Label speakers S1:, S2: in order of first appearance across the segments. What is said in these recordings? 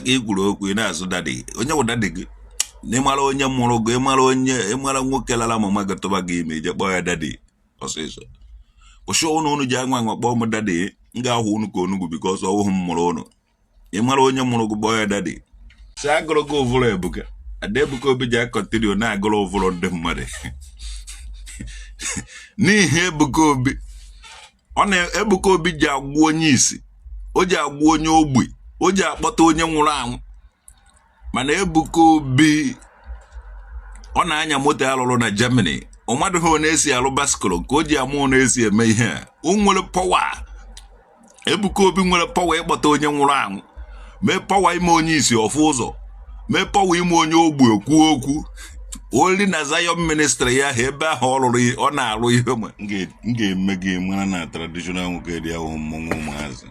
S1: ka ị kwuru okwu, ị na-azụ daddy. Onye bụ daddy gị? Na ịmara onye mụrụ gị, ịmara onye, ịmara nwoke lara mama gị tụba gị ime, ije kpọọ ya daddy ọsịsọ. Kwụsị ụnụ unu ji anwa anwa kpọọ m daddy, m ga-ahụ unu ka onugbu because ọwụhụ m mụrụ ụnụ. Ịmara onye mụrụ gị, kpọọ ya daddy. Si agụrụ gị ụvụrụ Ebuka. Ada Ebuka Obi ji acontinue na-agụrụ ụvụrụ ndị mmadụ. N'ihi Ebuka Obi, ọ na Ebuka Obi ji agwụ onye isi, o ji agwụ onye ogbi, o ji akpọta onye nwụrụ anwụ. Mana Ebuka Obi, ọ na-anya moto alụrụ na Germany. Ọ madụghị ọ na-esi alụ bicycle nke o ji ama ọ na-esi eme ihe a. O nwere power. Ebuka Obi nwere power ịkpọta onye nwụrụ anwụ, mee power ime onye isi ọfụ ụzọ, mee power ime onye ogbi okwu okwu. Oli na Zion Ministry ya ahụ, ebe ahụ ọ rụrụ, ọ na-arụ ihe ma m ga-eme gị mara na traditional nwoke dị ahụhụ mmọnwụ ụmụazị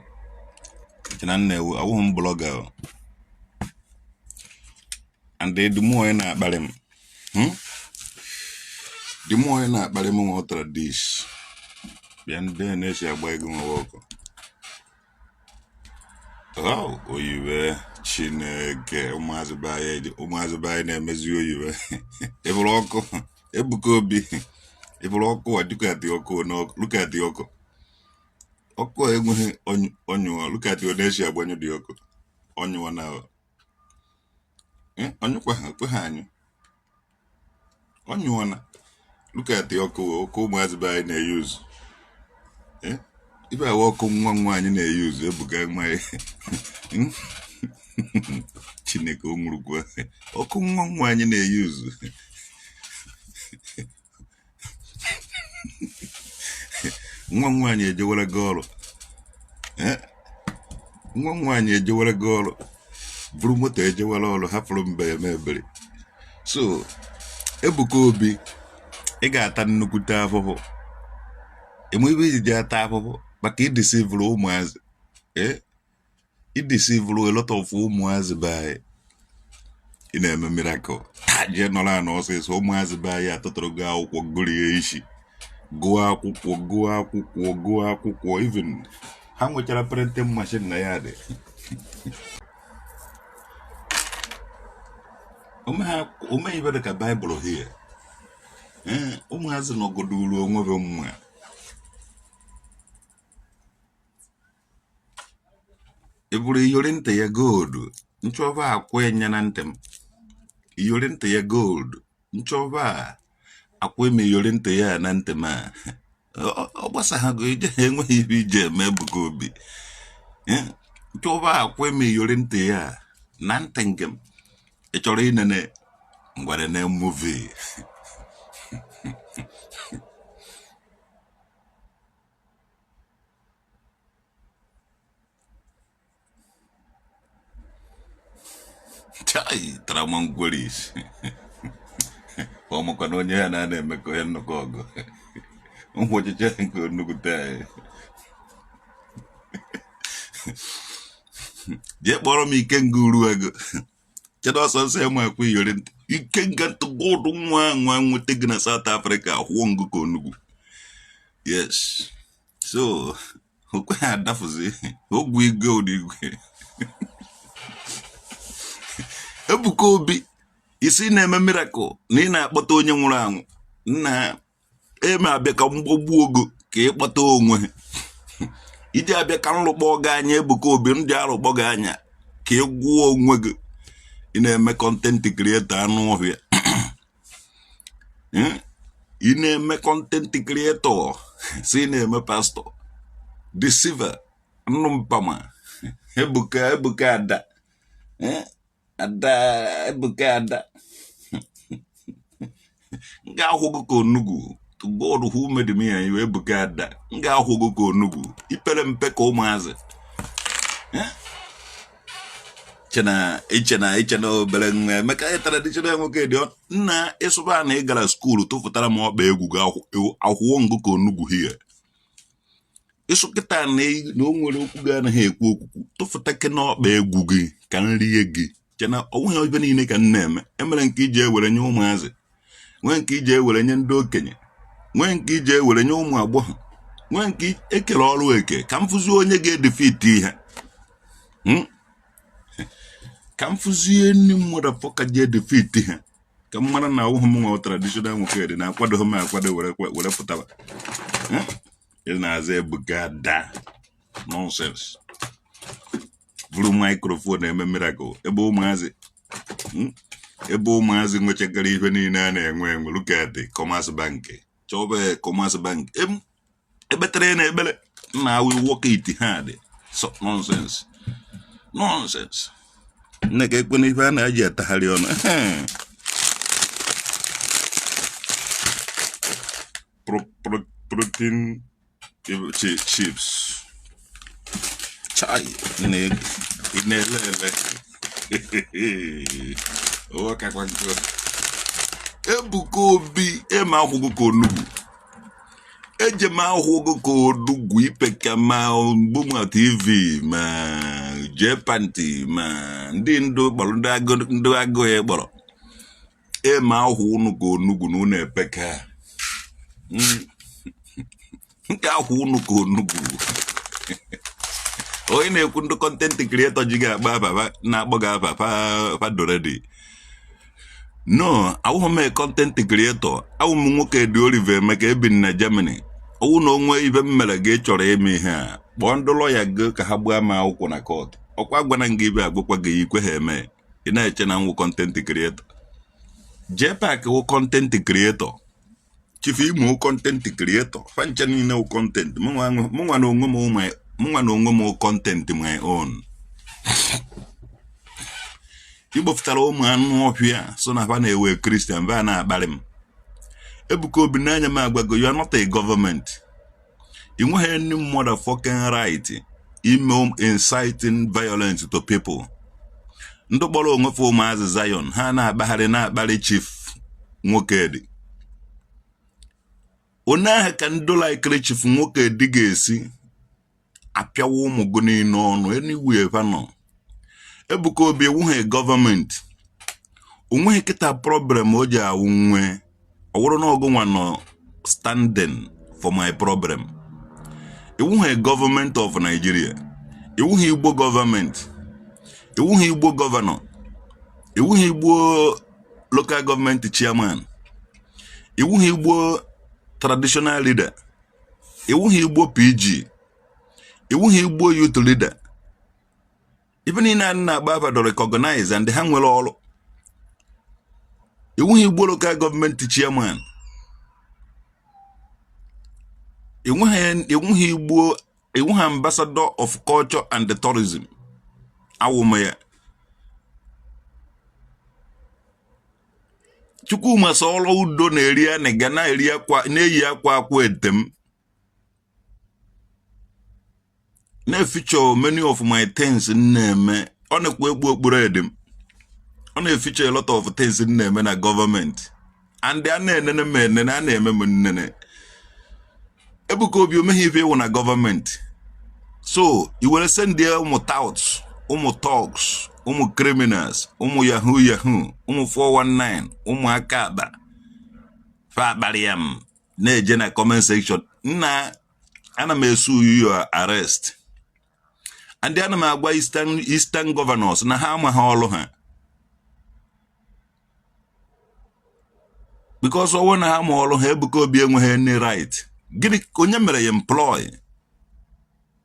S1: na nna ewu awụghị m blogger o. And the more ị na-akparị m, The more ị na-akparị m nwetara this bịa ndị a na-esi agba ego nwe ọkụ. Oh, oyiwe Chineke, ụmụazị be anyị, ụmụazị be anyị na-emezi oyiwe. Ịbụrụ ọkụ Ebuka Obi, ịbụrụ ọkụ a, look at the ọkụ n'ọkụ, look at the ọkụ. Ọkụ a enweghị ọnyụọ, look at the na-esi agbanyụ dị ọkụ. Ọnyụọ na ọnyụkwa ha, okwe ha anyụ. Ọnyụọ na look at the ọkụ, ọkụ ụmụazị be anyị na-eyuzu. Ibe awa ọkụ nwa m nwaanyị na-eyuzu, Ebuka nwa ya. Chineke, o nwurukwa ọkụ nwa m nwaanyị na-eyuzu. Nwa m nwaanyị ejewere gị ọrụ. Nwa m nwaanyị ejewere gị ọrụ, buru moto ejewere ọrụ, hapụrụ mbe ya mebiri. So Ebuka Obi, ị ga-ata nnukwute afụfụ. Enwe ebe iji ata afụfụ maka ideceivuru ụmụazị. Ideceivuru a lot of ụmụazị be anyị. Ị na-eme miracle taa, jee nọrọ anọ ọsịsọ. Ụmụazị be anyị atụtụrụ gị akwụkwọ, gụrie isi, gụọ akwụkwọ, gụọ akwụkwọ, gụọ akwụkwọ. Even ha nwechara printing machine na ya dị. Ome ibe dị ka Baịbụl hie. Ụmụazị nọgoduru onwe be mma. Ị bụrụ iyori ntị ya gold nchọba akwa enya na ntị m, iyori ntị ya gold nchọba akwa eme iyori ntị ya na ntị m a. Ọ gbasaghago ije, ha enweghị ihe ije eme Ebuka Obi. Nchọba akwa eme iyori ntị ya na ntị nke m. Ị chọrọ inene ngwere na movie. Chai, tara ngwere isi. Ọ makwa na onye ya na na-emekọ ihe nnukwu ọgụ nkwụ ọchịchị nke nnukwute anyị. Jee kpọrọ m Ikenga Uruego. Kedu ọsọ nsọ ya akwa iyori ntị Ikenga ntụgụdụ nwa nwa nweta gị na South Africa kwụọ ngụ ka onugbu. Yes, so okwe ha adafụzi ogwu igwe ụdị igwe. Ebuka Obi, isi na-eme miracle na ị na-akpọta onye nwụrụ anwụ. Nna eme abịa ka mgbogbu ogo ka ị kpọta onwe iji abịa ka nrụkpọ gị anya. Ebuka Obi, ndị arụkpọ gị anya ka ị gwụọ onwe gị. Ị na-eme content creator anụ ọhịa. Ị na-eme content creator, si ị na-eme pastor deceiver nnụ mpama. Ebuka, Ebuka ada. Ada Ebuka ada, m ga-akwụ gị ka onugbu. To God who made me and you, Ebuka ada, m ga-akwụ gị ka onugbu. Ipere mpe ka ụmụazị. Chena ichena ichena obere nwa Emeka traditional nwoke dị nna ịsụba na ị gara school tụfụtara m ọkpa egwu gị akwụọ ngụ ka onugbu hie. Ịsụ kịta na o nwere okwu gị anaghị ekwu okwukwu, tụfụta ke n'ọkpa egwu gị ka m rie gị. Chena onweghị ebe niile ka m na-eme emere nke iji ewere nye ụmụazị, nwee nke iji ewere nye ndị okenye, nwee nke iji ewere nye ụmụ agbọghọ, nwee nke ekere ọrụ eke ka m fụzi onye ga-edefeat ihe. Ka m fụzie ndị motherfucker ji defeat ha, ka m mara na awụghị m nwa traditional nwoke dị na-akwado m akwado were pụtaba. Ị na-aza Ebuka ada nonsense, buru microphone eme miracle ebe ụmụazị, ebe ụmụazị nwechagara ihe niile a na-enwe enwe. Look at the Commerce Bank, chọba Commerce Bank ekpetere na ekpere nna, we work it hard. So nonsense, nonsense. Nne ka ekwe n'ife a na-eji atagharị ọnụ. Protein chips. Chai, ị na-ele ele ụwa kakwa nkụ. Ebuka Obi, eme akwụkwọ ka onugbu, eje m ahụgo ka odugwu ipeka ma Mgbuma TV ma jee panti ma ndị ndụ kpọrọ ndị agụ ya kpọrọ eme ahụ unu ka onugwu na unu epeka nke ahụ unu ka onugwu. Onye na-ekwu ndị content creator ji ga-akpa afa na-akpọ gị afa fadoredi. No, awụghị m content creator, awụ m nwoke dị Oliver Emeka, ebi na Germany. Ọwụ na onwe ibe m mere gị chọrọ ime ihe a, kpọọ ndị lọya gị ka ha gbaa m akwụkwọ na court. Ọkwa gwana gị ibe agwakwa gị ikwe ha eme. Ị na-eche na nwụ content creator. JPAC wụ content creator, Chief Imo content creator, fancha niile wụ content. Mụnwa na onwe m, mụnwa na onwe m content my own. Igbopụtara ụmụ anụ ọhịa so na fa na-ewe Christian va na-akparị m. Ebuka Obi, n'anya m agwago, you are not a government. Ị nweghị any motherfucking right ime inciting violence to people. Ndị kpọrọ onwe fa ụmụazị Zion, ha na-akpagharị na-akparị Chief Nwokedi. Onye ahụ ka ndị laikiri Chief Nwokedi ga-esi apịawa ụmụ gị niile ọnụ anywhere fa nọ. Ebuka Obi, ewughị gọọmenti, onweghị kịta problem o ji awụ nwe. Ọ bụrụ na ọgụ nwa nọ standing for my problem. Iwughị gọọmenti of Nigeria, iwughị Igbo gọọmenti, iwughị Igbo governor, iwughị Igbo local government chairman, iwughị Igbo traditional leader, iwughị Igbo PG, iwughị Igbo youth leader. Ife niile a na-agba afa do recognize and ha nwere ọrụ. Iwughị Igbo local government chairman, iwughị Igbo, iwughị ambassador of culture and tourism. Awụ m ya. Chukwuma Sọlọ Udo na-eri anịga na-eri akwa na-eyi akwa akwa etem na-efichọ many of my things na-eme. Ọ na-ekwu ekpu okpuru edem, ọ na-efichọ a lot of things na-eme na gọọmenti and a na-enene m enene, a na-eme m nnene. Ebuka Obi, omeghe ife ịwụ na gọọmenti, so i were send ụmụ touts, ụmụ thugs, ụmụ criminals, ụmụ yahoo yahoo, ụmụ 419, ụmụ aka akpa fa akparịa m na-eje na comment section. Nna, ana m esu your arrest and ana m agwa Eastern governors na ha amaghị ọrụ ha, because ọwụ na ha ma ọrụ ha, Ebuka Obi enweghị any right. Gịnị onye mere ya employ?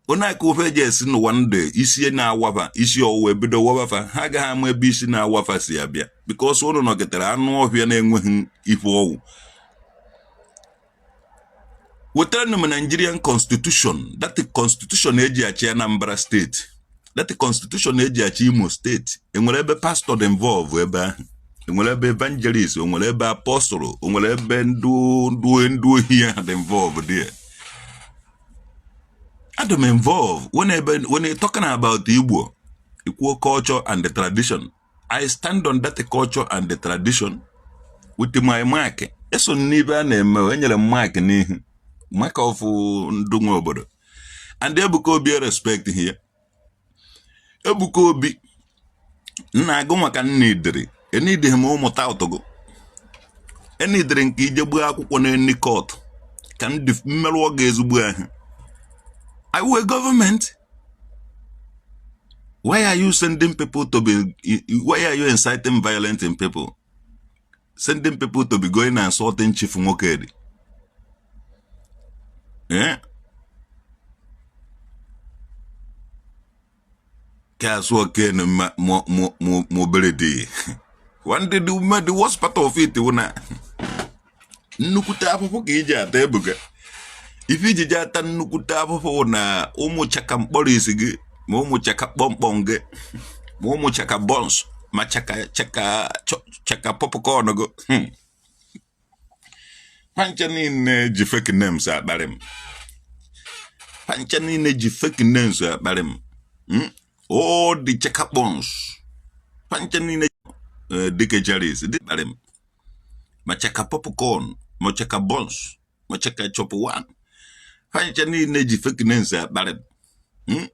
S1: Onye aka ofe eji esi n'ụwa ndị isi na-awafa isi ọwụwa ebido wabafa, ha agaghị ama ebe isi na-awafa si abịa, because ụnụ nọgịtara anụ ọhịa na-enweghị ife ọwụ. Wetara m Nigerian constitution, that constitution eji achị Anambra steeti, that constitution eji achị Imo steeti. Enwere ebe pastor dị involve ebe ahụ? Enwere ebe evangelist? Onwere ebe apostle? Onwere ebe ndụ ohi ahụ dị involve there? Adị involve when ebe when you talking about Igbo equal culture and the tradition, I stand on that culture and the tradition with my mark. Eso n'ibe a na-eme, enyere m mark n'ihu maka ọfụ ndụ nwe obodo. And Ebuka Obi, respect here. Ebuka Obi, nna agụ maka nna idiri enidịghị m ụmụ taụtụgụ enidiri nke ije gbuo akwụkwọ n'eni court ka ndị mmerụọ ga ezigbo ahụ. I were gọọmenti. Why are you sending people to be, why are you inciting violence in people, sending people to be going and insulting Chief Nwokedi? Eh? Ka asụ okene ma obere dị. One day, the worst part of it wụ na nnukwute afụfụ ka iji ata. Ebuka, ife ijiji ata nnukwute afụfụ wụ na ụmụ chaka mkpọrọ isi gị, ma ụmụ chaka kpọmkpọm gị, ma ụmụ chaka buns, ma chaka chaka chaka popcorn gị. Pancha niile ji fake names akparị m. Pancha niile ji fake names akparị m. All the chaka buns, pancha niile, dike Charis dị akparị m, ma chaka popcorn, ma chaka buns, ma chaka chop one, pancha niile ji fake names akparị m.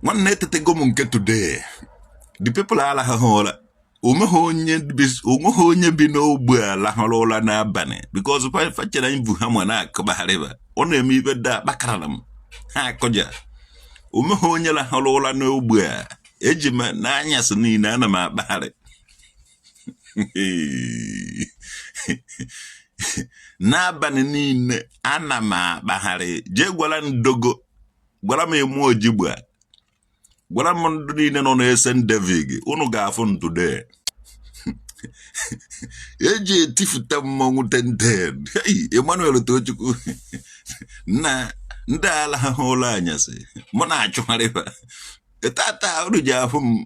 S1: Nwanne, etetego m nke today. The people alahụghị ụra. Onweghị onye bi n'ogbe a lahụrụ ụra n'abalị because fachere anyị bụ ha ma na-akụbagharịba. Ọ na-eme ibe da akpakarara m ha akụja. Onweghị onye lahụrụ ụra n'ogbe a. Eji m n'anyasị niile ana m akpagharị. N'abalị niile ana m akpagharị. Jee gwara ndogo, gwara m emu ojigbo a, gwara m ndị niile nọ na-ese David, unu ga-afụ m today. Eji etifụta mmọnwụ tenten. Hey, Emmanuel Tochukwu na ndị ala ha ụlọ anyasị mụ na-achụgharịba tata. Unu ji afụ m,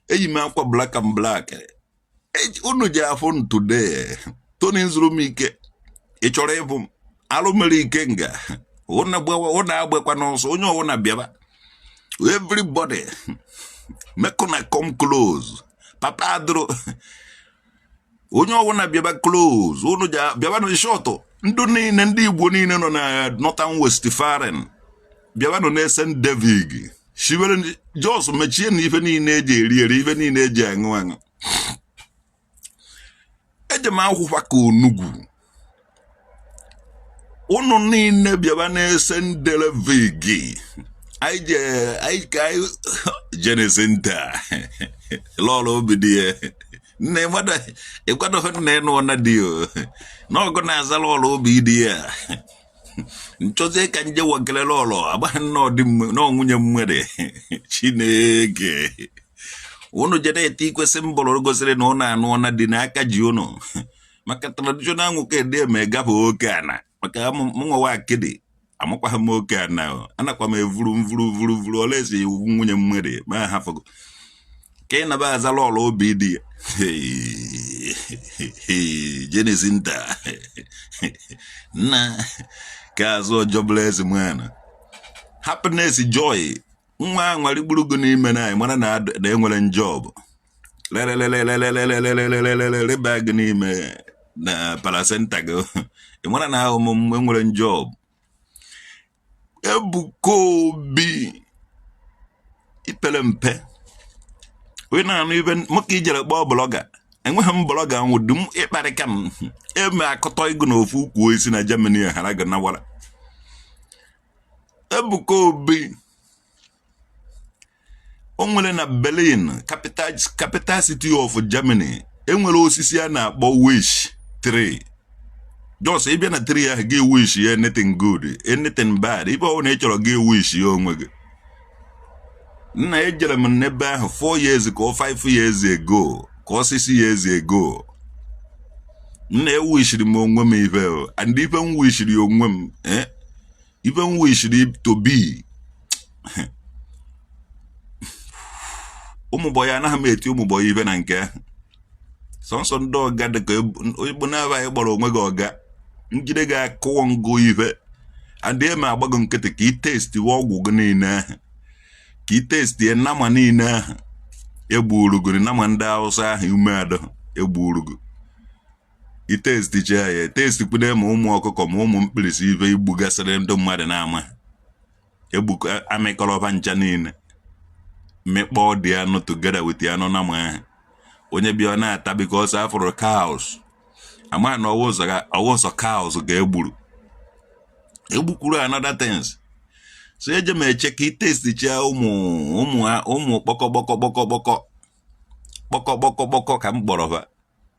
S1: eyi m akwa black and black. Unu ji afụ m today. Tony zuru m ike. Ị chọrọ ịbụ m alụ mere ike nga ụnụ agbakwa n'ọsọ. Onye ọwụna bịaba, everybody make una come close. Papa adụrụ, onye ọbụla bịaba close. Unu bịaba na short. Ndị niile, ndị Igbo niile nọ na Northern Westfalen, bịabanụ na St. David. Shiwere jos mechie na ife niile eji eri eri, ife niile eji aṅụ aṅụ. Eji m akwụkwa ka onugwu. Unu niile bịaba na St. David. Anyị je, anyị ka anyị jenesi nta lọrọ obi dị ya. Nne, ịgwadoghị nna ịnụ na di o n'ọgụ na-aza lọrọ obi dị ya. Nchọzie ka nje wakele lọrọ agbaghị nnọọ dị nọọ nwunye mmadụ. Chineke, unu jede ete ikwesị mbọrọ gosiri na ụnụ anụ na dị n'aka ji unu maka traditional nwoke dị eme gafe oke ana maka mụnwawa akịdị amakwaghị m oke ana o. Anakwa m evuru mvuru vuru vuru olesi iwu nwunye mmadụ ma hafụgo ka ị naba aza lọrọ obi dị ya. Jenesi nta nna ka azụ jobless man, happiness, joy. Nwa nwarigburu gị n'ime na anyị mara na na enwere job lelelelelelelelelelelelele gị n'ime na placenta gị. Ị mara na ahụ m enwere job. Ebuka Obi, ipere mpe, onye na-anụ ibe mụ ka ijere kpọọ blogger. Enweghị m blogger nwụdu m ịkparịka m eme akụtọ ego na ofu ukwu osisi na Germany ghara gị nawara. Ebuka Obi, o nwere na Berlin, capital city of Germany, enwere osisi a na-akpọ wish tree. Just ịbịa na tree ahụ, gị wish ya anything good, anything bad, ibe ọ na ị chọrọ, gị wish ya onwe gị. Nna, ejere m n'ebe ahụ 4 years ka ọ 5 years ago ka ọ 6 years ago. Nna, ewishiri m onwe m ife o, and ife m wishiri onwe m, ife m wishiri to be ụmụ boy. Anaghị m eti ụmụ boy ife na nke ahụ. Sọnsọ ndị ọga dịka onye na-aba anyị gbara onwe gị ọga njide gị akụwọ ngụ ife adị eme agbago nkịtị ka ị testiwe ọgwụ gị niile ahụ, ka ị testie nama niile ahụ egburu gị, nama ndị Hausa ahụ ume adọ egburu gị. Itesticha ya, etestikwude ma ụmụ ọkụkọ ma ụmụ mkpirisi ife igbugasịrị ndị mmadụ na-ama egbu amịkọrọba ncha niile, mmekpọ dị anụ together with anụ nama ahụ. Onye bịa ọ na-ata because afụrụ cows ama na ọwụ ụzọ cows ga-egburu egbukwuru another things. So eje m eche ka ị testichaa ụmụ ụmụ ụmụ kpọkọ kpọkọ kpọkọ kpọkọ kpọkọ kpọkọ kpọkọ ka m kpọrọ ha,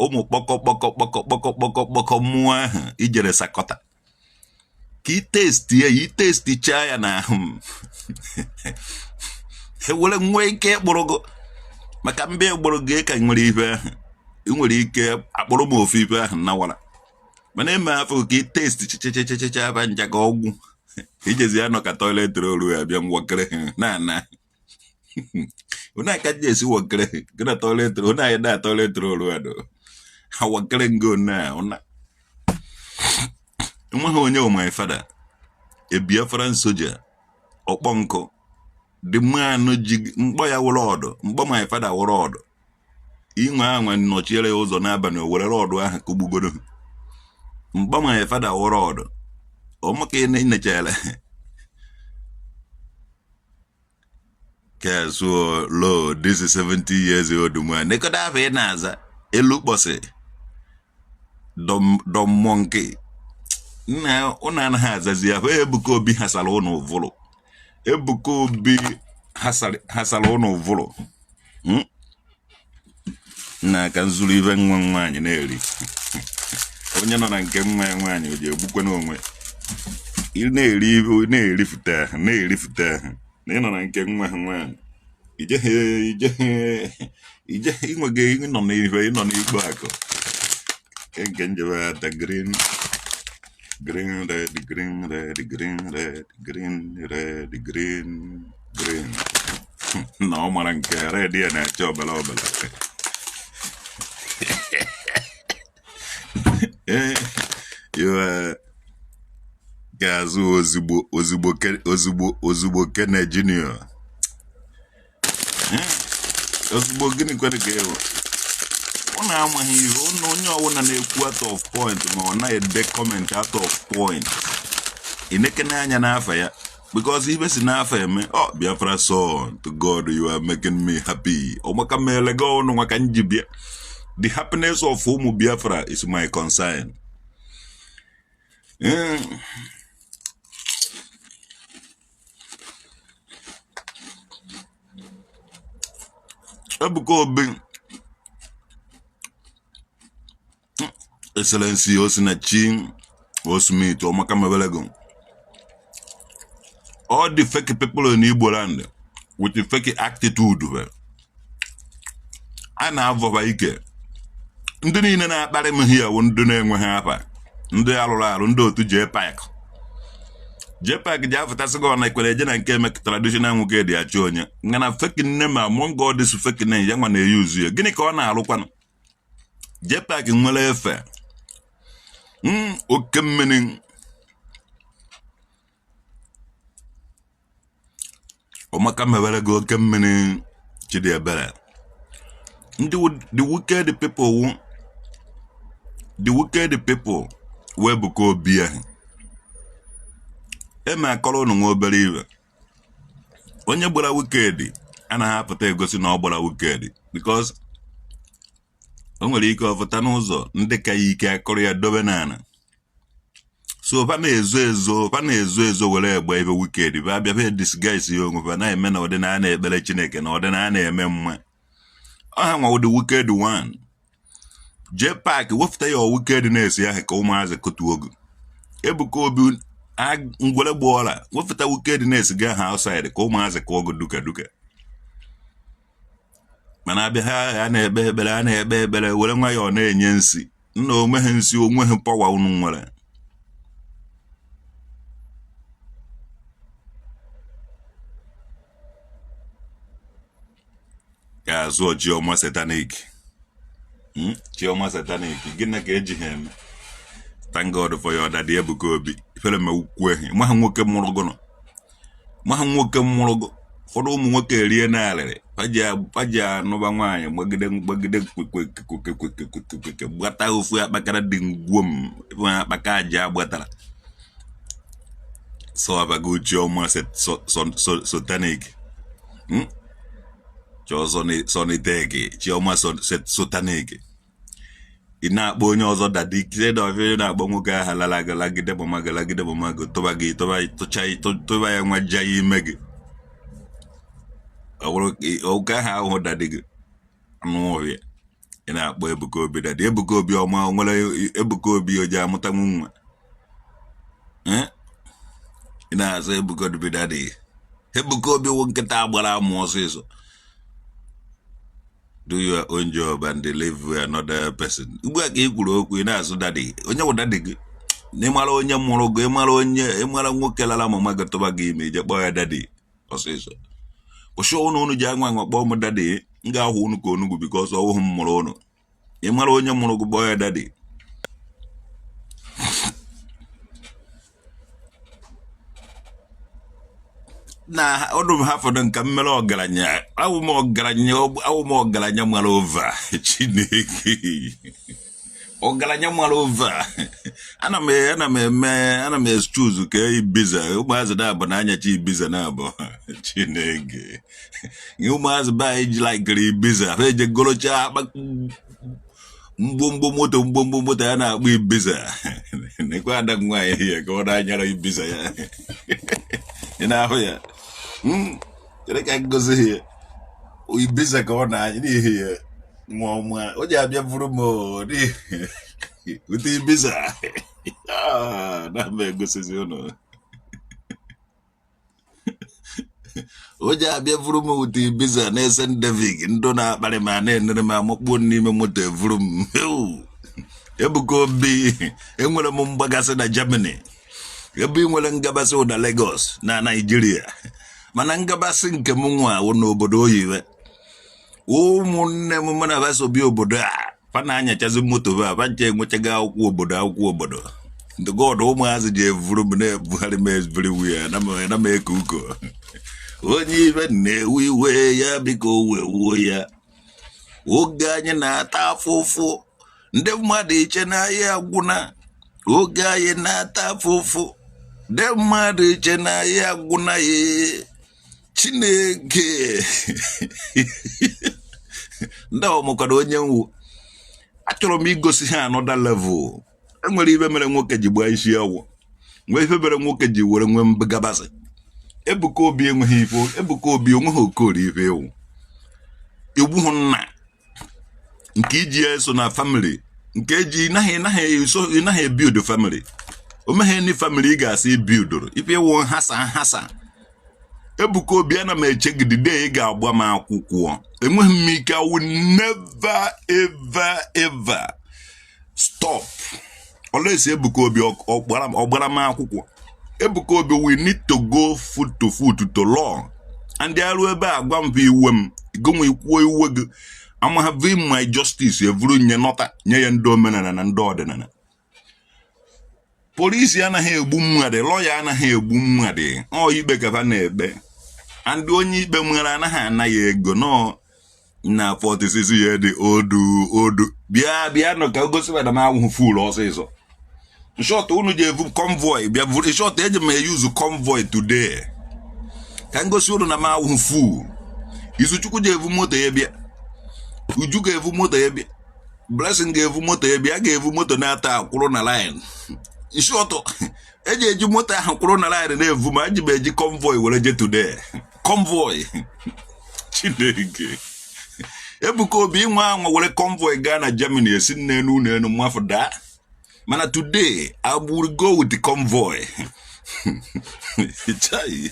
S1: ụmụ kpọkọ kpọkọ kpọkọ kpọkọ kpọkọ kpọkọ mmụọ ahụ ijere sakọta, ka ị testi ya, ị testichaa ya n'ahụ m, ewere nwee ike ịkpụrụ gị, maka mbe gbụrụ gị ka nwere ife ahụ ị nwere ike akpụrụ m ofu ife ahụ nawara, mana eme afọ ka ị testi chichichichicha aba nja ka ọgwụ ijezi ya nọ ka toilet roll ya bịa nwokere na ana onye aka ji esi wokere gị na toilet roll onye anyị na toilet roll ya do ha wokere ngo na ụna enweghị onye o my father a Biafran soldier ọkpọ nkụ the man ji mkpọ ya wụrụ ọdụ mkpọ my father wụrụ ọdụ inwe anwa nọchiere ya ụzọ n'abalị o were ọdụ ahụ kụgbugoro mkpọ my father wụrụ ọdụ ọmaka ị na-enechere kezuo lo this is 70 years old man nekoda afọ ị na-aza elu kpọsị dọm monkey nna ụnụ anaghị azazi ya. Ebuka Obi hasara ụnụ ụvụrụ, Ebuka Obi hasara ụnụ ụvụrụ. Nna ka nzuru ibe nwa nwaanyị na-eri onye nọ na nke nwa ya nwaanyị o ji egbukwe n'onwe ị na-eri ibe na-erifute ahụ na-erifute ahụ na ị nọ na nke nwa ha nwaanyị ijeghe ijeghe ijeghe inwego ịnọ n'ife ịnọ n'ikpo akụ nke njebe ata green green red green red green red green red green green na ọ mara nke red ya na-acha ọbara ọbara. Ee, ga-azụ ozugbo ozugbo ozugbo ozugbo Kene Junior ozugbo gịnị kwere ka ewu ọ na-amaghị ihe ụnụ onye ọbụla na-ekwu out of point ma ọ na-ede comment out of point ịnekene anya n'afa ya because ibe si n'afa eme ọ Biafra son to God you are making me happy ọmaka meele gị ọnụ nwa ka m ji bịa. The happiness of ụmụ Biafra is my concern. Ebuka Obi Excellency Osinachi Osmith Omaka Mebelego, all the fake people in Igbo land with the fake attitude a na-avọba ike ndị niile na-akparị m hia wụ ndị na-enweghị afa ndị alụrụ alụ ndị otu JPAC JPAC ji afụtasị gị ọna ekwere eje na nke eme traditional nwoke dị achọ onye ngana fake nne ma among all this fake name ya nwa na-eyuzu ya gịnị ka ọ na-alụkwanụ JPAC nwere efe oke mmiri Omaka mewere gị oke mmiri Chidiebere ndị the wicked people the wicked people wee Ebuka Obi ahụ eme akọrọ ụnụ nwa obere ibe onye gbara wicked anaghị apụta egosi na ọ gbara wicked because o nwere ike ọfụta n'ụzọ ndị ka ya ike akọrọ ya dobe n'ala so fa na-ezo ezo fa na-ezo ezo were egbe ibe wicked ba abịa fa disguise ya onwe fa na-eme na ọdịnala na-ekpere Chineke na ọdịnala na-eme mma ọha nwa the wicked one JPAC wepụta ya wicked na-esi ahụ ka ụmụazị kụtuo ogu Ebuka Obi ngwere gbụọla wepụta wicked na-esi gaa ha outside ka ụmụazị kụọ gị duka duka mana abịa ha a na-ekpe ekpere a na-ekpe ekpere were nwayọọ na-enye nsi nna onweghị nsi onweghị power unu nwere ga-azụ Chioma satanic Chioma satanic gịnị ka eji ha eme thank God for your daddy Ebuka Obi ifere m ukwu ehi nwa nwoke mụrụ gụnụ nwa nwoke mụrụ gụ ụfọdụ ụmụ nwoke erie na-arịrị faji anụba nwaanyị gbagide gbagide kwekwekwekwekwekwe gbata ofu akpakara dị ngwom akpaka aja gbatara so abago Chioma satanic chọọ Sonitek Chioma satanic Ị na-akpọ onye ọzọ daddy kidọfe, na-akpọ nwoke ahụ lalaga lagide mama gị, lagide mama gị, tụba gị, tụba, tụcha, tụba ya nwa ja ya ime gị. Ọ bụrụ oke ahụ ahụhụ daddy gị anụ ọhịa. Ị na-akpọ Ebuka Obi daddy. Ebuka Obi ọma nwere Ebuka Obi o ji amụtanwu nwa. Ị na-asị Ebuka Obi daddy. Ebuka Obi wụ nkịta gbara amụ ọsịsọ. Do your own job and leave another person. Ugbu a ka ị kwuru okwu, ị na-asụ daddy. Onye wụ daddy gị? Na ịmara onye mụrụ gị, ịmara onye, ịmara nwoke lara mama gị tụba gị ime, ije kpọọ ya daddy ọsịsọ. Kwụsị ụnụ, unu ji anwa anwa kpọọ m daddy, m ga-ahụ unu ka onugbu, because ọwụhụ m mụrụ unu. Ịmara onye mụrụ gị, kpọọ ya daddy. Na ọdụ m hafọdụ nka mmere ọgaranya, awụ m ọgaranya, awụ m ọgaranya mara over. Chineke, ọgaranya mara over. Ana m eme, ana m echuzu ka Ibiza ụmụazị na-abụ na-anyacha Ibiza na-abụ. Chineke, ụmụazị be anyị ji laikiri Ibiza, ha eje gorocha akpa mgbomgbo moto, mgbomgbo moto ya na-akpọ Ibiza. Nekwa ada m nwaanyị ya ka ọ na-anyara Ibiza ya. Ị na-ahụ ya? Chere ka ngozi ya Ibiza ka ọ na-anya n'ihi ya nwa ọma o ji abịa buru m n'ihi ute Ibiza. Na m egosizi ụnụ o ji abịa vuru m ute Ibiza na-ese David ndụ na-akparị m, a na-enere m amakpuo n'ime moto evuru m. Ebuka Obi, enwere m mgbagasị na Germany, ebe ị nwere ngabasị ụda Lagos na Naijiria, mana ngabasị nke m nwa wụ n'obodo oyibo. Ụmụnne m mana basobi obodo a fa na-anyachazi moto ba fa nche enwechaghị akwụkwọ obodo, akwụkwọ obodo the god ụmụazị ji evuru m na-ebugharị m everywhere. Na m eke uko onye ibe na-ewe iwe ya, biko wewuo ya. Oge anyị na-ata afụfụ, ndị mmadụ iche na anyị agwụna. Oge anyị na-ata afụfụ, ndị mmadụ iche na anyị agwụna ya. Chineke, ndị ọmụkwara onye nwu, achọrọ m igosi ha another level. Enwere ibe mere nwoke ji gbaa isi awọ, nwee ife mere nwoke ji were nwee mbgabasị. Ebuka Obi enweghị ife. Ebuka Obi onweghị okorie ife ewu igbuhụ nna nke iji ya eso na family nke eji naghị eso, naghị ebuild family. O meghe ndị family ị ga-asị ibildoro ife ịwụ nhasa nhasa. Ebuka Obi, ana m eche gị dide ị ga-agba m akwụkwọ. Enweghị m ike. I will never ever ever stop unless Ebuka Obi ọ gbara m akwụkwọ. Ebuka Obi, we need to go foot to foot to law and arụ ebe a gwa m iwe m gonwe ikwuo iwe gị. I'm having my justice evuru nye nọta nye ya ndị omenala na ndị ọdịnala. Polisi anaghị egbu mmadụ, lọya anaghị egbu mmadụ. Ọ ikpe ka fa na-ekpe, and onye ikpe nwere anaghị ana ya ego nọ na 46 ya dị odu odu. Bịa, bịa nọ ka gosi madam awụhụ full ọsịsọ. Short unu ji evu convoy bịa vuru short. Eji m eyuzu convoy today ka m gosi unu na m awụhụ full. Izuchukwu ji evu moto ya bịa, Uju ga-evu moto ya bịa, Blessing ga-evu moto ya bịa. A ga-evu moto na-ata akwụrụ na line. Short eji eji moto ahụ kwụrụ na line na-evu ma eji m eji convoy were je today. Convoy, Chineke. Ebuka Obi, nwa anwa were convoy gaa na Germany, esi n'elu ụlọ elu mmafụ daa. Mana today I will go with the convoy. Chai.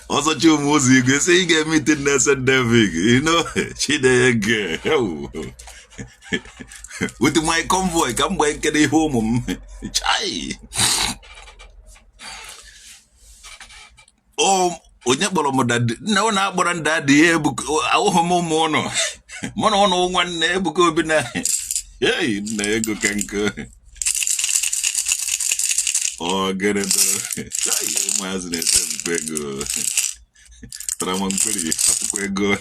S1: Ọzọ chi ụmụ ụzọ igwe sị ị ga-eme ite na St. David, you know. Chineke, with my convoy ka m gbaa nkene ihe ụmụ m. Chai, o onye kpọrọ m daddy? Nna ụnụ akpọrọ m daddy ya. Ebuka, ahụhụ m ụmụ ụnụ, mụ na ụnụ nwanne. Ebuka Obi na ei nna ego ka nke ọgịrịdọ. Chai, ụmụazị na-ese ebukwa ego tara m nkweri akwụkwọ ego.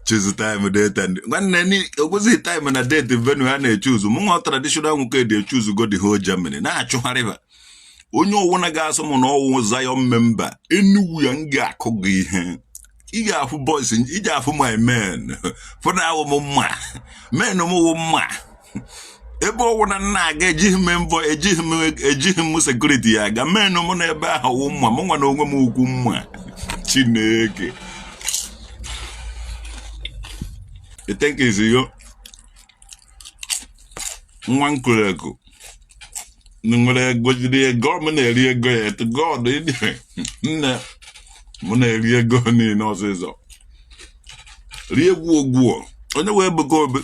S1: Choose time, date and nwanne ni o kwesịghị time na date venue ha na-echuzu. Mụ nwa traditional nwoke dị echuzu go the whole Germany na-achụgharịba onye ọwụna ga-asụ m na ọwụ Zion member Enugu ya. M ga-akụ gị ihe. Ị ga-afụ boys, ị ga-afụ my men, fụ na awụ m mma, men m wụ mma. Ebe ọwụ na nna aga, ejighị m mbọ, ejighị m security ya aga. Men m na ebe ahụ wụ mma, m nwa na onwe m ukwu mma. Chineke, you think is yo nwa nkureku nwere ego jiri ego m na-eri ego ya. To God, nne m na-eri ego niile ọsịsọ, rie egwu ogwuo onye wee Ebuka Obi.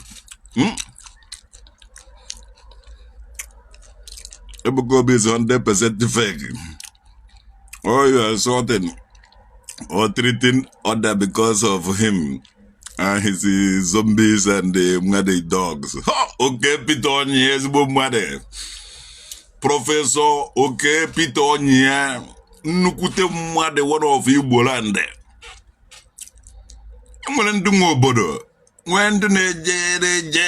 S1: Ebuka Obi is 100% fake. Or you are sorting or treating other because of him and his zombies and the mmadụ dogs. Ha! Oke Peter Onyi, ezigbo mmadụ, Professor Oke Peter Onyi ya, nnukwute mmadụ, one of Igbo land. Enwere ndị nwe obodo, nwee ndị na-eje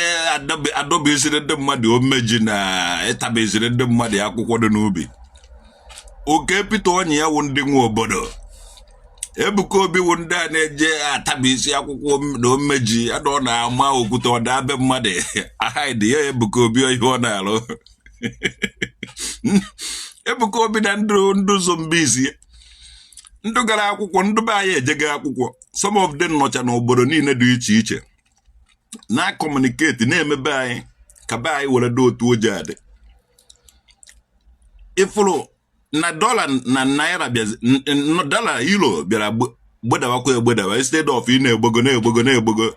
S1: adọbisiri ndị mmadụ omeji na ịtabisiri ndị mmadụ akwụkwọ dị n'ubi. Oke Peter Onyi ya wụ ndị nwe obodo. Ebuka Obi wụ ndị a na-eje atabisi akwụkwọ na omeji ada ọ na-ama okwute ọ daa be mmadụ ahaidi ya. Ebuka Obi, ihe ọ na-arụ, Ebuka Obi na ndụ ndụ zombies ya, ndụ gara akwụkwọ, ndụ be anyị ejego akwụkwọ. Some of them nọcha n'obodo niile dị iche iche na communicate, na-emebe anyị ka be anyị were dị otu o ji adị. Ịfụrụ na dọla na naira bịazi, dọla, euro bịara gbedawakwa egbedawa instead of ị na-egbogo, na-egbogo, na-egbogo.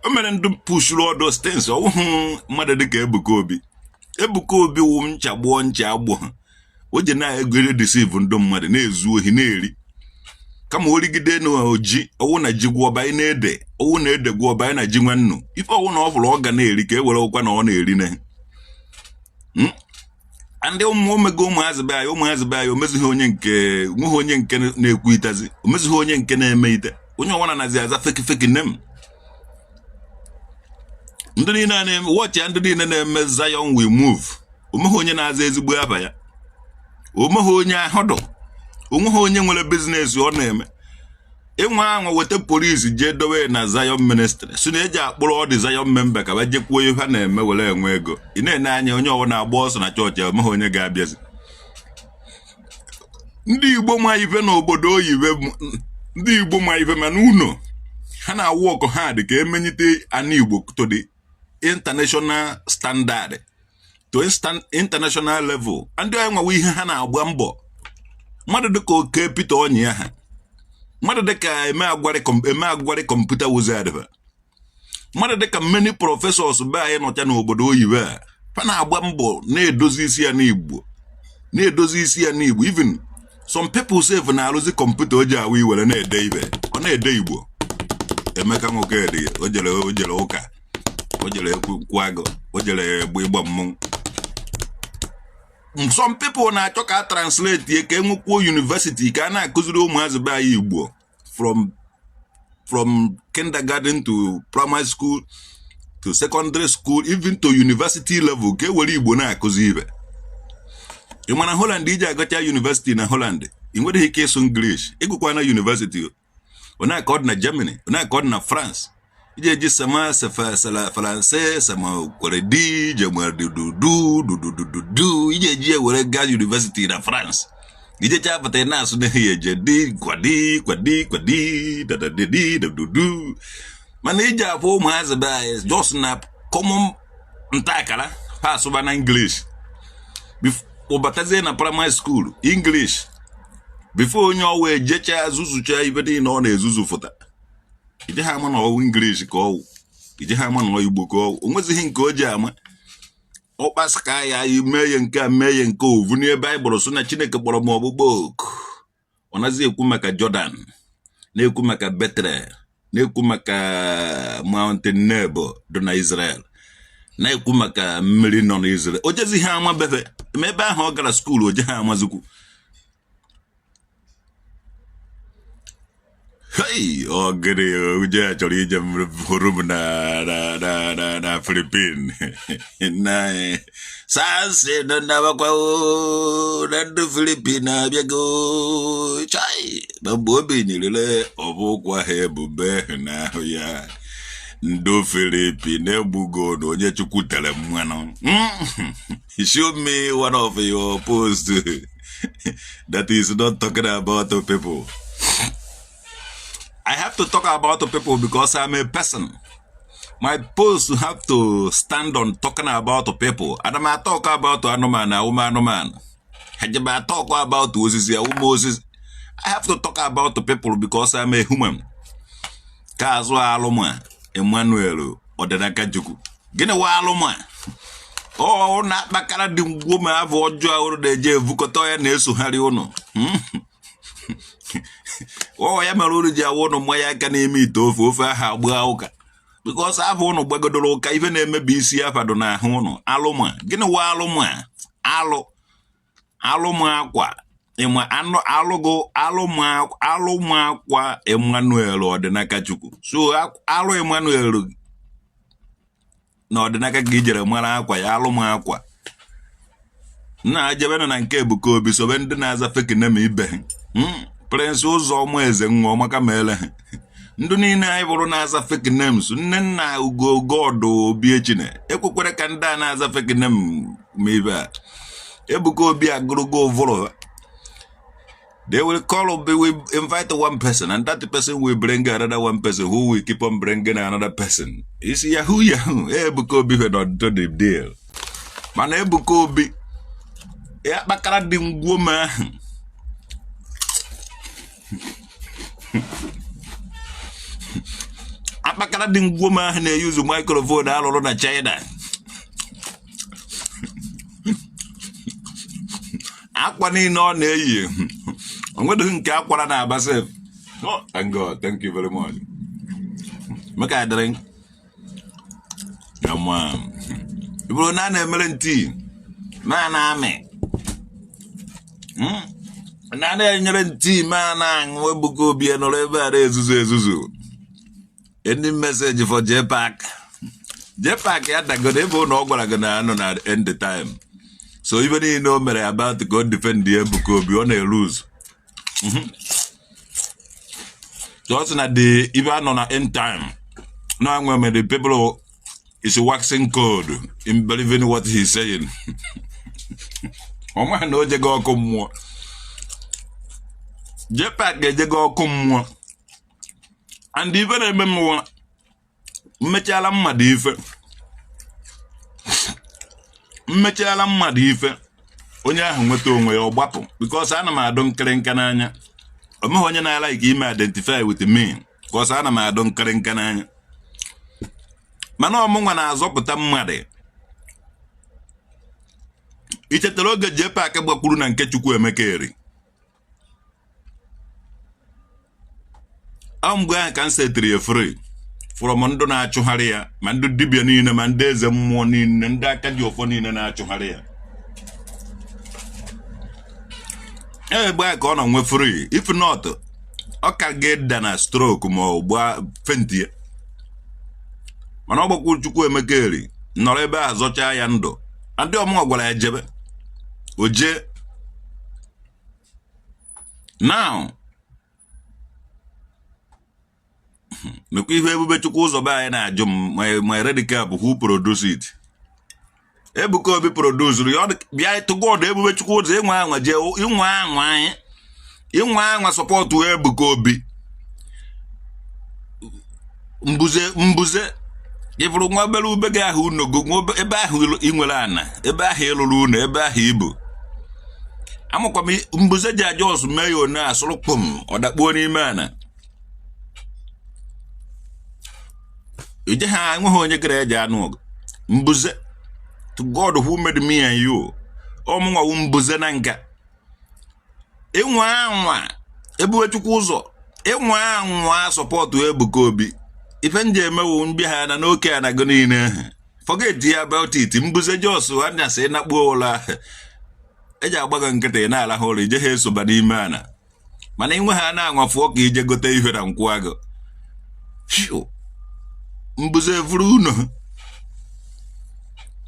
S1: O mere ndị pushuru all those things. Ọwụhụ mmadụ dịka Ebuka Obi. Ebuka Obi wụ ncha gbụọ ncha agbụ, o ji na-egere deceive ndị mmadụ, na-ezu ohi, na-eri kama origide na oji ọwụ na ji gwụọ banye na ede, ọwụ na ede gwụọ banye na ji nwannu. Ife ọwụ na ọ fụrụ ọ ga na-eri ka e were ụkwa na ọ na-eri na ndị ụmụ omego ụmụazị be anyị, ụmụazị be anyị. Omezighị onye nke nweghị onye nke na-ekwu itazi, omezighị onye nke na-eme ite. Onye ọnwa na-anazi aza fake fake name. Ndị niile a na-eme wọchị ya, ndị niile na-eme Zion We Move, omeghị onye na-aza ezigbo aba ya, omeghị onye ahụdụ, onweghị onye nwere business ọ na-eme. Ịnwe anwa weta polisi jee dowe na Zion Ministry, si na eji akpụrụ ọ dị Zion member ka ba jekwuo ihe ha na-eme were enwe ego. Ị na-ene anya onye ọbụla agba ọsọ na chọọchị, omeghị onye ga-abịazi. Ndị Igbo ma ife n'obodo oyibo, ndị Igbo ma ife mana ụnọ ha na-awụ ọkụ ha dị ka emenyite ana Igbo to the international standard, to international level. Ndị anyị nwawa ihe ha na-agba mbọ, mmadụ dịka Oke Peter Onyi ha, mmadụ dịka Eme Agwari computer wizard ha, mmadụ dịka many professors be anyị nọcha n'obodo oyibo a, fa na-agba mbọ na-edozi isi ya n'Igbo, na-edozi isi ya n'Igbo. Even some people sef na-arụzi kọmputa o ji awụ iwere na-ede ibe, ọ na-ede Igbo. Emeka Nwokedi, o jere ụka, o jere ekwu agụ, o jere egbe ịgba mmọnwụ. Some people na-achọ ka a translate ye, ka e nwekwuo university ka a na-akụziri ụmụazị be anyị Igbo from kindergarten to primary school to secondary school, even to university level, ka e were Igbo na-akụzi ibe. Ị ma na Holland, iji agụcha university na Holland, ị nwereghị ike ịsụ English ịgụkwa na university. Ona ka ọ dị na Germany, ona ka ọ dị na France. Iji eji sama sefa sala faransé sama kwere di jemere dudu dudu dudu, iji eji ewere gaa university na France, ijecha apụta, ị na-asụ na ya eje di kwadi kwadi kwadi dadadidi dudu. Mana iji afọ ụmụazị be anyị just na common nta akara ha asụba na English. Ụbatazie na primary school, English. Before onye ọwa ejecha zuzucha ibe niile ọ na-ezuzu fụta, ije ha ama na ọwụ English ka ọwụ, ije ha ama na ọ Igbo ka ọwụ. O nwezighị nke o ji ama. Ọ kpasaka ya mee ya nke a, mee ya nke ovu n'ebe Baịbụl sị na Chineke kpọrọ m ọgbụgbọ oku. Ọ naghị ekwu maka Jordan, na-ekwu maka Bethlehem, na-ekwu maka Mountain Nebo dị na Israel, na-ekwu maka mmiri nọ n'Israel. O jezighị ama befe ma ebe ahụ ọ gara school, o jeghị amazikwu. Hei, ọ gịnị uje a chọrọ ije m hụrụ m na na na na na Philippine nna anyị sansi nọ nabakwa oo, na ndị Philippine abịago chai na mgbe obi nyerele ọ bụkwa ha ebube n'ahụ ya ndị Philippine egbugo na onye Chukwu tere mmanụ. Show me one of your posts that is not talking about the people. I have to talk about the people because I'm a person. My posts have to stand on talking about the people. And I'm talk about anụmanụ awụm anụmanụ. Ejebe talk about osisi awụm osisi. I have to talk about the people because I'm a human. Ka azụ alụma Emmanuel Ọdịnaka Chukwu. Gịnị wa alụma? Ọ na-akpakara dị ngwo ma afọ ọjọọ ahụrụ na-eje evukọta ya na-esogharị ụnụ. Ọ ya mere unu ji awụ ụnụ mmanya aka n'ime ite ofe ofe ahụ agba ụka because afọ ụnụ gbagodoro ụka ife na-emebi isi afado n'ahụ ụnụ. Alụma, gịnị wa alụma? Alụ alụma akwa ịma anụ alụgo alụma alụma akwa Emmanuel Ọdịnaka Chukwu. So alụ Emmanuel na Ọdịnaka ka ijere mara akwa ya alụma akwa nna ajebe na nke Ebuka Obi sobe ndị na-aza fake name ibe ha. Prince Ụzọma Eze nwa ọmaka meele ha ndị niile anyị bụrụ na-aza fake names. Nne nna Ugo God Obi Echine ekwekwere ka ndị a na-aza fake name ma ibe a Ebuka Obi agụrụgo ụvụrụ. They will call, we will invite one person, and that person will bring another one person who will keep on bringing another person. You see, Yahoo, Yahoo. Ebuka Obi were not do the deal. Mana Ebuka Obi, ya kpakara dị ngwo ma ahụ. Akpakara dị ngwo ma ahụ na-eyuzu microphone alụrụ na China. Akwa niile ọ na-eyi o nwedoghị nke akwara na-aba sef. Oh, thank God, thank you very much. Make I drink. Come on. Bụrụ na a na-emere nti ma na-amị na na-enyere nti ma na-aṅụ. Ebuka Obi nọrọ ebe a na-ezuzu ezuzu. Any message for JPAC? JPAC ya dagodo ebe ụlọ ọ gwara gị na anọ na end time, so ibe niile o mere about ka o defend Ebuka Obi, ọ na-elose. So ọ sị na the ibe anọ na end time na nwe the people is waxing cold in believing what he's saying. Ọ maghị na o jego ọkụ mmụọ. JPAC ga-ejego ọkụ mmụọ. And ife na-eme mmụọ mmechala mmadụ ife, mmechala mmadụ ife, onye ahụ nweta onwe ya, ọ gbapụ, because ana m adụ nkịrịnka n'anya. O meghị onye na-like ime identify with me because ana m adụ nkịrịnka n'anya, mana ọmụnwa na-azọpụta mmadụ. I chetara oge JPAC gbakwuru na nke Chukwuemeka Eri? Ọ mgbe ahụ ka m setịrị ya free from ndụ na-achụgharị ya, ma ndị dibịa niile, ma ndị eze mmụọ niile, ndị aka ji ọfọ niile na-achụgharị ya. Egbe a ka ọ nọ nwe free. If not, ọ ka ga-eda na stroke ma ọ gbaa faint ya. Mana ọ gbakwuru Chukwuemeka Eri nọrọ ebe a zọchaa ya ndụ. Ndị ọmụnwa gwara ya jebe o jee. Now mekwa ihe Ebube Chukwu ụzọ be anyị na-ajụ m, my red cap, who produce it? Ebuka Obi produce ya. Bịa tụgo ọdụ Ebube Chukwu ụzọ ịnwe anwa jee inwe anwa anyị inwe anwa support Ebuka Obi. Mbuze mbuze ịfụrụ nwa obere ube gị ahụ unogo nwa ebe ahụ ị nwere ana ebe ahụ ịlụrụ ụlọ ebe ahụ ibu amakwa m mbuze ji aja ọsụ mee ya one asụrụ kpụm ọ dakpuo n'ime ana ije ha enweghị onye gara eji anụ ọgụ. Mbuze, to God who made me and you, ọmụnwawu mbuze na nga ịnwa anwa Ebube Chukwu ụzọ ịnwa anwa support Ebuka Obi. Ife nji emewu mbịa ha na n'oke anago niile ahụ, forget ya about it. Mbuze jos anyasị ịnakpuo ụlọ ahụ eji agba gị nkịtị, ị na-alahụ ụlọ ije ha esoba n'ime ana. Mana inwe ha na-anwa fụọ ka ije gote ihe na Nkwụagụ. Mbuze evuru unu.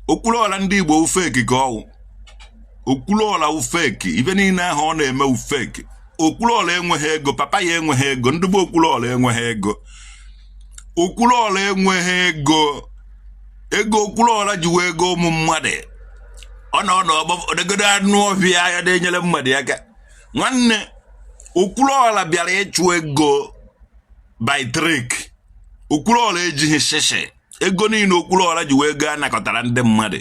S1: Okwuluọla ndị Igbo wụ fake ka ọwụ. Okwuluọla wụ fake. Ife niile ahụ ọ na-eme wụ fake. Okwuluọla enweghị ego, papa ya enweghị ego, ndị be Okwuluọla enweghị ego. Okwuluọla enweghị ego. Ego Okwuluọla ji wee ego ụmụ mmadụ. Ọ nọ n'ọgbọgodo anụ ọhịa ya na-enyere mmadụ aka. Nwanne, Okwuluọla bịara ịchụ ego by trick. Okwuluọla ejighị shishi. Ego niile Okwuluọla ji wee ego anakọtara ndị mmadụ.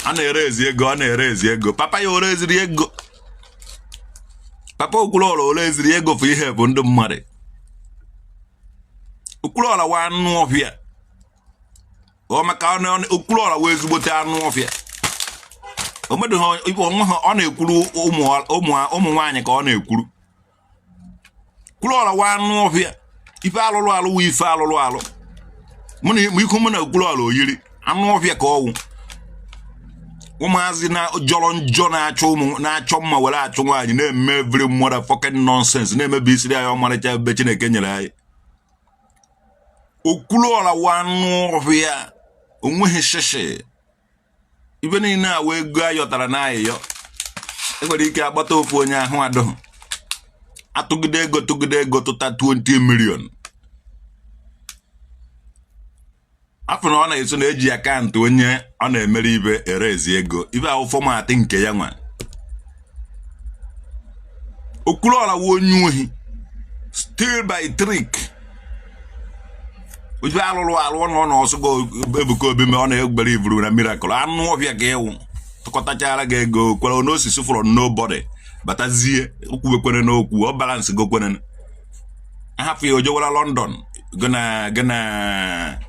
S1: A na-ere ezi ego, ọ na-ere ezi ego. Papa ya ore eziri ego. Papa Okwuluọla ore eziri ego fụ ihe bụ ndị mmadụ. Okwuluọla wa anụ ọhịa. Ọ maka Okwuluọla wee ezigbote anụ ọfịa. Onwe ha ọ na-ekwuru ụmụ nwaanyị ka ọ na-ekwuru. Okwuluọla wa anụ ọfịa. Ife alụlụ alụ wụ ife alụlụ alụ. Mụ na iku mụ na Okwuluọla oyiri anụ ọfịa ka ọwụ. Ụmụazị na jọrọ njọ na-achọ ụmụ na-achọ mma were achụ nwaanyị na-eme every motherfucking nonsense na-emebi isiri anyị ọmarịcha ebe Chineke nyere anyị. Okwuluọla wa anụ ọhịa, onweghị shishi. Ibe niile a wee ego ayọtara na ayịyọ. Enwere ike akpọta ofu onye ahụ adụghị atụgide ego tụgide ego tụta 20 million. Afọ na ọ na-eso na-eji akaụntụ onye ọ na-emere ibe erezi ego. Ibe ahụ format nke ya nwa. Okwuluọla wụ onye ohi, steal by trick. Ife alụlụ alụ ọ nọ n'ọsụgo Ebuka Obi ọ na-egbere ivuru na miracle. Anụ ọhịa ka ịwụ tụkọtachara gị ego kwere n'osisi from nobody batazie okwubekwere n'okwu ọ balance gokwere ahafụ ya ojewara London gana gana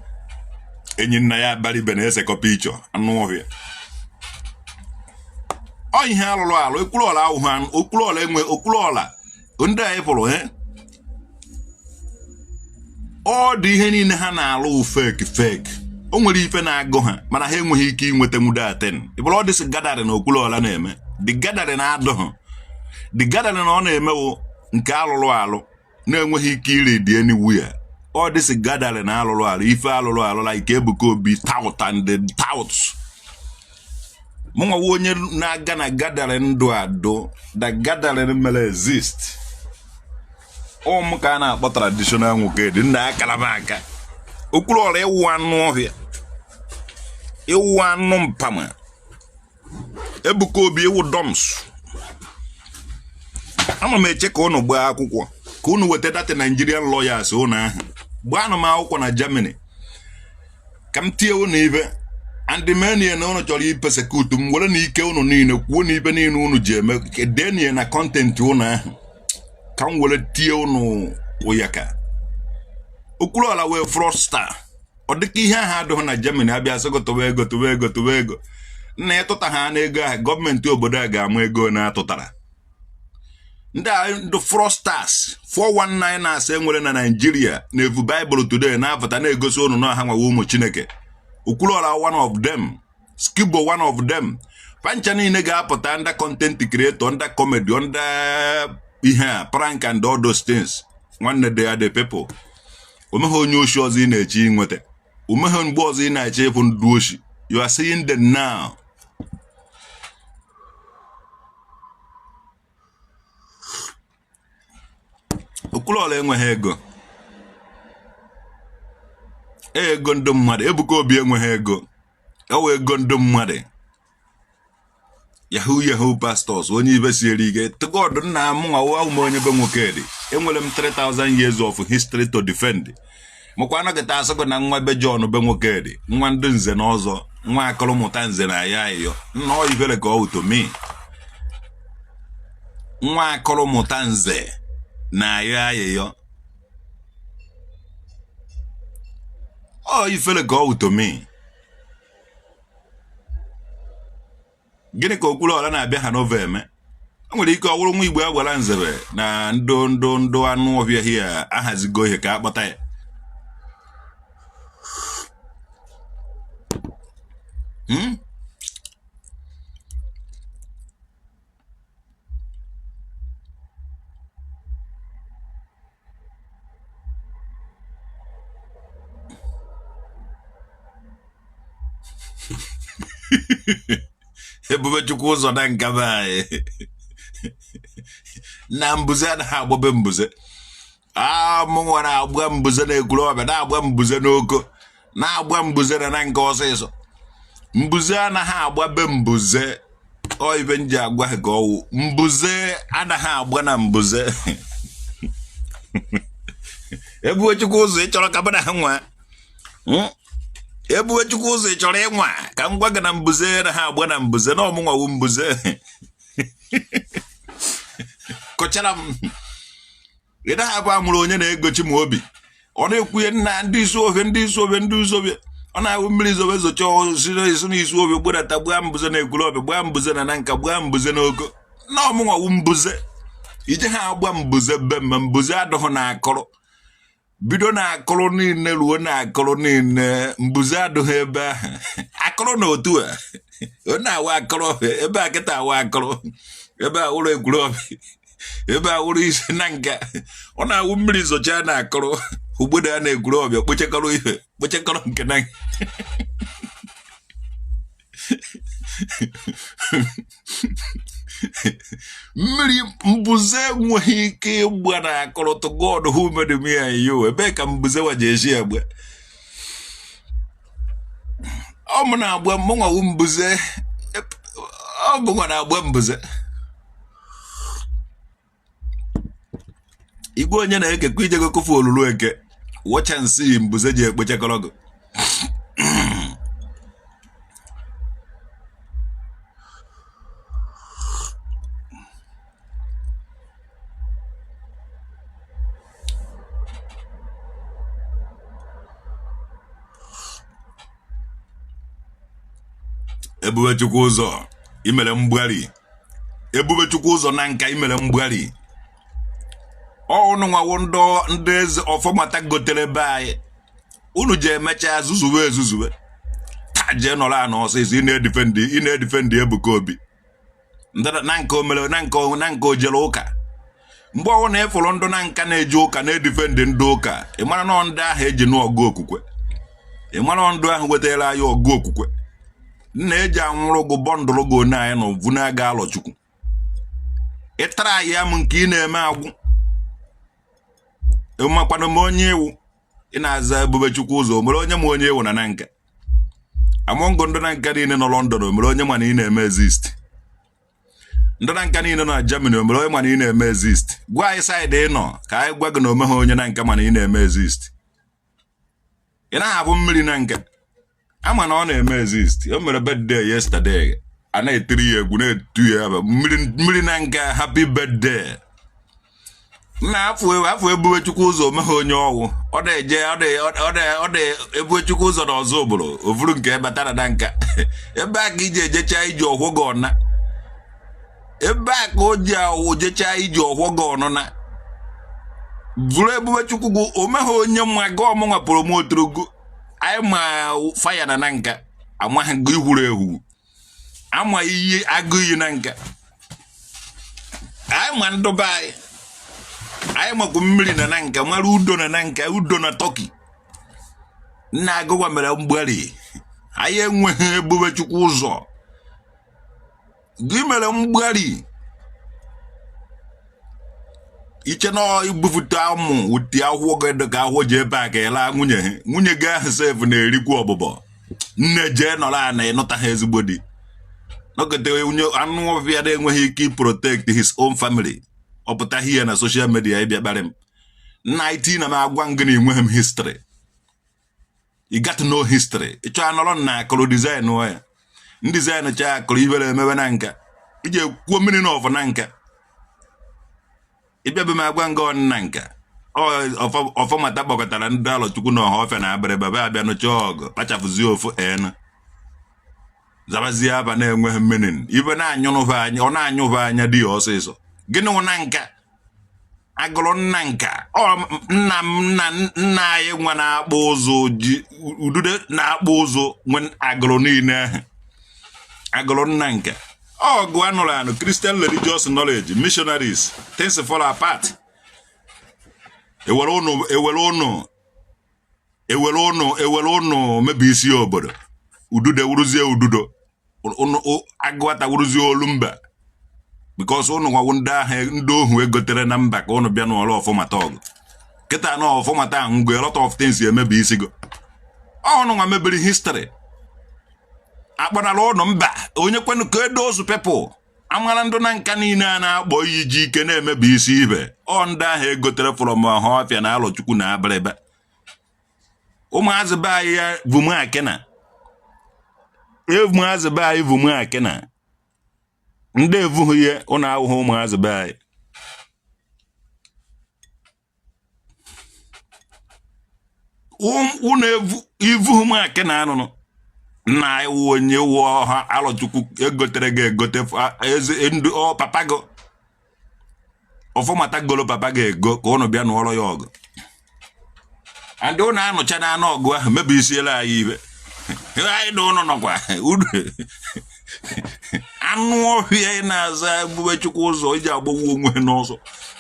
S1: enyi nna ya Abaribe na-esekọ picture. Anụ ọhịa ọ ihe alụlụ alụ. Okwuluọla ahụhụ Okwuluọla enwe Okwuluọla ndị anyị pụrụ ọ dị ihe niile ha na-alụ fake fake. O nwere ife na-agụ ha mana ha enweghị ike inweta nwude aten. Ịbụrụ ọ dịsị gathering na Okwuluọla na-eme the gathering na-adụghị the gathering na ọ na-emewo nke alụlụ alụ na-enweghị ike iri dị anywhere. Ọ dịsị gathering na alụlụ alụ ife alụlụ alụ like Ebuka Obi tout and the tout. Mụnwa onye na-aga na gathering ndụ adụ the gathering mere exist. Ụmụ ka a na-akpọ traditional nwoke dị nna akara m aka. Okwuluọla ịwụ anụ ọhịa, ịwụ anụ mpama. Ebuka Obi ịwụ doms. Ana m eche ka unu gbaa akwụkwọ ka unu weta data Nigerian lawyers unu ahụ gbaanụ m akwụkwọ na Germany ka m tie unu ibe and menie na unu chọrọ ipersecute m were na ike unu niile kwuo na ibe niile unu ji eme denie na content unu ahụ ka m were tie unu ụyaka. Okwuluọla wee fraudster. Ọ dịka ihe ahụ adịghị na Germany abịa sị gị tụwa ego tụwa ego tụwa ego nna ya tụta ha na ego ahụ gọọmenti obodo a ga-ama ego na-atụtara ndị a ndị fraudsters 419ers enwere na Nigeria na-evu Bible today na-apụta na-egosi unu na ha nwawa ụmụ Chineke. Okwuluọla one of them, Skibo one of them. Pancha niile ga-apụta ndị content creator, ndị comedy, ndị ihe a prank and all those things. Nwanne, they are the people. Omeghe onye oshi ọzọ ị na-eche inweta, omeghe mgbe ọzọ ị na-eche ịfụ ndị oshi. You are seeing them now. Okwuluọla enweghị ego, ego ndị mmadụ. Ebuka Obi enweghị ego, ewe ego ndị mmadụ. Yahoo yahoo pastors onye ibe siere ike to God nna m nwa ụmụ onye be nwoke dị. Enwere m 3000 years of history to defend. Makwa anọkịta asịgụ na nwa be John be nwoke dị, nwa ndị nze na ọzọ, nwa akọrọmụta nze na ya ayịyọ nna ọ ibere ka ọ to me. Nwa akọrọmụta nze na ayọ ayịyọ ọ ifere ka ọ to me. Gịnị ka Okwuluọla na-abịa Hanover eme? O nwere ike ọ bụrụ nwa Igbo agwara nzebe na ndụ ndụ ndụ anụ ọhịa hie ahazigo ihe ka akpọta ya. Ebube Chukwu ụzọ na Nanka be anyị na mbuze anaghị agba be mbuze. Mụnwa na-agba mbuze na Ekwulọbịa, na-agba mbuze n'Oko, na-agba mbuze na Nanka ọsịsọ. Mbuze anaghị agba be mbuze. Ọ ibe m ji agwa ha ka ọwụ mbuze anaghị agba na mbuze. Ebube Chukwu ụzọ, ị chọrọ ka na ha nwa? Ebube Chukwu ụzọ, ị chọrọ ịnwa ka m gwa gị na mbuze anaghị agba na mbuze, na ọ mụnwa wụ mbuze? Kọchara m ị naghị abụ amụrụ onye na-egochi m obi. Ọ na-ekwunye nna ndị Isuofia, ndị Isuofia, ndị Isuofia. Ọ na-ahụ mmiri zobe zocha si n'Isuofia gbadata gbaa mbuze na Ekwulọbịa, gbaa mbuze na Nanka, gbaa mbuze n'Oko, na ọ mụnwa wụ mbuze. Ije ha agba mbuze be ma mbuze adụghị na akụrụ. Bido na akụrụ niile ruo na akụrụ niile, mbuze adụghị ebe ahụ. Akụrụ na otu a ọ na-awa akụrụ ebe a kịta, awa akụrụ ebe a wụrụ Ekwulọbịa, ebe a wụrụ isi Nanka. Ọ na-awụ mmiri zocha na akụrụ ugbodo a na Ekwulọbịa, kpochekọrọ ihe, kpochekọrọ nke na mmiri. Mbuze enweghị ike ịgba na akụrụ. To God who made me and you, ebee ka mbuze wa ji esi egbe? Ọ mụ na-agba, mụnwa wụ mbuze. Ọ mụnwa na-agba mbuze. Igwe onye na-ekekwa ijego kụfu olulu eke watch and see mbuze ji ekpochekọrọ gị. Ebube Chukwu ụzọ, imere mgbari. Ebube Chukwu ụzọ Nanka, imere mgbari. Unu nwawo ndị eze ọfọmata gotere be anyị. Unu ji emecha zuzuwe ezuzuwe taa jee nọrọ ana ọsịsọ. Ị na-edefend Ebuka Obi Nanka o mere Nanka, Nanka o jere ụka. Mgbe ọwụ na ịfụrụ ndụ Nanka na-eje ụka na-edefend ndị ụka, ị mara na ndị ahụ eji nụ ọgụ okwukwe, ị mara ndụ ahụ wetara anyị ọgụ okwukwe. Nna eji anwụrụ gụ bọndụrụ gị one anyị nọ vu na-aga Alọchukwu. Ịtara anyị ya m nke ị na-eme agwụ makwanụ m onye iwu ị na-aza Ebube Chukwu ụzọ. O mere onye ma onye iwu na Nanka? Among ndị Nanka niile nọ London, o mere onye ma na ị na-eme exist? Ndị Nanka niile nọ na Germany, o mere onye ma na ị na-eme exist? Gwa anyị side ị nọ ka anyị gwa gị na omeghe onye Nanka ma na ị na-eme exist. Ị naghị abụ mmiri Nanka ama na ọ na-eme exist. O mere birthday yesterday, a na-etiri ya egwu, na-etu ya mmiri mmiri Nanka, happy birthday. Nna afọ Ebube Chukwu ụzọ, omeghe onye ọwụ. Ọ na-eje ọ dị Ebube Chukwu ụzọ na ọzọ obodo ovuru nke batara na Nanka. Ebe a ka iji ejecha iji ọhụụ gị ọna. Ebe a ka o ji awụ jechaa iji ọhụụ gị ọnụna vụrụ. Ebube Chukwu gụ omeghe onye mma gị ọmụnwa promoturu gụ. Anyị ma faya na Nanka, amaghị gị hwuru ehu, ama iyi agụ iyi Nanka. Anyị ma ndụba anyị, anyị makwa mmiri na Nanka, mara udo na Nanka, udo na Turkey. Nna agụgwa mere mgbari. Anyị enweghị Ebube Chukwu ụzọ gị mere mgbari. Iche na ibufute amụ ụdị akwụkwọ gị dị ka akwụkwọ ji ebe a ka ịla nwunye ha. Nwunye gị ahụ sef na-erikwu ọbụbọ. Nne jee nọrọ ana, ịnụta ha ezigbo di. Nọkọta onye anụ ọfịa na-enweghị ike protect his own family, ọ pụtaghị ya na social media ịbịa kparị m. Nna iti na m agwa m gị na enweghị m history. You got no history. Ịchọ anọrọ na akụrụ design ya ndị design cha akụrụ ibere emewe Nanka iji ekwuo mmiri na ọfụ Nanka. Ịbịa be m agwa nga ọ Nanka ọfọmata kpọkọtara ndị Alọchukwu na Ọhafịa na Abịrịba be abịa nụcha ọgụ kpachapụzie ofu n zabazie aba na-enweghị meaning. Ibe na-anyụnụva anya, ọ na-anyụva anya dị ya ọsịsọ. Gịnị wụ Nanka? Agụrụ nna nka ọ nna m nna nna anyị nwa na-akpụ ụzụ ji udude na-akpụ ụzụ nwe agụrụ niile ahụ agụrụ nna nka ọgụ anụrụ anụ. Christian religious knowledge, missionaries, things fall apart. Ewere ụnụ, ewere ụnụ, ewere ụnụ, ewere ụnụ mebi isi obodo. Udude wuruzie ududo. Agụata wụrụzi olu mba because ụnụ nwawo ndị ahụ, ndị ohu egotere na mba ka ụnụ bịa n'ọrụ Ọfọmata ọgụ. Kịta na Ọfọmata ahụ, a lot of things emebi isigo. Ọnụ nwa mebiri history, akpọnala ụnụ mba. Onye kwenụ ka those people amara ndụ na nka niile a na-akpọ iyi ji ike na-emebi isi ibe ọ ndị ahụ egotere from Ọhafịa na Alọchukwu na Abịrịba. Ụmụazị be anyị ya vumakena, ụmụazị be anyị vumakena, ndị evughị ihe ụnụ ahụhụ. Ụmụazị be anyị ụnụ ivughị makena anụnụ nna iwu onye wụ ọha Alọchukwu egotere gị egote eze ndị ọ papa gị Ọfọmata golo papa gị ego ka ụnụ bịa nụọrọ ya ọgụ. And ụnụ anụcha na anụ ọgụ ahụ mebisiela anyị ibe anyị na ụnụ nọkwa anụ ọhịa. Ị na-aza Ebube Chukwu ụzọ iji agbagbu onwe ha n'ọsọ,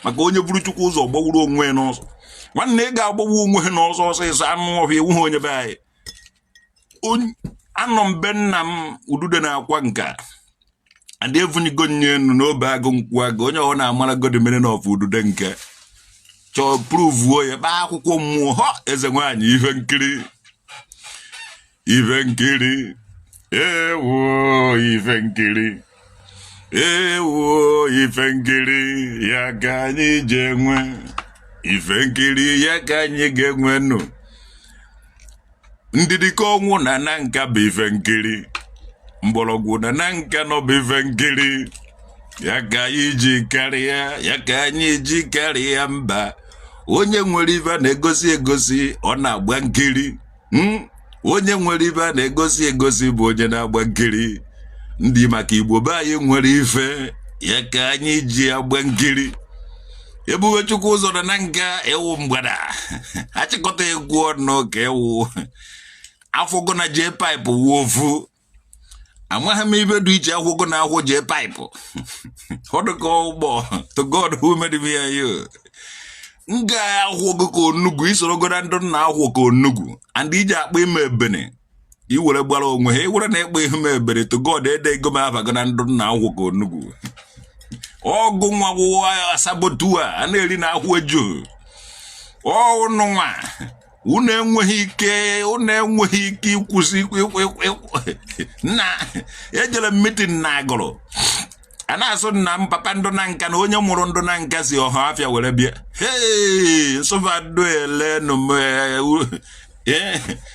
S1: maka onye buru Chukwu ụzọ gbagburu onwe ya n'ọsọ. Nwanne, ị ga-agbagbu onwe ha n'ọsọ ọsịsọ. Anụ ọhịa, ewughị onye be anyị. Anọ m be nna m, udude na-akwa nka and evunigo nye enu n'obe agụ nkwụ agụ. Onye ọ na-amara God mere na ọfụ udude nke chọọ pruvuo ya, kpaa akwụkwọ mmụọ họ eze nwaanyị. Ife nkiri, ife nkiri, ewo ife nkiri, ewo ife nkiri ya ka anyị ji enwe ife nkiri, ya ka anyị ga-enwe nụ ndidi ka ọnwụ na na nka bụ ife nkiri, mgbọrọgwụ na na nka nọ bụ ife nkiri, ya ka anyị ji karịa, ya ka anyị ji karịa mba. Onye nwere ife na-egosi egosi, ọ na-agba nkiri. Onye nwere ife na-egosi egosi bụ onye na-agba nkiri. Ndị maka Igbo be anyị nwere ife, ya ka anyị ji agba nkiri. Ebube Chukwu ụzọ na nka ewu mgbada achịkọta egwu ọnụ ka ewu afọgo na jee pipe wuo ofu. Amaghị m ibe dị iche akwụgo na akwụ jee pipe ọdụka ụgbọ. To God who made me and you, nga akwụgo ka onugwu isorogo na ndụ nna akwụ ka onugwu and iji akpa ime ebene iwere gbara onwe ha iwere na ịkpa ihe ebere. To God ede ego m abago na ndụ nna akwụ ka onugwu ọgụ nwa gwụwa asabotu a na-eri na akwụ eju ọnụ nwa. Unu enweghị ike, unu enweghị ike ịkwụsị nna. Ejere m meeting na Agụrụ, a na-asụ nna m papa ndụ na nka na onye mụrụ ndụ na nka si Ọhafịa were bịa. Hei, nsụfadụ elenụ m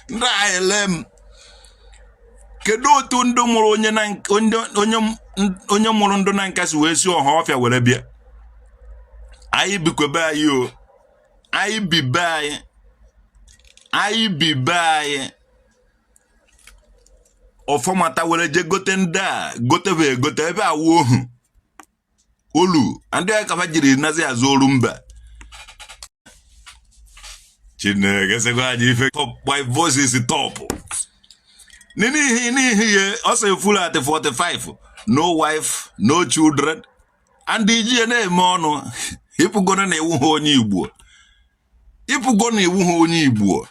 S1: ndị a ele m. Kedu otu ndị mụrụ onye na onye mụrụ ndụ na nka si wee si Ọhafịa were bịa? Anyị bikwa be anyị o, anyị bi be anyị, anyị bi be anyị. Ọfọmata were je gote ndị a gotebe egote ebe awụ ohu olu ndị a kafa jiri nazi azụ oru mba. Chineke sịkwa anyị ife. Top, my voice is top. N'ihi ya ọ sị full at 45, no wife, no children, and iji ya na-eme ọnụ. Ịpụgo na iwu ha onye Igbo, ịpụgo na iwu ha onye Igbo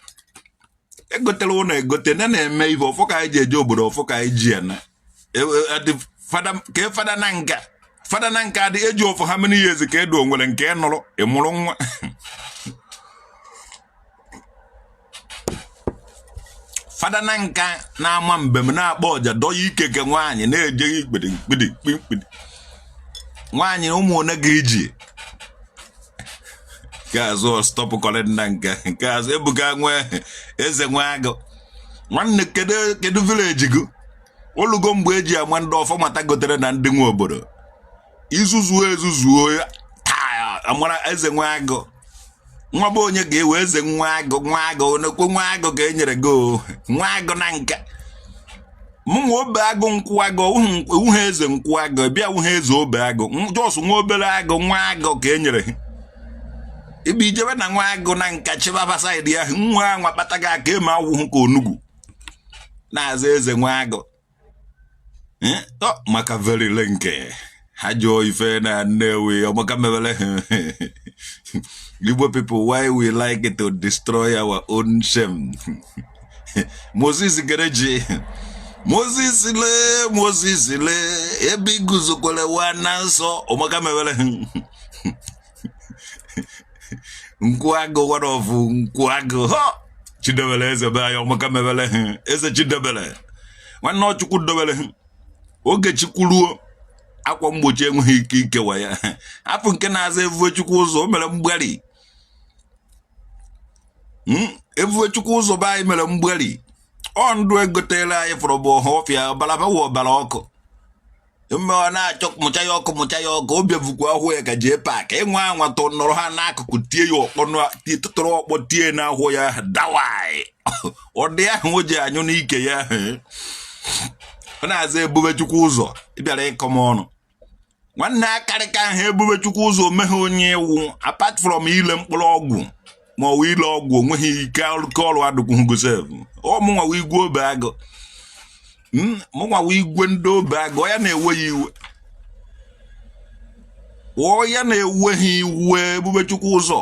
S1: egotere ụlọ egote na na-eme ife ọfọ ka anyị ji eje obodo, ọfọ ka anyị ji ya na ka fada na nka, fada na nka adị eji ọfọ. Ha many years ka edo nwere nke nụrụ ịmụrụ nwa fada na nka na-ama mbem na-akpọ ọja dọya ike ke nwaanyị na-ejeghị ikpedi mkpidi mkpidi nwaanyị ụmụ one gị iji nke azụ. Stop calling na nke nke azụ Ebuka nwe eze nwe agụ. Nwanne, kedu kedu village gị? Olugo mgbe eji ama ndị Ọfọmata gotere na ndị nwe obodo. Izuzuo ezuzuo taa amara eze nwe agụ nwa bụ onye ga-ewe eze nwa agụ, nwa agụ onekwe, nwa agụ ka e nyere gị, nwa agụ na nka mụ nwa obe agụ nkwụ agụ ewughị eze nkwụ agụ bịa wụghị eze obe agụ jos nwa obere agụ, nwa agụ ka e nyere ibe ijebe na nwa agụ na nka chibaba side ahụ. Nwa anwa kpata gị aka eme awụhụ ka onugwu na-aza eze nwa agụ maka very nke ha jụọ ife na Nnewi ọmaka mebele. Igbo people, why we like to destroy our own shame? Moses Gereji Moses lee, Moses lee, ebe iguzokwere wa na nsọ ọmaka mewere nkwụ agụ, one of nkwụ agụ họ Chidebere eze be anyị ọmaka mewere eze Chidebere nwanne ọ Chukwu dobere oge Chukwu ruo akwa mgbochi enweghị ike ikewa ya afọ nke na-aza Ebube Chukwu ụzọ o mere mgbari Ebube Chukwu ụzọ be anyị mere mgbari ọ ndụ egotere anyị fọrọ bụ Ọhafịa ọbara bawa ọbara ọkụ mme ọ na-achọ mụcha ya ọkụ mụcha ya ọkụ obi vukwa ahụ ya ka jee paakị ịnwa anwa tụ nọrọ ha n'akụkụ tie ya ọkpọ tụtụrụ ọkpọ tie n'ahụ ya dawai ọ dị ahụ o ji anyụ n'ike ya ọ na-aza Ebube Chukwu ụzọ ị bịara ịkọ m ọnụ nwanne akarịka ahụ Ebube Chukwu ụzọ omeghe onye iwu apart from ile mkpụrụ ọgwụ ma ọ wụ ile ọgwụ onweghị ike ike ọrụ adụkwughị sef ọ mụnwa wụ igwe obe agụ mụnwa wụ igwe ndị obe agụ ọ ya na-ewe ya iwe ọ ya na-ewe ha iwe Ebube Chukwu ụzọ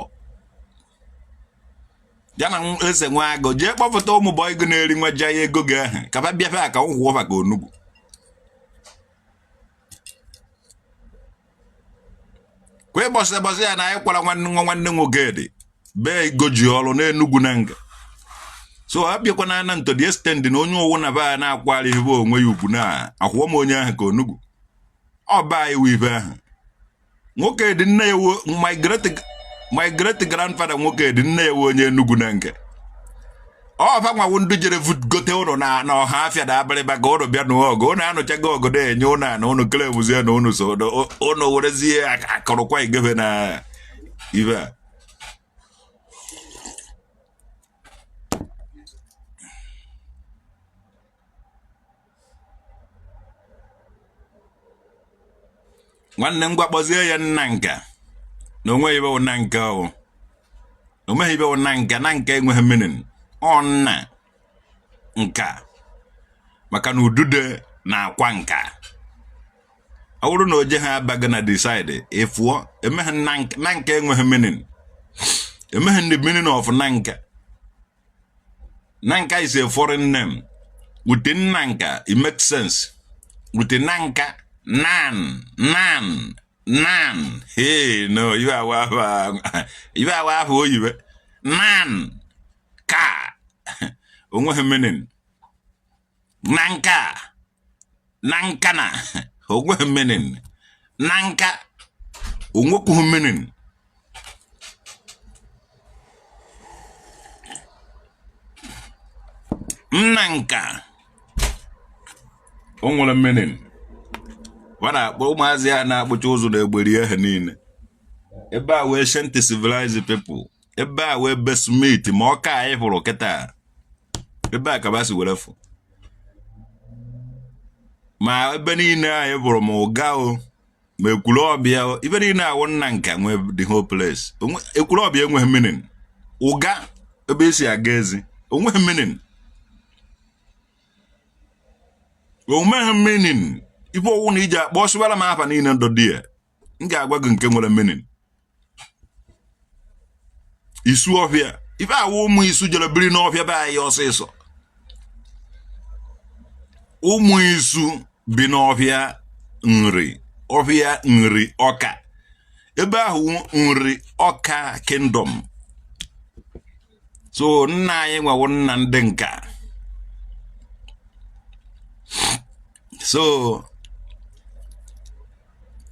S1: ya na eze nwa agụ jee kpọpụta ụmụ bọị gị na-eri nwa ja ya ego gị ahụ ka fa bịafe ka nkwụ ka onugbu kwa ịbọsị bọsị ya na anyị kwara nwanne nwa nwanne nwoke dị bee igoji ọrụ n'Enugwu na nga so abịakwana na to the extent na onye owu na be a na-akwara ihe onwe ya ugwu na akwụọ m onye ahụ ka onugbu ọ ba anyị wụ ibe ahụ nwoke dị nne ya my great grandfather nwoke dị nne ya onye Enugwu na nke ọ fa nwawu ndị jere gote ụnụ na na Ọhafịa na Abịrịba ka ụnụ bịa nụọ ọgụ ụnụ anụchago ọgụ na-enye ụnụ ana ụnụ claimzie na ụnụ so ụnụ werezie akụrụkwa igebe na ibe a nwanne m gwakpọzie ya nna nka na onweghị ibe na nka o onweghị ibe na nka na nka enweghị meaning ọ nna nka maka na udude na-akwa nka ọ bụrụ na oje ha abaghị na decide ịfụọ emeghe na nka enweghị meaning emeghe the meaning of na nka Nanka is a foreign name. With the Nanka, it makes sense. With the Nanka, Nan, Nan, Nan. Hey, no, you are you are who you Nan, Ka. Onweghị meaning. Nanka, Nankana. Onweghị meaning. Nanka, onwekwughị meaning. Nna nka o nwere meaning wa na-akpọ ụmụazị ya na-akpụcha ụzụ na egberi ha niile ebe a wee ancient civilized people ebe a wee be Smith ma ọka anyị hụrụ kịta ebe a ka ba si were fụ ma ebe niile anyị hụrụ ma ụga o ma Ekwulọbịa ibe niile awụ nna nka nwe the whole place Ekwulọbịa enweghị meaning ụga ebe esi aga ezi onweghị meaning onweghị meaning ife ọwụ na iji akpọ sịwara m afa niile ndụ dị ya m ga-agwa gị nke nwere meaning isu ọfịa ife awụ ụmụ isu jere biri n'ọfịa be anyị ọsịsọ ụmụ isu bi n'ọfịa nri ọfịa nri ọka ebe ahụ nri ọka kingdom so nna anyị nwewo nna ndị nka so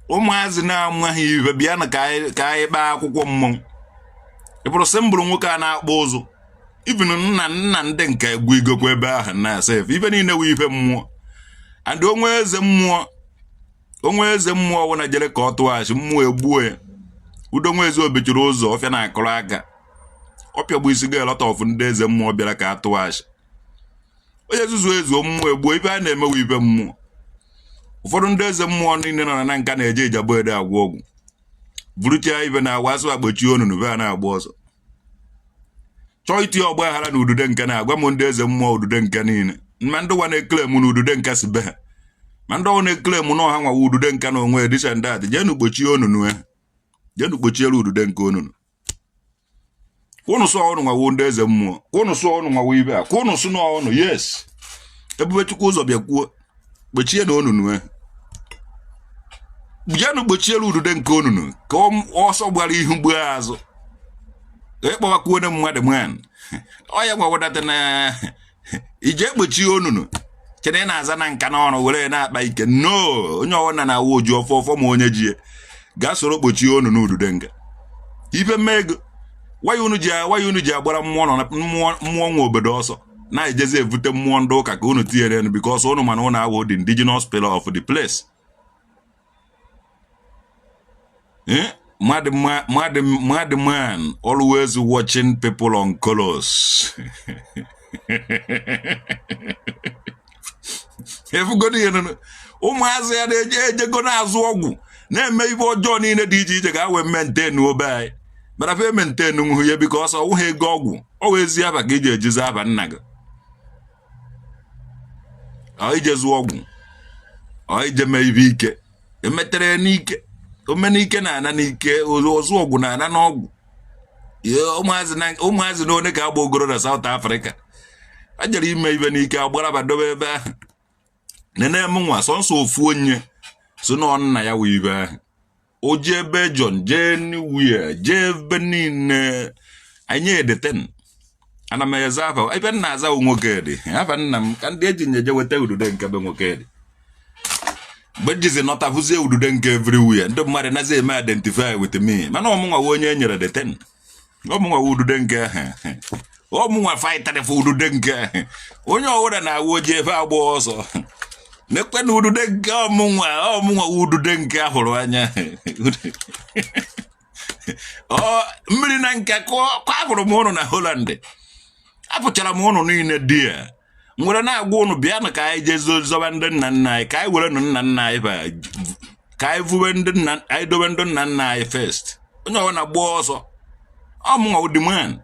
S1: ụmụazị na-amaghị ife bịa na ka anyị kpaa akwụkwọ mmọnwụ ị bụrụ sị mbụrụ nwoke a na-akpọ ụzụ even nna nna ndị nke egwu igokwa ebe ahụ na sef ife niile wụ ife mmụọ and onwe eze mmụọ onwe eze mmụọ ọbụla jere ka ọ tụọ asị mmụọ egbuo ya udo nwa eze obichiri ụzọ ọfịa na-akụrụ aka ọ pịagbu isi ga lot of ndị eze mmụọ bịara ka a tụọ asị onye zuzu ezuo mmụọ egbuo ife a na-emewe ife mmụọ ụfọdụ ndị eze mmụọ niile nọ na nka na-eje Ijebu Ode agwọ ọgwụ buruchaa ibe na-agwa asụ akpochie onunu be a na-agba ọsọ chọọ itinye ọgba aghara na udude nke na-agwa m ndị eze mmụọ udude nke niile ma ndị nwa na-eclaim na udude nka si be ha ma ndị ọwụ na-eclaim na ọha nwawa udude nka na onwe this and that jeenu kpochie onunu ha jeenu kpochiere udude nke onunu kwụnụ sọ ọnụ nwawo ndị eze mmụọ kwụnụ sọ ọnụ nwawo ibe a kwụnụ sụ n'ọnụ yes Ebube Chukwu ụzọ bịa kwuo kpochie na onunu ahụ jeenụ kpochiere udude nke onunu ka ọsọ gbara ihu gbuo azụ ịkpọwakwuo onye mmadụ man ọ ya nwawedata na ije kpochie onunu chere ị na-aza na nka n'ọrụ were na-akpa ike no onye ọwụna na-awụ oji ọfọ ọfọ ma onye ji ya gaa soro kpochie onunu udude nga ife mme ego waya unu ji agbara mmụọ nọ na mmụọ nwe obodo ọsọ na-ejezi evute mmụọ ndị ụka ka unu tinyere enu because unu mana unu awụ the indigenous pillar of the place. Eh? Mad, mad, mad man always watching people on colors. Efugodi ihe nụnụ. Ụmụazị ya na-eje ejego na-azụ ọgwụ na-eme ife ọjọọ niile dị iche iche ka ha wee maintain obe anyị mana fa maintain nwuhu ya because ọ wụghị ego ọgwụ ọ wụ ezi afa ka iji ejizi afa nna gị ọ ije zụọ ọgwụ ọ ije mee ife ike emetere n'ike omenike na-ana n'ike ọzụ ọgwụ na-ana n'ọgwụ ụmụazị na one ka agba ogoro na South Africa a jere ime ife n'ike agbara badobe ebe ahụ nene m nwa sọnsọ ofu onye so na nna ya wee ibe ahụ o jee ebe John jee anywhere jee ebe niile anyị edeten ana m eze afa ebe m na-aza nwoke dị afa nna m ka ndị eji nyeje weta udude nke be nwoke dị mgbe jizi nọta hụzie udude nke everywhere ndị mmadụ nazi eme identify with me mana ọ mụnwa onye e nyere the ten ọ mụnwa udude nke ahụ ọ mụnwa fightara for udude nke ahụ onye ọwụla na-awụ oji efe agba ọsọ nekwe na udude nke ọ mụnwa ọ mụnwa udude nke ahụrụ anya ọ mmiri na nke kụọ afụrụ m ụnụ na Holland apụchara m ụnụ niile di ya nwere na-agwa ụnụ bịanụ ka anyị jee zọba ndị nna nna anyị ka anyị were nụ nna nna anyị ka anyị vube ndị nna anyị dobe ndị nna nna anyị first onye ọbụla gbaa ọsọ ọ mụnwa the man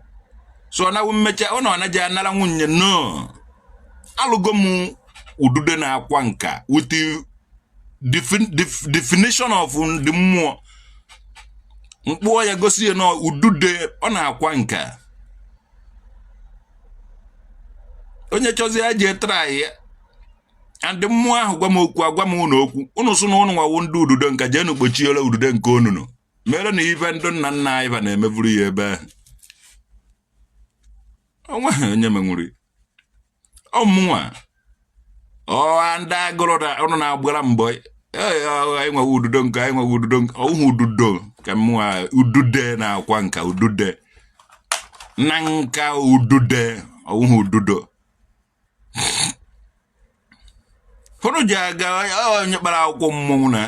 S1: so na mmecha ọ na anaghị anara nwunye no alụgo m udude na-akwa nka with the definition of ndị mmụọ mkpụọ ya gosi ya na udude ọ na-akwa nka onye chọzi ya jee try ya and mmụọ ahụ gwa m okwu agwa m ụnụ okwu ụnụ sị na ụnụ nwawo ndị ududo nka jeenụ kpochiere ududo nke onunu mere na ife ndị nna nna anyị ba na-emevuru ya ebe ahụ o nweghị onye menwuru ọ mụnwa ọ ndị agụrụ ụnụ na-agbara mbọ anyị nwewe ududo nke anyị nwewe ududo nke ọwụghị ududo ka mụnwa udude na-akwa nka udude na nka udude ọwụghị ududo ụnụ ji aga onye kpara akwụkwọ mmọnwụ na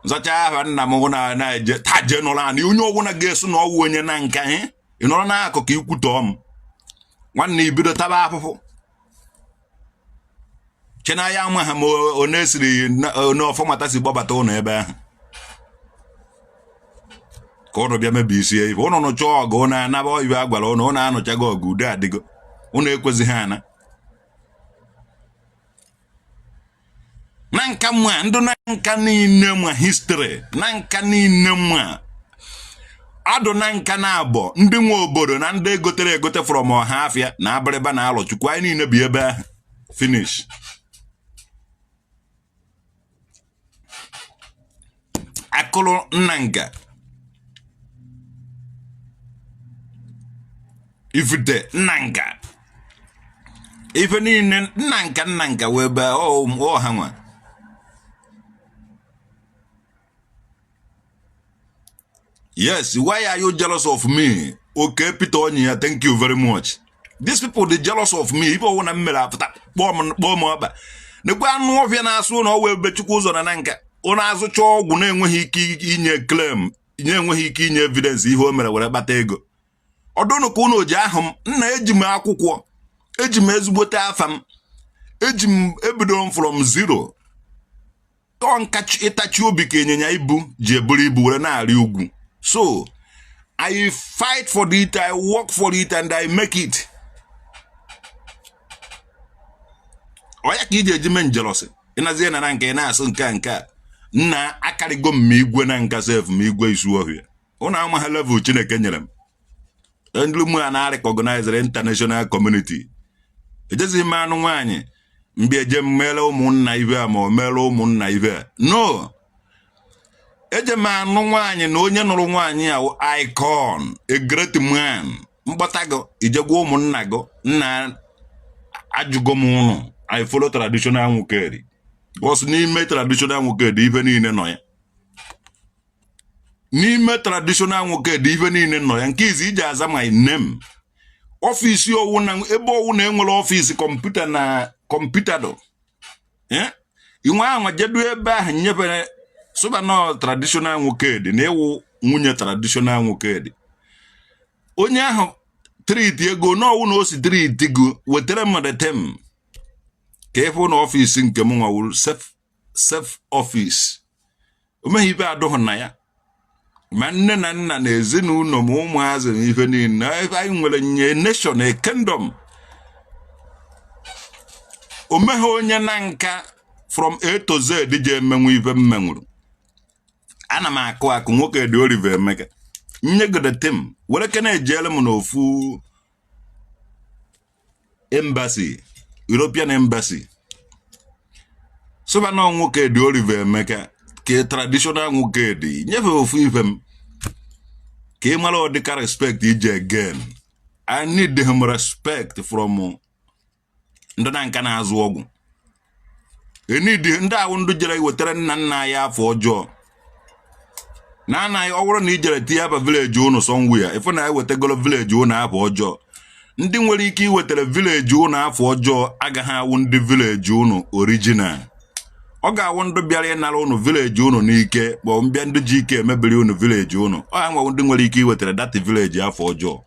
S1: zacha aha nna m na na-eje taa jee nọrọ anị onye ọbụla ga-eso na ọwụ onye na nka ị nọrọ n'akụkụ ikwutọọ m nwanne ibido taba afụfụ chenaya ama ha ma onye siri onye ọfọmata si gbabata ụnụ ebe ahụ ka ụnụ bịa mebisie ife ụnụ nụcha ọgụ ụnụ anaba ibe a gwara ụnụ ụnụ anụchago ọgụ udo adịgo ụnụ ekwezighị ana na nka mma ndụ na nka niile ma history na nka niile ma adụ na nka na abọ ndị nwe obodo na ndị egotere egote from ọhafịa na abịrịba na alọchukwu anyị niile bi ebe ahụ finish akụrụ nna nka ifite nna nka ife niile nna nka nna nka wee bee ọha nwa Yes, why are you jealous of me? Okay, Peter Onyia, thank you very much. These people they jealous of me. Ife ọwụna m mere apụta kpọọ m kpọọ m ọkpa. Nekwa anụ ọfịa na-asụ na ọwa ebe Chukwu ụzọ na na nka. Ọ na-azụcha ọgwụ na-enweghị ike inye claim, na-enweghị ike inye evidence ihe o mere were kpata ego. Ọdụnụ ka unu ji ahụ m nna eji m akwụkwọ eji m ezigbote afa m eji m ebido m from zero ọ nka ịtachi obi ka ịnyịnya ibu ji eburu ibu were na-arị ugwu so I fight for it I work for it and I make it ọ ya ka iji eji mee njelọsị ịnazie na na nke ị na-asụ nke a nke a nna akarịgo m ma igwe na nka sef ma igwe isu ọhịa ụnụ amaghị level chineke nyere m ndị mụ a na-recognize international community ejezighị m anụ nwaanyị M bịa eje m mere ụmụnna ibe a ma ọ mere ụmụnna ibe a. No, eje m anụ nwaanyị na onye nụrụ nwaanyị a icon, a great man. M kpọta gị, i je gwa ụmụnna gị, nna ajụgo m ụnụ. I follow traditional nwokedi because n'ime traditional nwokedi ife niile nọ ya. N'ime traditional nwokedi ife niile nọ ya. Nke izi iji aza my name, ọfịs ọwụ na ebe ọwụ na enwere ọfịs kọmputa na kọmputa dụ. Inwe anwa jedu ebe ahụ nyefere sụba nọ traditional nwokedi na ị wụ nwunye traditional nwokedi. Onye ahụ treat ego n'ọwụ na o si treat gị wetara m the term ka ị fụ na ọfịs nke m nwa wuru self office. O meghị ife adụghị na ya, ma nne na nna na ezinụlọ ma ụmụazị na ife niile ife anyị nwere nye nation, a kingdom. O meghị onye Nanka from A to Z ji emenwu ife m menwuru. Ana m akụ akụ Nwokedi Oliver Emeka nyegode tim were kene ejeele m n'ofu embassy, European embassy, sụba na Nwokedi Oliver Emeka ka traditional Nwokedi nyefe ofu ife m ka ị mara ọdịka respect ije again. I need him respect from ndị Nanka na-azụ ọgwụ enidi ndị ahụ ndị jere wetara nna nna ya afa ọjọọ na anaghị. Ọ bụrụ na i jere tinye afa village ụnụ somewhere, ịfụ na ewetagolo village ụnụ afa ọjọọ. Ndị nwere ike iwetara village ụnụ afa ọjọọ agaghị awụ ndị village ụnụ original. Ọ ga-awụ ndị bịara ịnara ụnụ village ụnụ n'ike, ma ọ mbịa ndị ji ike emebiri ụnụ village ụnụ. Ọ ha nwewu ndị nwere ike iwetara that village afa ọjọọ.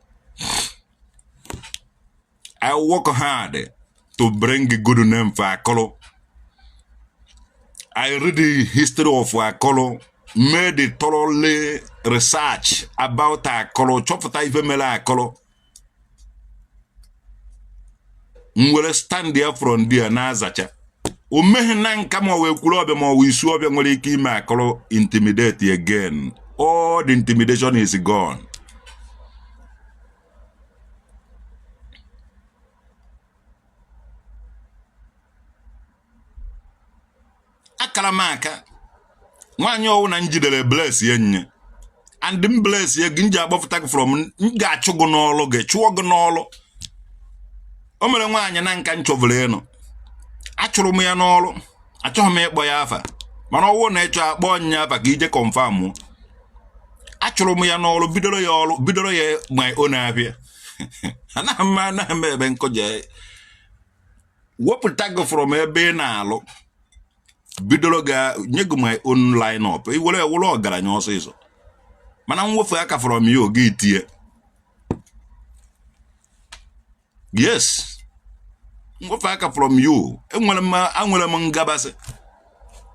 S1: I work hard to bring good name for Akulu. I read the history of Akulu, made the thoroughly research about Akulu, chọpụta ife mere Akulu. M were stand there from there na-azacha. O meghị Nanka ma ọ wee Ekwulobia ma ọ wee Isuọfịa nwere ike ime Akulu intimidate again. All the intimidation is gone. Akara m aka nwaanyị ọwụ na njidere bless ya nye and m bless ya gị nji akpọpụta gị from m ga-achụ gị n'ọlụ gị chụọ gị n'ọlụ. O mere nwaanyị Nanka m chọvụrụ ịnụ, achụrụ m ya n'ọlụ. Achọghị m ịkpọ ya afa, mana ọwụ na ịchọ akpọ nya afa ka ije confirm. Achụrụ m ya n'ọrụ, bidoro ya ọrụ, bidoro ya my own afịa. Anaghị m ebe nkụja wepụta gị from ebe ị na-alụ, bidoro ga nye gị my own line up, i were wụrụ ọgaranya ọsịsọ. Mana mwefu aka from ya oge itie yes, mwefu aka from you. Enwere m anwere m ngabasị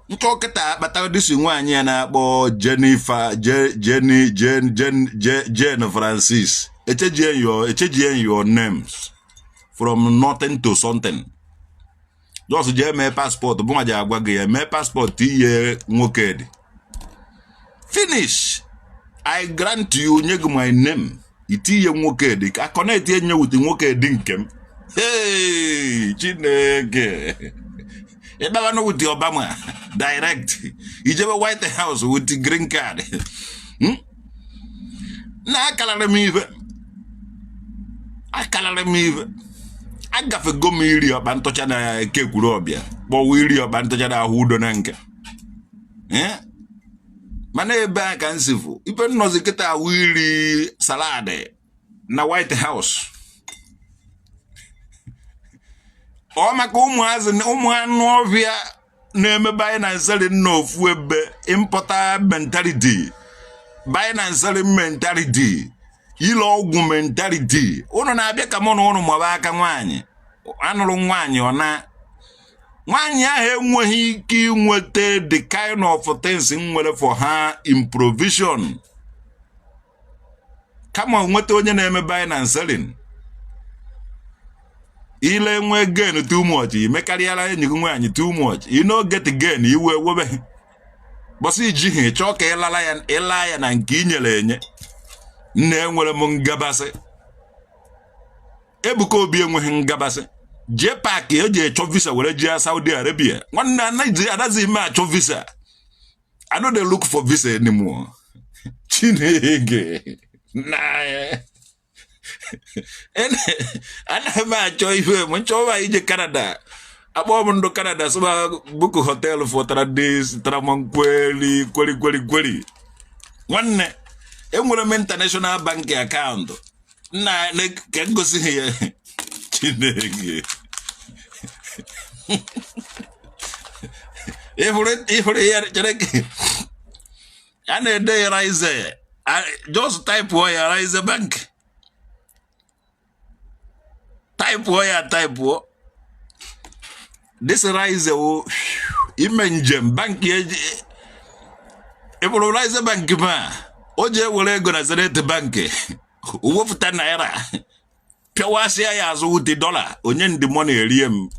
S1: nchọ kịta akpata dịsi nwaanyị ya na-akpọ Jennifer Jenny Jen Jen Jen Francis. Echejie your names from nothing to something. Just jee mee passport bụ nwa ji agwa gị ya mee passport iye Nwokedi finish. I grant you, nye gị my name, itinye Nwokedi ka connect enye with Nwokedi nke m. Hey, Chineke, ịkpawanụ with Obama direct, ijebe White House with green card. Na akalarị m ife, akalarị m ife, agafego m iri ọkpa ntụcha na eke Ekwulobia kpọwa iri ọkpa ntụcha na ahụ udo na nke. Mana ebe a ka m si fụ ife nnọzi kịta awụ iri salad na White House. Ọ maka ụmụazị ụmụ anụ ọhịa na-eme buying and selling n'ofu ebe, importer mentality, buying and selling mentality, ile ọgwụ mentality. Ụnụ na-abịa ka mụ na ụnụ maba aka nwaanyị anụrụ nwaanyị, ọ na nwaanyị ahụ enweghị ike inweta the kind of things m nwere for her in provision, kama nweta onye na-eme buying and selling. Ile nwee gain too much, imekarịara enyi gị nwaanyị too much, you no get gain, iwe webe bọsị ijighị chọọ ka ịlara ya, ịla ya na nke i nyere enye. Nna, enwere m ngabasị. Ebuka Obi enweghị ngabasị. JPAC eji echọ visa were jee Saudi Arabia. Nwanne, anaghịzi ime achọ visa. I no dey look for visa anymore. Chineke na anaghị m achọ ife m nchọwa ije Canada. Akpọọ m ndụ Canada, sịba book hotel for 3 days, tramankweli kweli kweli kweli. Nwanne, enwere m international bank account nna ka m gosi ha ya. Chineke, ịhụrụ ya? Chere, a na-ede ya Rise. Just type ya Rise Bank, type ya, type this Rise wo ime njem bank eji. Ịbụrụ Rise Bank ma o ji ewere ego na Zenith Bank, wepụta naira, pịawasịa ya azụ wute dọla, onye ndị money erie m.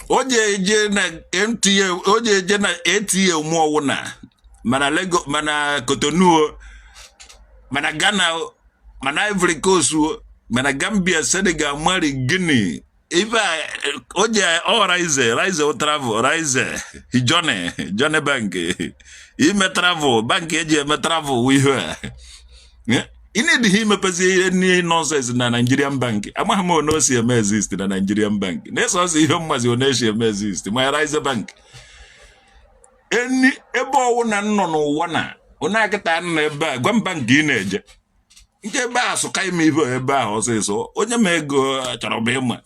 S1: O ji eje na MTA, o ji eje na ATM ọwụna, mana Lagos, mana Cotonou, mana Ghana, mana Ivory Coast, mana Gambia, Senegal, Mali, Guinea. Ife a o ji ọ Rise, Rise travel, Rise Johnny, Johnny Bank ime travel, bank eji eme travel wụ ihe a. Ị na-edighị imepezi ihe n'ihe nonsense na Nigerian bank. Amaghị m one o si eme exist na Nigerian bank na-eso ọsọ ihe mmazi one esi eme exist ma Rise Bank eni ebe ọwụ na nnọ n'ụwa na onye akịta nọ ebe a. Gwa m bank ị na-eje nke ebe a sụka ime ife ebe ahụ ọsịsọ. Onye ma ego chọrọ m ịma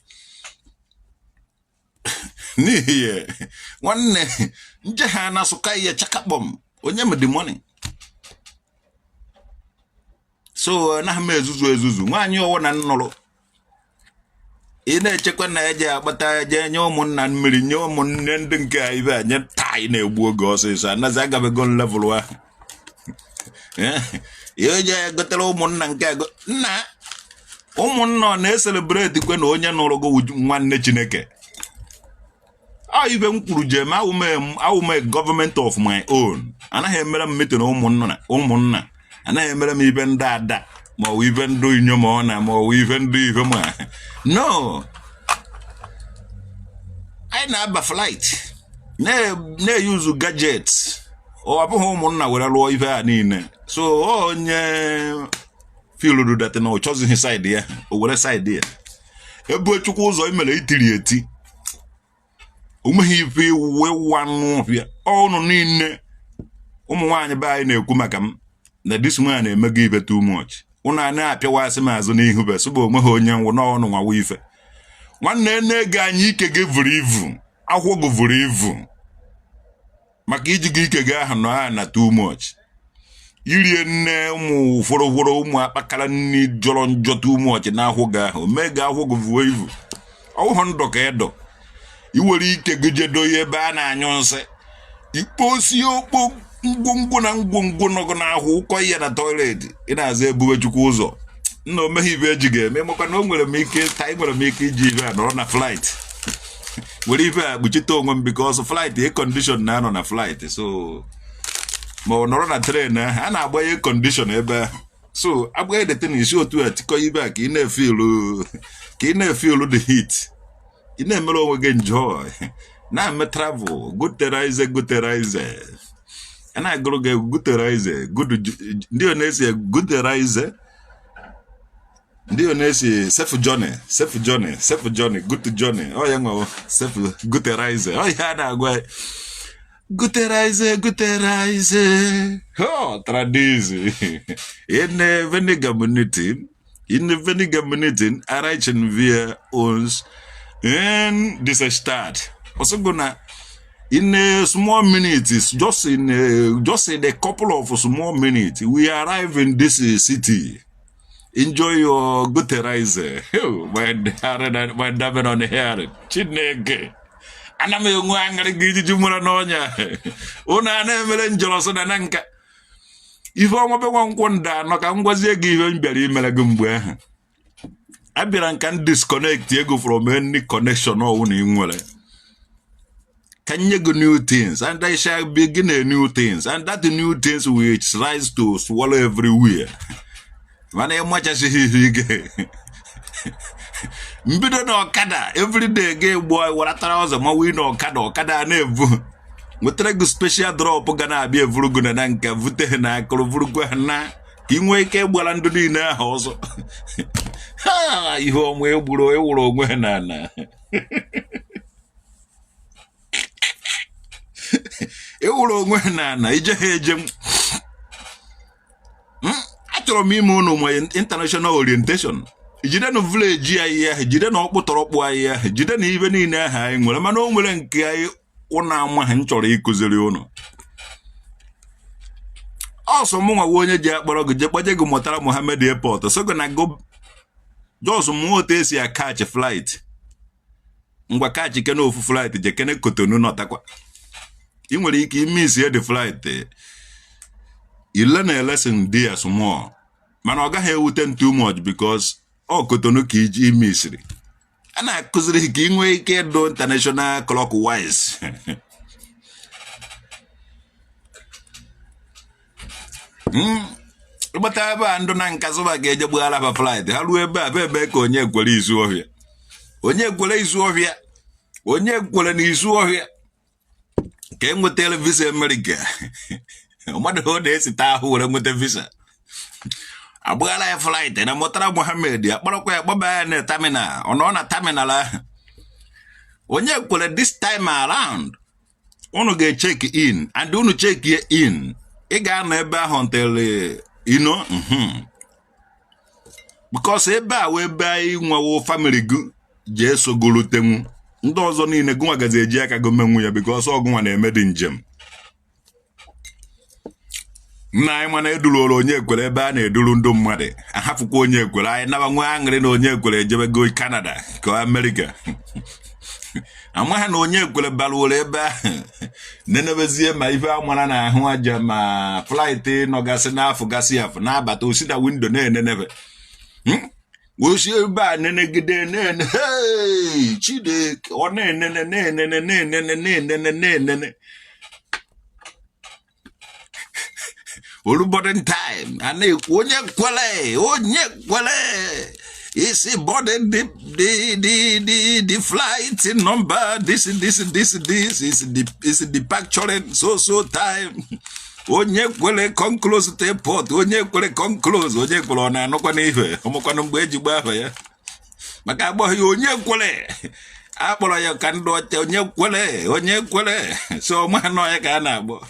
S1: n'ihi ya. Nwanne, nje ha na-asụka ihe chakakpọm, onye m the money. So anaghị m ezuzu ezuzu. Nwaanyị ọwụ na nnụrụ ị na-echekwa na eje akpata eje nye ụmụnna mmiri, nye ụmụnne ndị nke a ibe a nye taa. Ị na-egbu oge ọsịsọ. Anazi agabego level ahụ ihe eje gotere ụmụnna nke nna ụmụnna. Ọ na-ecelebrate kwe na onye nụrụ gị nwanne Chineke. Ọ ibe m kwuru jem awụme government of my own. Anaghị emere m meeting ụmụnna. Ụmụnna anaghị emere m ibe ndị ada ma ọ bụ ibe ndị inyom ọ na ma ọ bụ ibe ndị ife ma no. Anyị na-aba flight, na-eyuzu gadget. Ọ abụghị ụmụnna were lụọ ife a niile. So onye feeluru that na ọ chọzighị side ya, o were side ya. Ebe Chukwu ụzọ imere itiri eti, o nweghị ife iwu ịwa ọfịa ọnụ niile. Ụmụ nwaanyị be anyị na-ekwu maka m na this man na-emego ife too much. Ụnụ a na-apịawasị m azụ n'ihu be sụba onwe ha onye nwụ n'ọnụ nwawa ife. Nwanne, na-ege anyị ike gị vuru ivu, akwụkwọ gị vuru ivu maka iji gị ike gị ahụ nọ ha na too much. Irie nne ụmụ ụfọrọ ụmụ akpakara nri jọrọ njọ too much na ahụ gị ahụ mee gị ahụ gị vuo ivu. Ọwụhụ ndụ ka ịdọ iwere ike gị jedo ya ebe a na-anyụ nsị, ikposie okpo ngwongwo na ngwongwo nọgụ n'ahụ ụkọ ihe na toilet. Ị na-aza Ebube Chukwu ụzọ nna omeghe ibe eji ga-eme makwa na o nwere m ike taa. Enwere m ike iji ibe a nọrọ na flight were ibe a kpuchite onwe m, because flight air condition na-anọ na flight. So ma ọ nọrọ na train ahụ a na-agbanye air condition ebe ahụ. So agbanye dete na isi otu a tikọ ibe a ka ị na-efeelu, ka ị na-efeelu the heat. Ị na-emere onwe gị enjoy, na-eme travel. Gute Reise, gute Reise, a na-agụrụ gị egwu. Gute Reise, good. Ndị ọ na-esi gute Reise, ndị ọ na-esi safe journey, safe journey, safe journey, good journey. Ọ ya nwe safe gute Reise. Ọ ihe a na-agwa gute Reise, gute Reise. Oh, tradizi in wenigen Minuten, in wenigen Minuten erreichen wir uns in dieser Stadt. Also na in a small minutes, just in a couple of small minutes, we arrive in this city. Enjoy your gute Reise. When Damen und Herren. Chineke. Ana m enwe aṅụrị gị ijiji nwere n'ọnya. Ụnụ a na-emere njọrọ sọ na nka. Ife ọnwa be nwa nkwụ nda anọ ka m gwazie gị ihe m bịara imere gị mgbe ahụ. Abịara nka m disconnect ego from any connection ọwụ na ị nwere. Ka nye gị new things, and I shall begin a new things, and that new things will rise to swallow everywhere. Mana ịmachasịghị ihe ike. Mbido na ọkada everyday ga-egbu waratara ọzọ ma wee na ọkada ọkada a na-evu nwetara gị special drop ga na-abịa evuru gị na Nanka vute ha na akụrụ vurukwa ha na ka ị nwee ike ịgbara ndụ niile ahụ ọzọ. Ha ihe ọnwa egburu ewuru onwe ha n'ala ewuru onwe ha n'ala ije ha eje. Achọrọ m ime ụnụ nwe international orientation. Jide na village anyị ahụ, jide na ọkpụtọrọkpụ anyị ahụ, jide na ibe niile ahụ anyị nwere, mana o nwere nke anyị ụnụ amaghị m chọrọ ịkụziri ụnụ. Ọsọ mụ nwa onye ji akpọrọ gị je kpọje gị Murtala Muhammed Airport, so gị na go just mụọ otu esi a-catch flight. Ngwa catch kene ofu flight je kene Cotonou nọtakwa. Ị nwere ike imiss the flight ile na lesson dị ya small, mana ọ gaghị ewute m too much because ọ Cotonou ka iji imissiri. A na-akụziri gị ka ị nwee ike ịdụ international clockwise. Ịgbata ebe a ndụ na nkazụba ga-eje gbughara fa flight ha ruo ebe a bụ ebe ka onye kwere izu ọhịa, onye kwere izu ọhịa, onye kwere na izu ọhịa ka e nwetara visa Amerịka. Mmadụ ọ na-esite ahụ were nweta visa, agbaghara ya flight na Murtala Muhammed, akpọrọkwa ya kpọba ya na terminal. Ọ nọ na terminal ahụ, onye kwere this time around unu ga-echeck in, and unu check in ị ga-anọ ebe ahụ until you know because ebe a wee ebe anyị nwewo family gị ji esogolutenwu ndị ọzọ niile gụnwa gazi eji aka go menwu ya because ọgụnwa na-eme dị njem. Nna anyị mana eduruoro onye ekwere ebe a na-eduru ndị mmadụ, ahafụkwa onye ekwere anyị naba nwee aṅụrị na onye ekwere ejebego Canada ka Amerịka. Amaghị na onye ekwere baruoro ebe ahụ nenebezie ma ife amara na ahụ aja ma flight nọgasị n'afọ gasị afọ na-abata osi na window na-enenebe osi ebe a nenegide na-ene. Hey, Chineke, ọ na-enene na-enene na-enene na-enene na-enene olu boarding time a na-ekwu onye kwere, onye kwere isi boarding the flight number this this this this is departuring so so time. Onye kwere come close to airport, onye kwere come close, onye kwere ọ na-anụkwa n'ife ọmụkwanụ mgbe eji gba afa ya maka agbọghọ ya onye kwere akpọrọ ya ka ndị ọcha onye kwere, onye kwere so ọma nọ ya ka a na-agbọ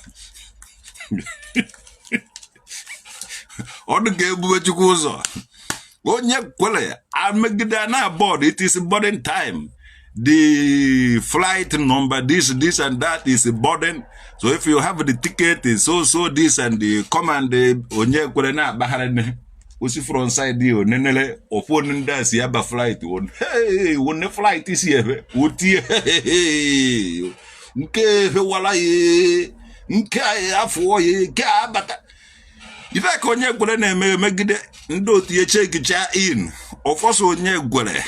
S1: ọdụ ka ebube Chukwu ụzọ. Onye kwere amegide na board, it is boarding time, the flight number this this and that is boarding, so if you have the ticket is so so this and the command. Onye kwere na-akpagharị osi front side o nenele ofu ndị a si aba flight hey wone flight si ebe otie nke efewala ya nke afọ ya nke abata ife ka onye kwere na-eme megide ndị otu ya checkicha in ọfọsọ onye kwere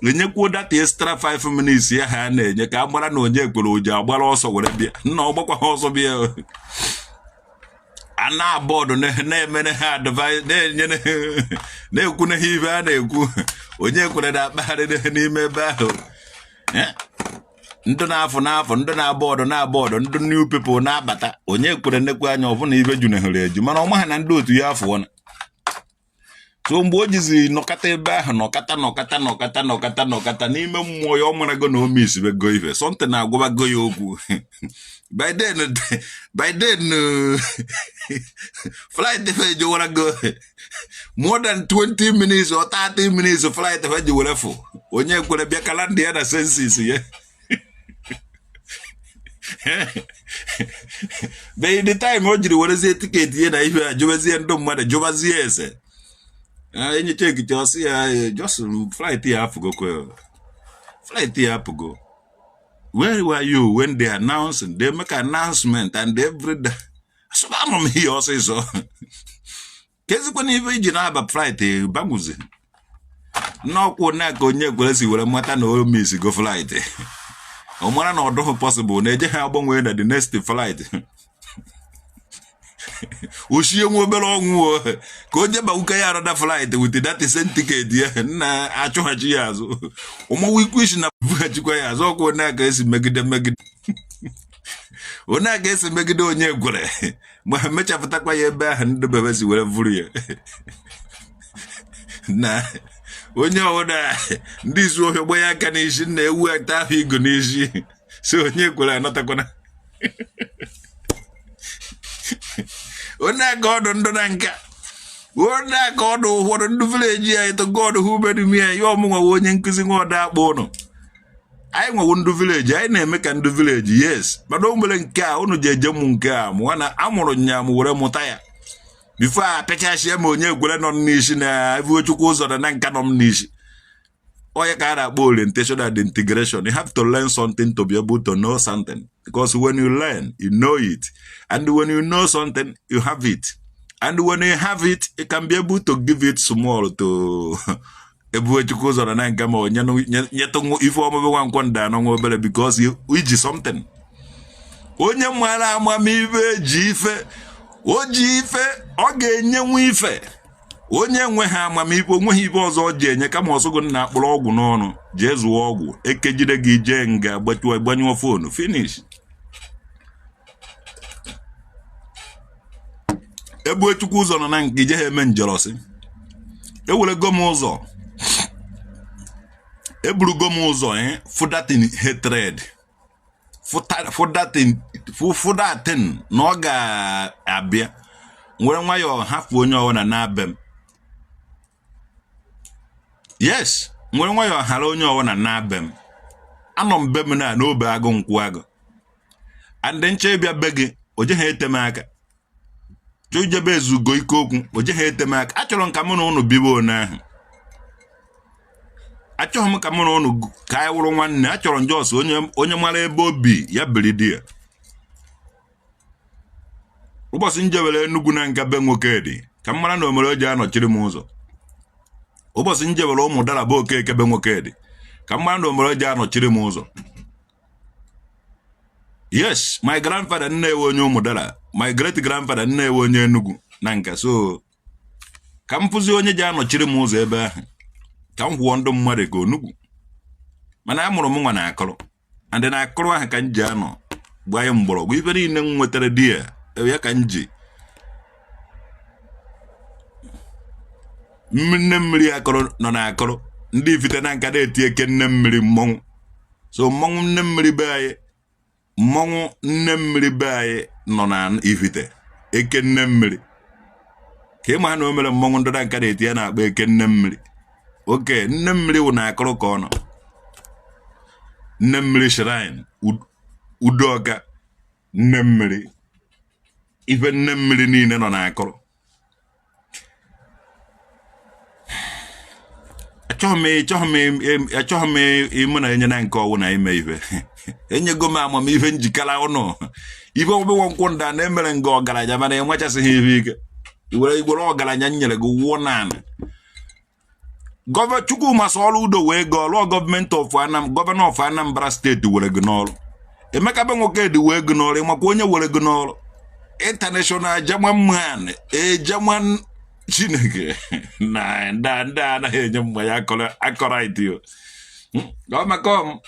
S1: enyekwuo data extra 5 minutes ya ha na-enye ka a mara na onye kwere oji agbara ọsọ were bịa nna ọgbakwa ha ọsọ bịa a na board na-emere ha advice na-enyere na-ekwu na ha ibe a na-ekwu onye kwere na-akpagharị n'ime ebe ahụ. Ndị na-afụ n'afọ ndị na-aboard na-aboard ndị new people na-abata onye kwere nnekwu anya ọbụna ibe junehụrụ eju mana ọ maha na ndị otu ya afụọna. So mgbe o jizi nọkata ebe ahụ nọkata nọkata nọkata nọkata nọkata n'ime mmụọ ya ọ marago na o missibego ife something na-agwabago ya okwu. By then flight fe jewarago more than 20 minutes or 30 minutes flight fe ji were fụ onye kwere bịa kala ndị ya na senses ya. By the time o jiri werezie ticket ya na ife a jụbazie ndị mmadụ jụbazie ese enyecha ekiche ọsị ya just flight ya apụgokwe flight ya apụgo. Where were you when they announced? They make announcement and every day so anọ m ihe ọsịsọ kezikwana ife iji na-aba flight banwuzi n'ọkwụ na ka onye kwere si were mata na o miss go flight. Ọ mara na ọ dụghị possible na eje ha agbanwee na the next flight. Ochie nwa obere ọnwụ o ka o jeba uke ya another flight with that same ticket ya nna achụghachi ya azụ ụmụnwa ikwu isi na bughachikwa ya azụ. Ọkwa onye ka esi megide megide onye a ga-esi megide onye gwere ma mechapụtakwa ya ebe ahụ ndị bebe si were vuru ya na onye ọbụla ndị izu ọhịa gba ya aka n'isi na ewu ata ahụ igu n'isi so onye kwere anatakwana onye aka ọdụ ndụ na nka onye aka ọdụ ụfọdụ ndị village anyị. To God who made me, ya ọmụnwa onye nkụzi nwa ọdụ akpọ ụnụ. Anyị nwewo ndụ village, anyị na-eme ka ndụ village, yes, mana o nwere nke a unu ji eje mụ nke a mụọ na amụrụ nya m were mụta ya before a pịachasịa ma onye egwere nọ m n'isi na Chukwu ụzọ na nka nọ m n'isi. Onye ka a na-akpọ orientation and integration. You have to learn something to be able to know something, because when you learn, you know it, and when you know something, you have it, and when you have it, you can be able to give it small to Ebube Chukwu ụzọ na nka ma onye nyetụ ife ọmụmụ nwa nkwọ nda anọ nwa obere because iji something. Onye mara amamife ji ife, o ji ife, ọ ga-enyenwu ife. Onye nwe ha amamife onweghị ife ọzọ ọ ji enye kama ọsọgo na akpụrụ ọgwụ n'ọnụ jee zụọ ọgwụ ekejide gị jee nga gbanyụọ gbanyụọ phone finish. Ebube Chukwu ụzọ nọ na nke ije ha eme njọrọsị ewerego m ụzọ eburugo m ụzọ fụ that in hatred, fụ that thing na ọ ga-abịa nwere nwayọọ hapụ onye ọbụla na-abịa m. Yes, nwere nwayọọ ghara onye ọbụla na-abịa m. Anọ m be m na n'obe agụ nkwụ agụ and nche ịbịa be gị o jeghị ete m aka chọọ ijebe ezugo ike okwu o jeghị ete m aka. Achọrọ m ka mụ na ụnụ bibe one ahụ. Achọghị m ka mụ na ụnụ ka anyị wụrụ nwanne. Achọrọ m just onye mara ebe obi ya biri di ya. Ụbọchị m jewere Enugu na nka be nwoke dị ka m mara na omere o ji anọchiri m ụzọ. Ụbọchị m jewere ụmụ dara bụ Okeke be nwoke dị ka m mara na omere o ji anọchiri m ụzọ. Yes, my grandfather nne ewe onye ụmụdara, my great grandfather nne ewe onye Enugu na nka, so ka m fụzi onye ji anọchiri m ụzọ ebe ahụ ka m kwụọ ndị mmadụ ka onugbu. Mana a mụrụ m nwa na akụrụ and na akụrụ ahụ ka m ji anọ gbanye mgbọrọgwụ ife niile m nwetara di ya ya ka m ji nne mmiri akụrụ nọ na akụrụ ndị ifite na nka na-eti eke nne mmiri mmọnwụ. So mmọnwụ nne mmiri be anyị, mmọnwụ nne mmiri be anyị nọ na ifite eke nne mmiri ka ịma na o mere mmọnwụ ndị nka na-eti ya na-akpọ eke nne mmiri. Oke nne mmiri wụ na akụrụ ka ọ nọ, nne mmiri shrine udoka nne mmiri ife nne mmiri niile nọ na akụrụ. Achọghị m ịmụ na enye na nke ọwụ na ime ife enyego m amamife njikara ụnụ ife ọbụwa nkwụ nda na emere nga ọgaranya mana enwechasịghị ife ike were igwere ọgaranya m nyere gị wụọ naanị Governor Chukwuma Soludo wee gị ọrụ gọọmenti of Anam governor of Anambra State were gị n'ọrụ. Emeka be nwoke dị wee gị n'ọrụ. Ịmakwa onye were gị n'ọrụ? International German man, a German. Chineke na ndị anaghị enye mmanya akọrọ itio ọ maka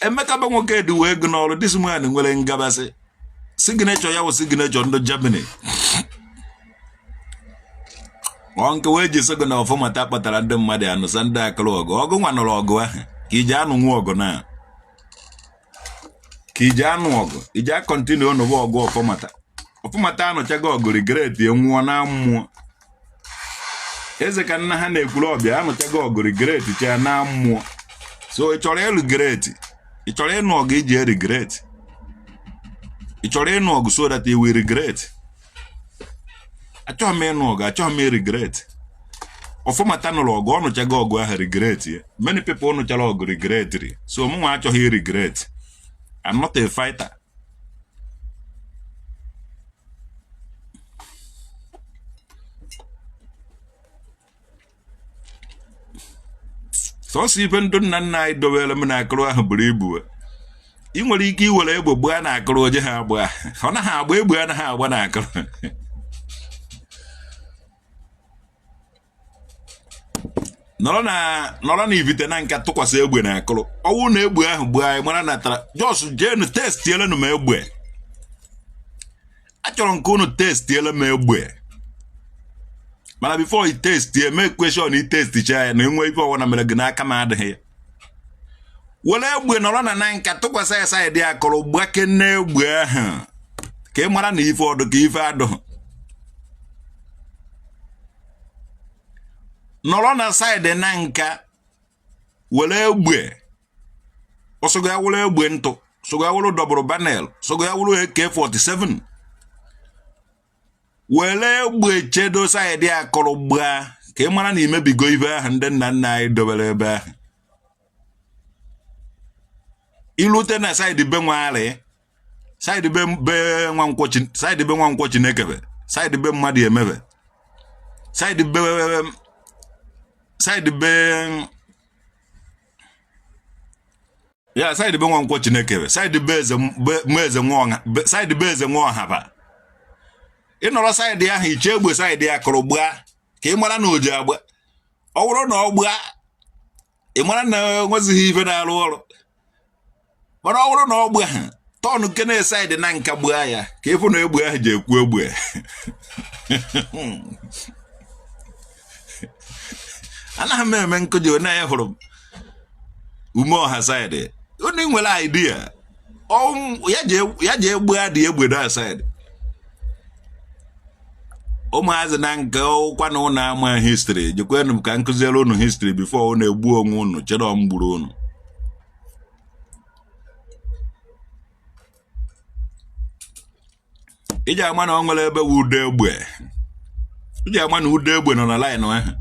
S1: Emeka be nwoke dị wee gị n'ọrụ. This man nwere ngabasị signature ya wụ signature ndị Germany. Ọ nke wee ji sị gị na ọfụmata kpatara ndị mmadụ anụsa ndị akụrụ ọgụ ọgụ nwa nụrụ ọgụ ahụ ka iji anụ nwa ọgụ na ka iji anụ ọgụ iji a continue nụwa ọgụ. Ọfụmata ọfụmata anụchago ọgụ regret nwụọ na mmụọ. Eze ka nna ha na-ekwuru ọbịa anụchago ọgụ regret cha na mmụọ. So ị chọrọ ịlụ regret, ị chọrọ ịnụ ọgụ iji regret, ị chọrọ ịnụ ọgụ so that you will regret. Achọghị m ịnụ ọgụ, achọghị m regret. Ọfụmata nụrụ ọgụ, ọ nụchago ọgụ ahụ regret ya. Many people nụchara ọgụ regretri, so mụ nwa achọghị regret. I'm not a fighter. Sọsọ ife ndụ nna nna anyị dobere m na akụrụ ahụ buru ibu. Ị nwere ike iwere egbe gbaa na akụrụ oje ha agba, ọ naghị agba, egbe anaghị agba na akụrụ. Nọrọ na Ivite Nanka tụkwasị egbe na akụrụ, ọ wụ na egbe ahụ gbaa, anyị mara na tara. Just jeenu testielenu m egbe. Achọrọ m ka unu testiele m egbe, mana before i testie, make sure na i testicha ya na enwe ife ọwụna mere gị n'aka m adịghị ya. Were egbe nọrọ na Nanka tụkwasị ya side akụrụ, gbakene egbe ahụ ka ị mara na ife ọdụ ka ife adụghị. Nọrọ na side Nanka were egbe, ọ sọgo ya wụrụ egbe ntụ, sọgo ya wụrụ double barrel, sọgo ya wụrụ AK47, were egbe chedo side akụrụ gbaa ka ị mara na imebigo ife ahụ ndị nna nna anyị dobere ebe ahụ. Ilute na side be nwari, side be be Nwankwọ, side be Nwankwọ Chinekebe, side be mmadụ emebe, side be ya, side be Nwankwọ Chinekebe, side be eze eze nwa, side be eze nwa ọhaba. Ịnọrọ side ahụ, iche egbe side akụrụ gbaa ka ị mara na o ji agba. Ọ bụrụ na ọ gbaa, ị mara na enwezighị ife na-arụ ọrụ. Mana ọ bụrụ na ọ gbaa ha tọn kene side Nanka gbaa ya ka ịfụ na egbe ahụ ji ekwu egbe. Anaghị m eme nkụji onye anyị hụrụ m ume ọha side. Onye nwere idea ya ji egbe adị egbe na side ụmụazị Nanka ụkwa na ụnụ ama history. Jekwenụ m ka m kụziere unu history before unu egbuo onwe unu chere m gburu unu. Iji ama na ọ nwere ebe wu ude egbe, iji ama na ude egbe nọ na line ahụ,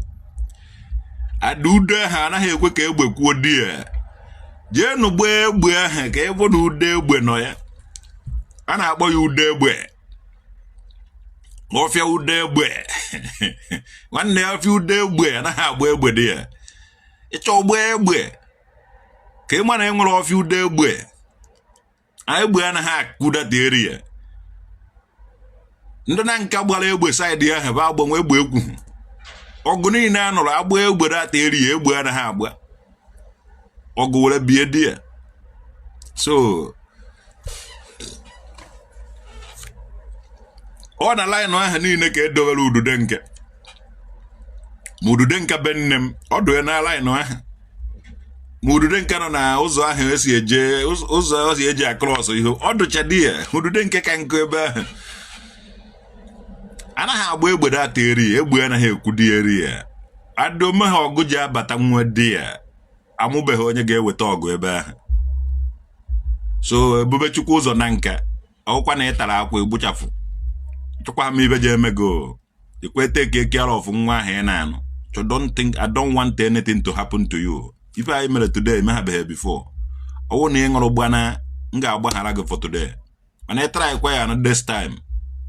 S1: ada ude ahụ anaghị ekwe ka egbe kwuo di ya. Jeenụ gbaa egbe ahụ ka ị bụ na ude egbe nọ ya. A na-akpọ ya ude egbe, ọfịa ude egbe. Nwanne ya, ọfịa ude egbe anaghị agba egbe dị ya. Ịchọ gbaa egbe ka ị ma na e nwere ọfịa ude egbe, egbe anaghị akụdata area. Ndị Nanka gbara egbe side ahụ bụ agbanwe egbe ekwu ọgụ niile a nụrụ agba egbe data area, egbe anaghị agba ọgụ were bie di ya. So ọ na line ahụ niile ka edowere udude nke ma udude nke be nne m, ọ dụ ya na line ahụ, ma udude nke nọ na ụzọ ahụ esi eje, ụzọ esi eji across ihe ọ dụcha di ya. Udude nke ka nkụ ebe ahụ anaghị agba egbe data area, egbe anaghị ekwu di area adome ha ọgụ ji abata nwa di ya amụbeghị onye ga-eweta ọgụ ebe ahụ. So Ebubechukwu ụzọ Nanka, ọkwa na ị tara akwa egbuchafụ chụkwa m ibe ji eme go ikwe take care of nwa ahụ ị na-anụ. So don't think, I don't want anything to happen to you. Ife anyị mere today emeghabeghị before. Ọwụ na ị ṅụrụ gbana, m ga-agbaghara gị for today, mana ị try kwa ya na this time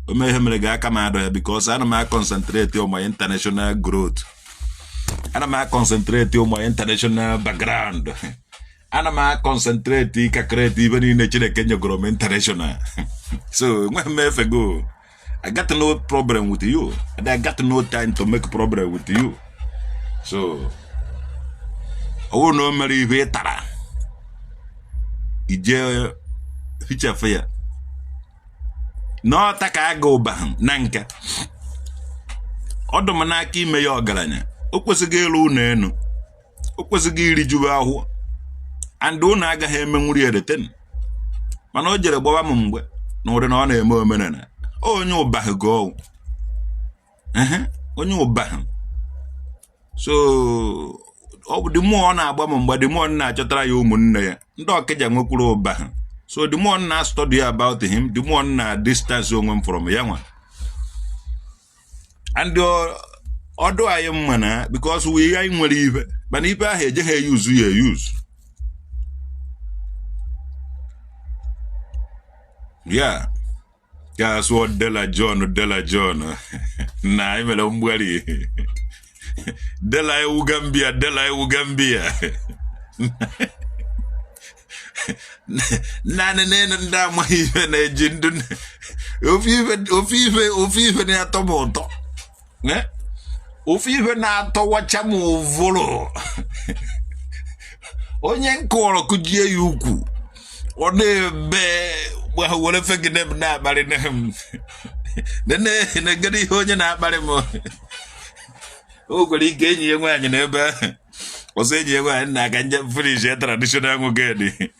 S1: ome ihe mere gị, aka m adọ ya, because ana m concentrate on my international growth, ana m concentrate on my international background, ana m concentrate ịka create ibe niile Chineke nyegoro m international. So enweghị m efe go. I got no problem with you and I got no time to make problem with you. So ọ bụrụ na o mere ihe ị tara, ije hichafụ ya n'ọta ka aga ụba na nka ọ dụ m n'aka ime ya ọgaranya. O kwesịghị ịlụ ụlọ enu, o kwesịghị irijuwe ahụ, and ụnụ agaghị emenwuri ereten. Mana o jere gbawa m mgbe na ụdị na ọ na-eme omenala onye ụbahụ gị, onye ụbahụ. So ọ bụ dị mmụọ ọ na-agba m mgbe dị mmụọ na-achọtara ya ụmụnne ya ndị ọkịja nwekwuru ụbahụ. So the more na study about him, the more na distance onwe m from ya nwa. And ọdụ anyị mma na because we anyị nwere ife, mana ife ahụ ejeghị eyuzu ya eyuzu ya ya sụọ. Dela John, Dela John na anyị mere mgbari Dela ewu Gambia, Dela ewu Gambia. Naanị n'elu ndị amaghị ife na-eji ndụ ofu ife ofu ife na-atọ m ụtọ, ofu ife na-atọwacha m ụvụrụ. Onye nkụọrọ kụjie ya ukwu, ọ na-ebe were fake name na-akparị m. Negede ihe onye na-akparị m. O nwere ike enyi ya nwaanyị n'ebe ahụ ọzọ, enyi ya nwaanyị na-aga nje finish ya traditional nwoke dị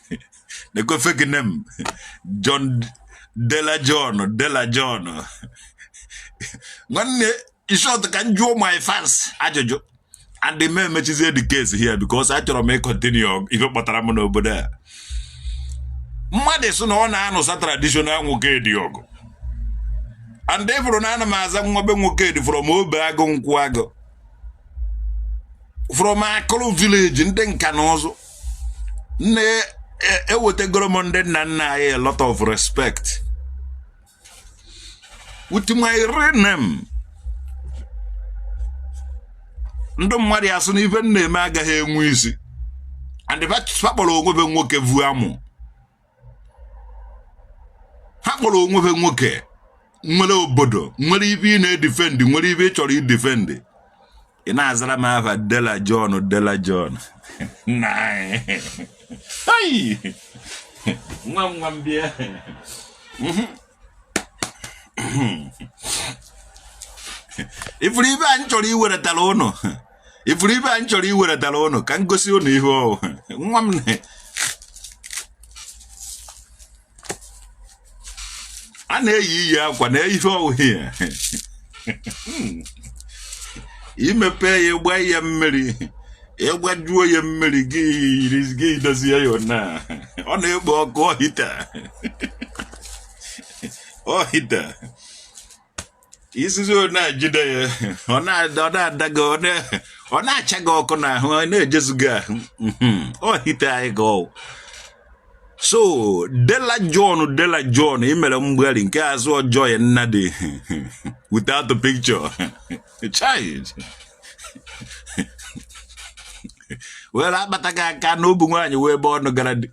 S1: nekwe fake name John Dela, John Dela John. Nwanne, in short, ka m jụọ my fans ajụjụ and me emechizie the case here because achọrọ m ịcontinue ife kpọtara m n'obodo a. Mmadụ sị na ọ na-anụsa traditional nwoke dị ọgụ, and ị fụrụ na ana m aza nwa be nwoke dị from obe agụ nkwụ agụ, from Akụrụ village, ndị nka na ụzụ. Nne, ewetagoro m ndị nna nna anyị a lot of respect with my real name. Ndị mmadụ ya sị na ife m na-eme agaghị enwe isi, and fa kpọrọ onwe be nwoke vu amụ. Ha kpọrọ onwe be nwoke nwere obodo, nwere ife ị na-edefend, nwere ife ị chọrọ idefend. Ị na-azara m afa Dela John, Dela John. Nna anyị, nwa m, nwa m, bịa. Ifuru ibe anyị chọrọ iweretara ụnụ, ifuru ibe anyị chọrọ iweretara ụnụ, ka m gosi ụnụ ihe ọwụ. Nwa m, a na-eyi iyi akwa na ihe ọwụ ya. Imepe ya, ịgba ya mmiri, ịgbajuo ya mmiri, gị yiri gị dozie ya na ọ na-ekpo ọkụ. Ọ heater, ọ heater. Isizi ọ na-ejide ya, ọ na-ada gị, ọ na-acha gị ọkụ n'ahụ, ọ na-ejezu gị ahụ. Ọ heater anyị ka ọ. So Dela John, Dela John, ị mere mgbari nke azụ ọjọọ ya nna dị without the picture child were akpata gị aka na ụmụ nwaanyị wee ebe ọnụ gara dị.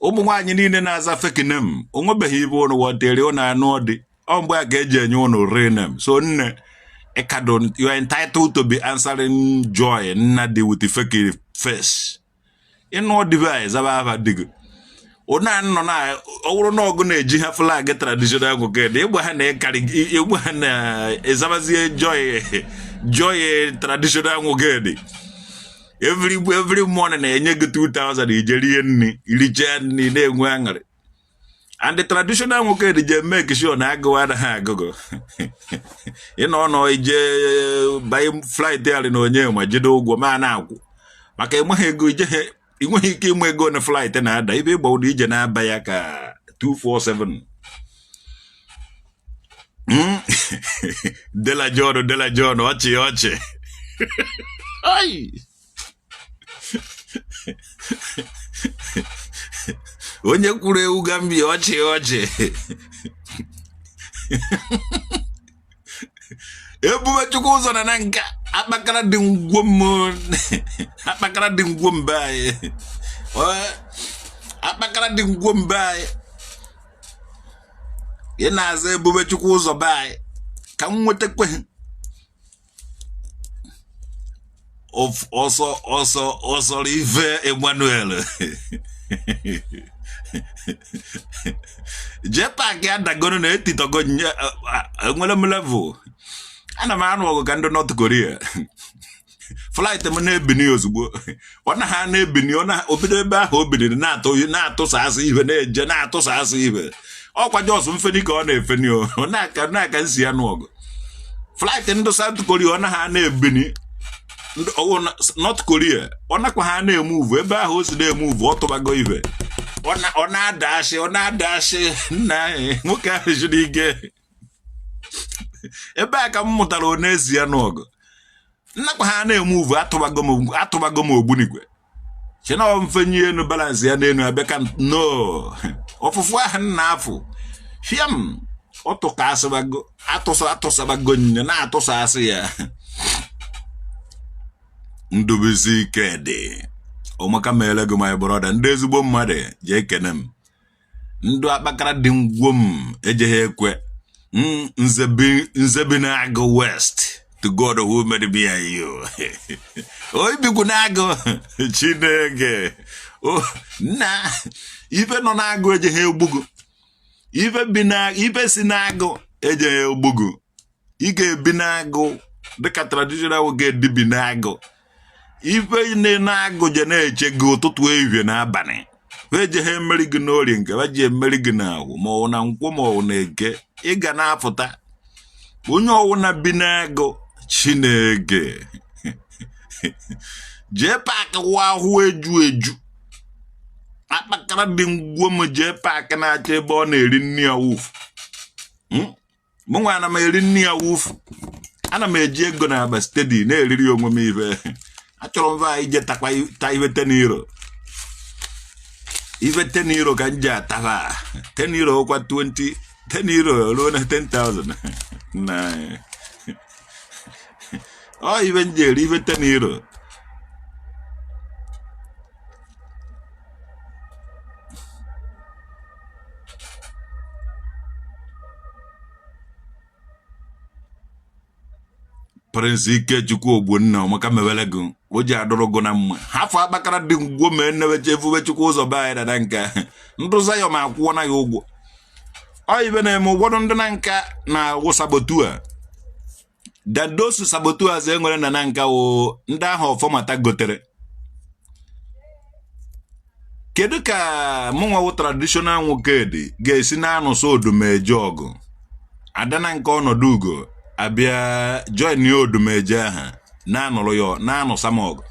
S1: Ụmụ nwaanyị niile na-aza fake name, o nwebeghị ibe ụnụ wọtere ụnụ anụ dị ọ mgbe a ka eji enye ụnụ real name. So nne, ịkado, you are entitled to be answering Joy Nnadi with the fake face. Ịnụ ọdịbe zaba afa di gị ụna nọ na ọ bụrụ na ọgụ na-eji ha flag traditional nwoke dị ịgba ha na ịkarị ịgba ha na ịzabazie Joy, Joy traditional nwoke dị. Every morning na-enye gị 2000 ije rie nri, irichaa nri na-enwe aṅụrị. And the traditional nwoke dị je make sure na agụụ anaghị agụgụ. Ịnọ nọ ije banye flight arị na onye ma jide ụgwọ ma na-akwụ maka enweghị ego ije, ị nweghị ike ịnwe ego na flight na-ada ibe ịgba ụdị ije na-aba ya ka 247. Dela John, Dela John, ọchị ọchị. Ai! Onye kwuru ewu Gambia, ọchị ọchị. Ebube Chukwu ụzọ na nka akpakara dị ngwom, akpakara dị ngwom be anyị, akpakara dị ngwom be anyị. Ị na-aza Ebube Chukwu ụzọ be anyị ka m nwetakwe ọsọ ọsọ ọsọrọ ife. Emmanuel jee paakị adagoro na etitogo. Enwere m level, ana m anụ ọgụ ka ndị North Korea. Flight m na-ebini ozugbo ọ na ha na-ebini, ọ na obido ebe ahụ o biniri na-atụ na-atụsasị ihe, na-eje na-atụsasị ihe. Ọkwa just mfeni ka ọ na-efeni o. Ọ na-aka na-aka nsi ya n'ọgụ. Flight ndị South Korea, ọ na ha na-ebini ọwụ North Korea, ọ nakwa ha na-emove ebe ahụ o si na-emove, ọ tụbago ibe, ọ na-ada asị, ọ na-ada asị. Nna anyị, nwoke ahụ siri ike. Ebe a ka m mụtara ọ na-ezi ya n'ọgụ nnakwa ha na-emove. Atụbago m ogbunigwe chena mfenye elu, balance ya n'elu abịa ka no ọfụfụ ahụ nna afụ fiam ọ tụkasịbago, atụsa atụsabago nne na-atụsa asị ya. Ndubuisi Ikedi, ọmaka meele gị, my brother. Ndị ezigbo mmadụ ji ekene m. Ndụ akpakara dị ngwom ejeghị ekwe. Nze bi n'Agụ West, to God who made me and you. O ibikwu n'agụ Chineke nna ife nọ n'agụ ejeghị egbugo ife bi na ife si n'agụ ejeghị egbugo. Ị ga-ebi n'agụ dịka traditional nwoke bi n'agụ. Ife na-agụ je na-eche gị ụtụtụ ehihie na abalị. Fa ejeghị emeri gị n'orie nke fa ji emeri gị n'ahụ ma ọ na nkwọ ma ọ na eke. Ị ga na-apụta onye ọwụna bi n'agụ Chineke jee paakị wụ ahụ eju eju akpakara dị ngwom jee paakị na-achọ ebe ọ na-eri nri ya wufu. Mụnwa ana m eri nri ya wufu, ana m eji ego na aba steady na-eriri onwe m ife. Achọrọ m va ije takwa ta ife 10 euro, ife 10 euro ka m ji ataba 10 euro kwa 20 10 euro ruo na 10,000 na ọ ife m ji eri ife 10 euro. Prince Ikechukwu Ogbonna ọmaka mewele gị o ji adụrụ gụ na mma hafụ akpakara dị ngwo ma enebecha efube Chukwu ụzọ be anyị dada nke ndụ Zion ma akwụọ na ya ụgwọ. Ọ ibe na-eme ụfọdụ ndị na nka na-awụ saboteur dadosu saboteurs e nwere na na nka wụ ndị ahụ ọfọmata gotere. Kedu ka mụnwa wụ traditional nwoke dị ga-esi na-anụso odumeje ọgụ ada na nke ọnọdụ ugo abịa join ya odumeje aha na-anụrụ ya na-anụsa m ọgụ?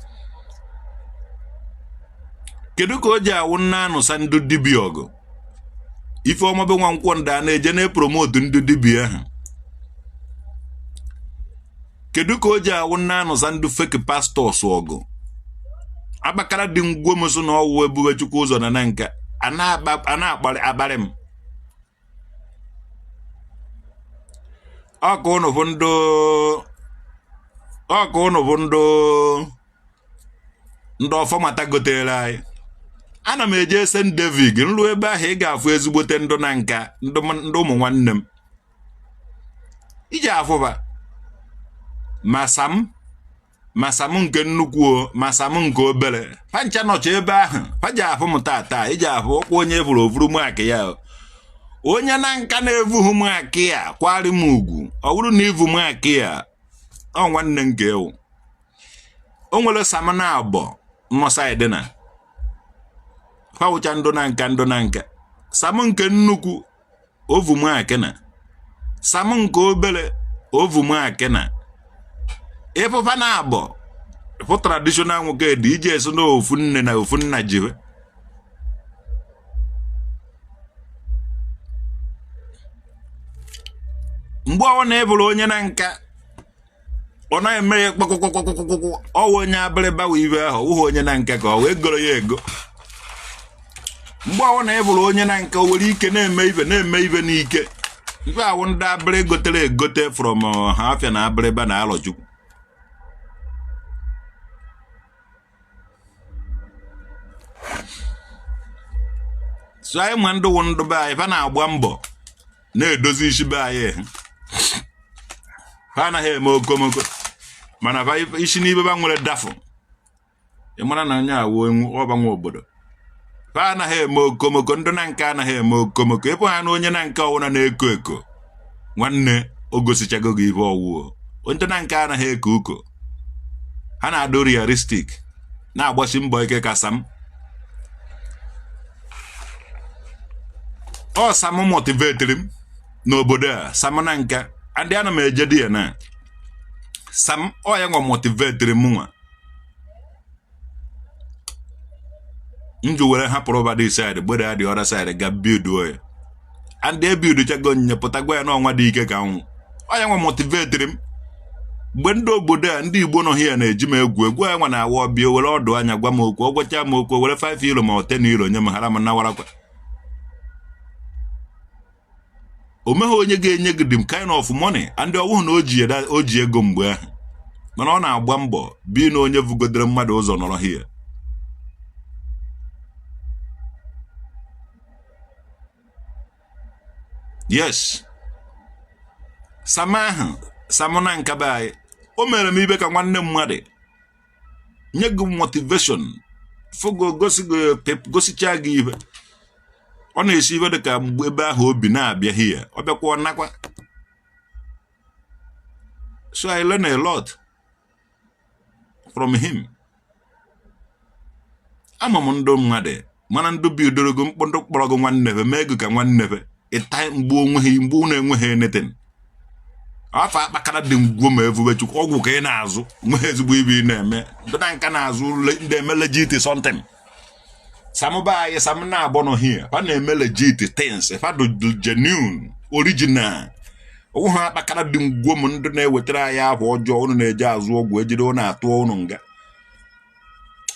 S1: Kedu ka o ji awụ na-anụsa ndị dibịa ọgụ Ifeọma be Nwankwọ ndị a na-eje na-epromote ndị dibịa ahụ? Kedu ka o ji awụ na-anụsa ndị fake pastors ọgụ akpakara dị ngwom so na ọwụ ebube Chukwu ụzọ na na nka a na-akparị akparị m? Ọka ụnụ bụ ndụ, ọka ụnụ bụ ndụ ndị ọfọmata gotere anyị. Ana m eje St. David nru ebe ahụ ị ga-afụ ezigbote ndụ na nka ndụ ụmụ nwanne m iji afụba ma sam ma sam nke nnukwu o ma sam nke obere fa ncha nọcha ebe ahụ fa ji afụ m tata iji afụ ọkwa onye evuru ovuru mark ya onye na nka na-evughị mark ya kwarị m ugwu. Ọ bụrụ na ivu mark ya ọ nwanne nke ewu o nwere sam na abụọ nọ side na fawụcha ndụ na nka ndụ na nka sam nke nnukwu ovu mark na sam nke obere ovu mark na ịfụfa na abụọ fụ traditional nwoke dị iji eso na ofu nne na ofu nna jiwe. Mgbe ọ na ịbụrụ onye na nka ọ naghị eme ya kpakpakpakpakpakpakpụ ọwụ onye abịrịba wụ ibe ahụ ọwụghị onye na nka ka ọ wee goro ya ego. Mgbe ọ na ịbụrụ onye na nka o were ike na-eme ibe na-eme ibe n'ike ife awụ ndị abịrị gotere egote from ha afịa na abịrịba na Alọchukwu. So anyị ma ndị wụ ndụ be anyị fa na-agba mbọ na-edozi isi be anyị ha anaghị eme okomoko mana fa isi n'ibe ba nwere dafụ ị mara na onye awụ ọba nwe obodo fa anaghị eme okomoko. Ndị na nka anaghị eme okomoko. Ịpụ ha na onye na nka ọwụna na-eko eko nwanne o gosichago gị ife ọwụo. Ndị na nka anaghị eko uko, ha na-adụ realistic na-agbasi mbọ ike ka sam ọ sam motivetiri m n'obodo a sam na nka ndị ana m eje di ya na sam ọ ya nwa motivetiri m nwa m ji were hapụrụ over this side gbede the other side ga build ya and e build chago nye pụta gwa ya n'ọnwa dị ike ka nwụ. Ọ ya nwa motivetiri m mgbe ndị obodo a ndị Igbo nọ here na-eji m egwu egwu ya nwa na-awa ọbịa were ọdụ anya gwa m okwu ọ gwacha m okwu were 5 euro ma ọ 10 euro nye m hara m nawarakwa. O meghị onye ga-enye gị the kind of money and ọ bụghị na o ji ego mgbe ahụ mana ọ na-agba mbọ bi na onye vugodere mmadụ ụzọ nọrọ here. Yes, Sam ahụ, Sam na nka be anyị, o mere m ibe ka nwanne mmadụ nye gị motivation, fụgo gosi gị, gosichaa gị ibe ọ na-esi ibe dị ka mgbe ebe ahụ obi na-abịa here, ọ bịakwa ọ nakwa. So I learn a lot from him. Ama m ndụ mmadụ, mana ndụ bi udorogo mkpọ ndụ kpọrọ gị nwanne fe, mee gị ka nwanne fe ịta mgbu onweghị mgbu na-enweghị anything. Afọ akpakara dị ngwo ma evube Chukwu ọgwụ ka ị na-azụ, nweghị ezigbo ibe ị na-eme. Ndị na nka na-azụ ndị eme legit something. Sam be anyị, Sam na-abọ nọ here, fa na-eme legit things, fa dị genuine, original. Onwe ha akpakara dị ngwo m ndị na-ewetara anyị ahụ ọjọọ unu na-eje azụ ọgwụ ejide unu atụọ unu nga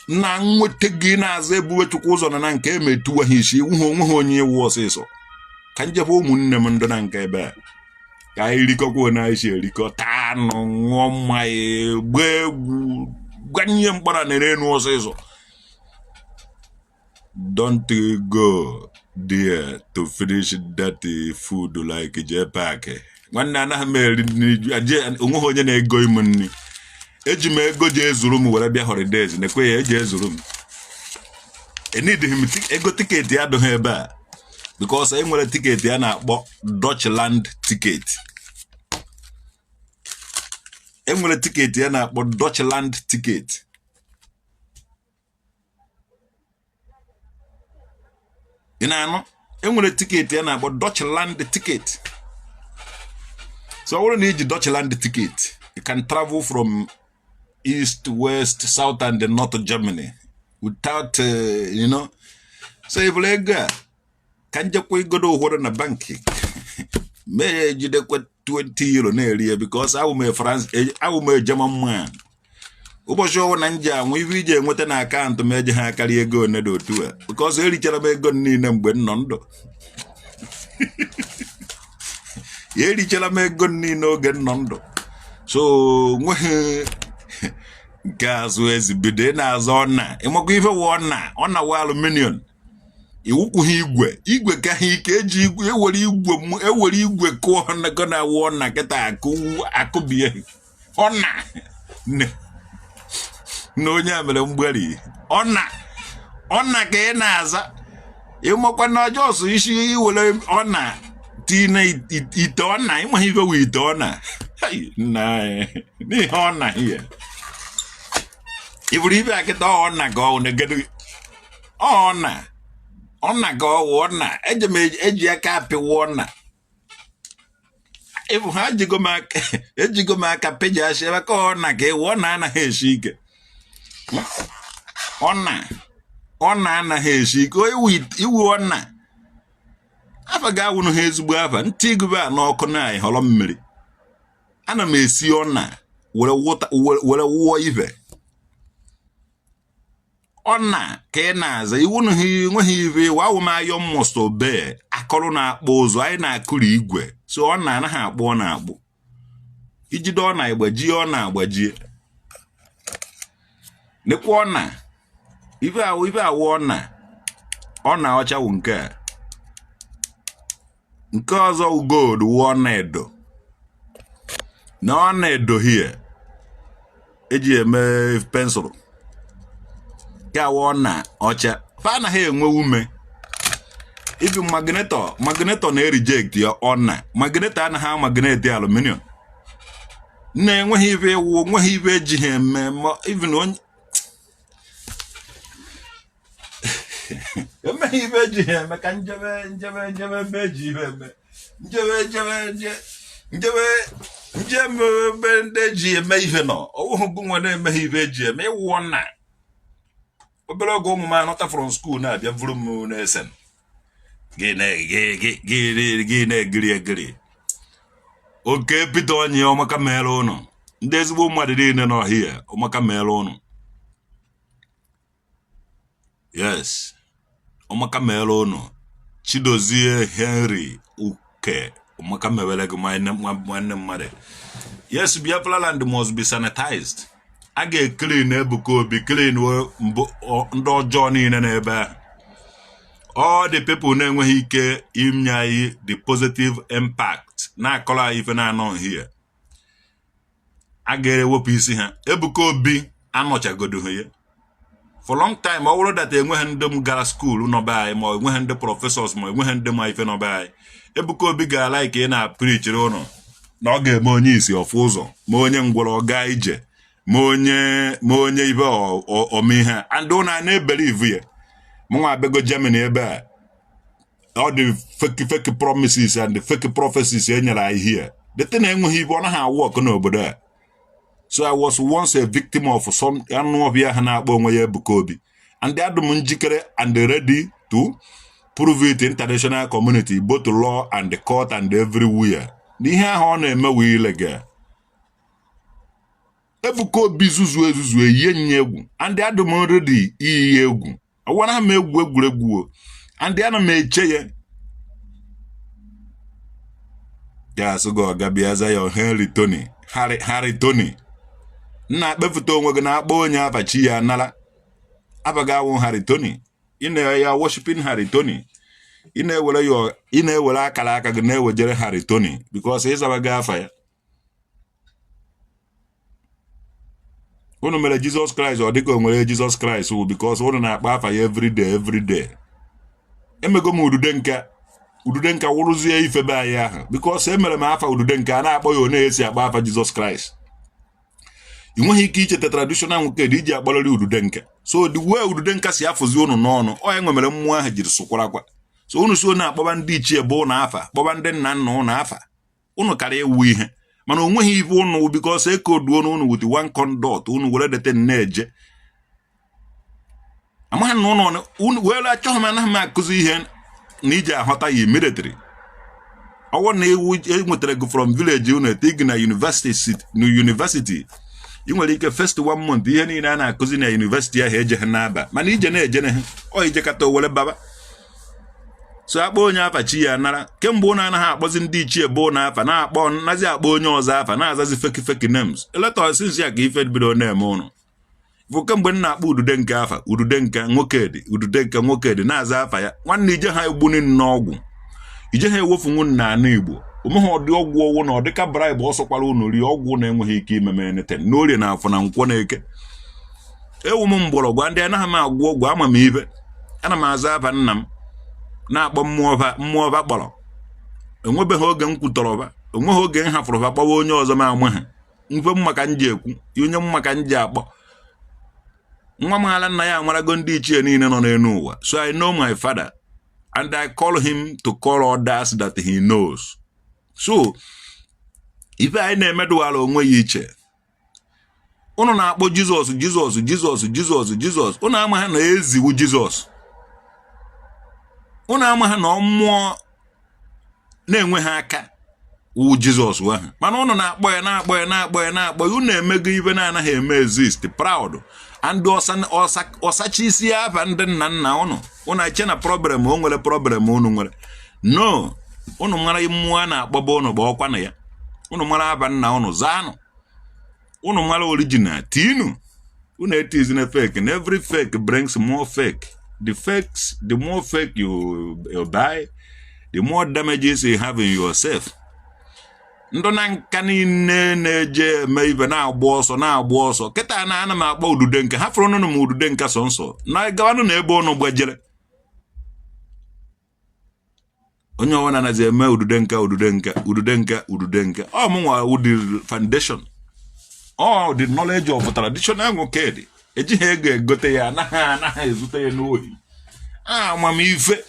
S1: na nweta gị na-azụ Ebube Chukwu ụzọ na nke emetuwa ha isi iwu ha onwe ha onye iwu ọsịsọ ka njekwa ụmụnne m ndị na nke ebe a ka anyị rikọkwa na anyị si erikọ, taa anụ, ṅụọ mmanya, gbaa egwu, gbanye mkpara na enu ọsịsọ. Don't go there to finish that food like J Park. Nwanne, anaghị m eri nri, onweghị onye na-ego m nri. Eji m ego ji ezuru m were bịa holidays, na-ekwe ya eji ezuru m. Enidịghị m ego ticket adịghị ebe a because e nwere ticket a na-akpọ Deutschland ticket. E nwere ticket a na-akpọ Deutschland ticket. Ị na-anụ? Enwere ticket a na-akpọ Deutschland ticket. So ọ bụrụ na iji Deutschland ticket, you can travel from east, west, south and north Germany without so ibụrụ ego a ka njekwa igodo ụfọdụ na bankị mee ya, ejidekwa €20 na-eri ya because awụ m France, awụ m German man. Ụbọchị ọwụ na nji anwụ ife iji enweta na account m eji ha akarị ego one dị otu a because erichara m ego niile mgbe m nọ ndụ. Erichara m ego niile oge m nọ ndụ, so nweghị nke azụ ezi bido ị na-azụ ọna. Ịmakwa ife wụ ọna? Ọna wụ aluminium iwukwughị igwe, igwe ka ha ike eji igwe ewere igwe ewere igwe kụọ nego na awụ ọna kịta akụ akụbie ọna na onye a mere mgbari ọna ọna ka ị na-aza. Ịmakwa na ọjọọ isi iwere ọna tinye ite ọna, ịmaghị ife wụ ite ọna. Nna anyị, n'ihe ọna ihe iburu ibe akịta ọna ka ọ negedu ọna ọna ka ọ wụ ọna eji m eji aka apịwa ọna ịbụ ha ejigo m aka, ejigo m aka pịjasị ebe ka ọna ka ịwụ ọna anaghị esi ike. Ọna ọna anaghị esi ike. Iwu ọna afa ga-awụnụ ha ezigbo afa ntị igube a n'ọkụ na anyị họrọ mmiri. Ana m esi ọna were were wụọ ife ọna ka ị na-aza iwu na ha enweghị ife iwu awụ m iron must obey akọrọ na-akpụ ụzụ anyị na-akụri igwe, so ọ na anaghị akpụ ọ na-akpụ ijide ọ na-agbajie ọ na-agbajie nekwa ọna ife awụ ife awụ ọna ọna ọcha wụ nke a nke ọzọ wụ gold wụ ọna edo na ọna edo hie eji eme pencil nke awụ ọna ọcha. Fa anaghị enwe ume ibi magneto, magneto na-ereject ya. Ọna magneto anaghị amagnet aluminium na enweghị ife ịwụ, onweghị ife eji ha eme. Ma even onye emeghị ife eji ha eme ka njebe njebe njebe ebe eji ife eme njebe njebe nje njebe njem ebe ndị eji eme ife nọ ọwụhụ gị nwe na-emeghị ife eji eme ịwụ ọna. Obere oge ụmụ m anọta from school na-abịa vuru m na-esen gị na-egiri egiri oke Peter onye ọmaka mere ụnụ ndị ezigbo mmadụ niile n'ọhịa ọmaka mere ụnụ. Yes, ọmaka mere ụnụ. Chidozie Henry Uke, ọmaka mewere gị nwanne mmadụ. Yes, Biafra land must be sanitized. A ga-eclean Ebuka Obi, clean mbụ ndị ọjọọ niile n'ebe ahụ. All the people na-enweghị ike inye anyị the positive impact na-akọrọ anyị ife na-anọ here, a ga-ewepụ isi ha. Ebuka Obi anọchagodo ya for long time. Ọ bụrụ that enweghị ndị m gara school nọ be anyị, ma enweghị ndị professors, ma enweghị ndị ma ife nọ be anyị, Ebuka Obi ga-ala ike ị na-preachiri ụnụ na ọ ga-eme onye isi ọ fụ ụzọ, ma onye ngwọrọ ọ gaa ije, ma onye ibe ome ihe, and ụnụ a na-ebelieve ya. Mụnwa abịago Germany ebe a, ọ dị fake fake promises and fake prophecies e nyere anyị here. The thing enweghị ibe, ọ naghị awork n'obodo a. So I was once a victim of some anụ ọhịa ha na-akpọ onwe ya Ebuka Obi, and adụ m njikere and ready to prove it international community, both law and the court and everywhere, na ihe ahụ ọ na-eme wee illegal. Ebuka Obi zuzu ezuzu eyie nye egwu, and adụ m ready iyi egwu. Ọwara m egwu egwuregwu o, and ana m eche ya ga-asụ gị ọga bịa za ya Henry Tony Harry Harry Tony nna akpefụta onwe gị na-akpọ onye afa chi ya nara abaghị awụ Harry Tony. Ị na ya worshiping Harry Tony, ị na-ewere ya, ị na-ewere akara aka gị na-ewejere Harry Tony because ịzabaghị afa ya. Unu mere Jizọs Kraịst ọ dịka o nwere Jizọs Kraịst wụ because unu na-akpọ afa ya everyday everyday. Emego m udude nka, udude nka wụrụzie ife be anyị ahụ because emere m afa udude nka a na-akpọ ya one esi akpọ afa Jizọs Kraịst. Ị nweghị ike icheta traditional nwoke dị iji akpọrịrị udude nka. So the way udude nka si afụzi unu n'ọnụ ọ ya nwemere mmụọ ahụ jiri sụkwarakwa. So unu si unu akpọba ndị ichie bụ ụnụ afa, kpọba ndị nna nna ụnụ afa, unu kara ewu ihe, mana o nweghị ife unu because ekoduo unu with one conduct unu were dete na-eje amaghị na unu were achọghị m. Anaghị m akụzi ihe na iji aghọta ya immediately. Ọwụ na ewu enwetara gị from village unu ete gị na university, na university ị nwere ike first one month ihe niile a na-akụzi na university ahụ ejeghị n'aba, mana ije na-eje na ha ọ ijekata owere baba. So akpọ onye afa chi ya nara. Kemgbe ụnụ anaghị akpọzi ndị ichie bụ ụnụ afa, na-akpọ nazi akpọ onye ọzọ afa, na-azazi fake fake names eleta since ya ka ife bido na-eme ụnụ bụ kemgbe m na-akpọ udude nke afa udude nke nwoke dị udude nke nwoke dị na-aza afa ya. Nwanne, ije ha egbuni n'ọgwụ, ije ha ewefunwu na ana Igbo omegha ọdị ọgwụ ọwụ na ọdịka bribe ọsọkwara unu rie ọgwụ na-enweghị ike imeme anything n'orie na afọ na nkwọ na eke. Ewu m mgbọrọgwụ ndị anaghị m agwọ ọgwụ ama m ibe ana m aza afa nna m na-akpọ mmụọ va mmụọ va kpọrọ. Enwebeghị oge m kwutọrọ va, enweghị oge m hafụrụ va kpọwa onye ọzọ m ama ha mfe mma ka m ji ekwu onye mma ka m ji akpọ nwa m ala nna ya amarago ndị ichie niile nọ n'elu ụwa. So I know my father and I call him to call others that he knows. So ife anyị na-emedụwara onwe ya iche. Unu na-akpọ Jizọs Jizọs Jizọs Jizọs Jizọs, unu amaghị na eziwu Jizọs, unu amaghị na mmụọ na-enweghị aka wụ Jizọs ahụ, mana unu na-akpọ ya na-akpọ ya na-akpọ ya na-akpọ ya. Unu emego ibe na-anaghị eme exist proud and ọsacha isi afa ndị nna nna unu. Unu eche na problem o nwere problem unu nwere no. Unu mara mmụọ a na-akpọba unu kpọọkwa na ya. Unu mara aba nna unu zaanụ. Unu mara original tinu. Unu etizina fake, and every fake brings more fake. The fakes, the more fake you buy, the more damages you have in yourself. Ndụ na nka niile na-eje eme ibe na-agba ọsọ na-agba ọsọ kịta na ana m akpọ udude nka ha fụrụ nụnụ m udude nka sọ nsọ na gawanụ na ebe ụnụ gbajere. Onye ọbụla nazi eme udude nka udude nka udude nka udude nka. Ọ mụnwa wụ the foundation, all the knowledge of traditional nwoke dị ejighị ego egote ya, anaghị ezute ya n'ohi. Amamife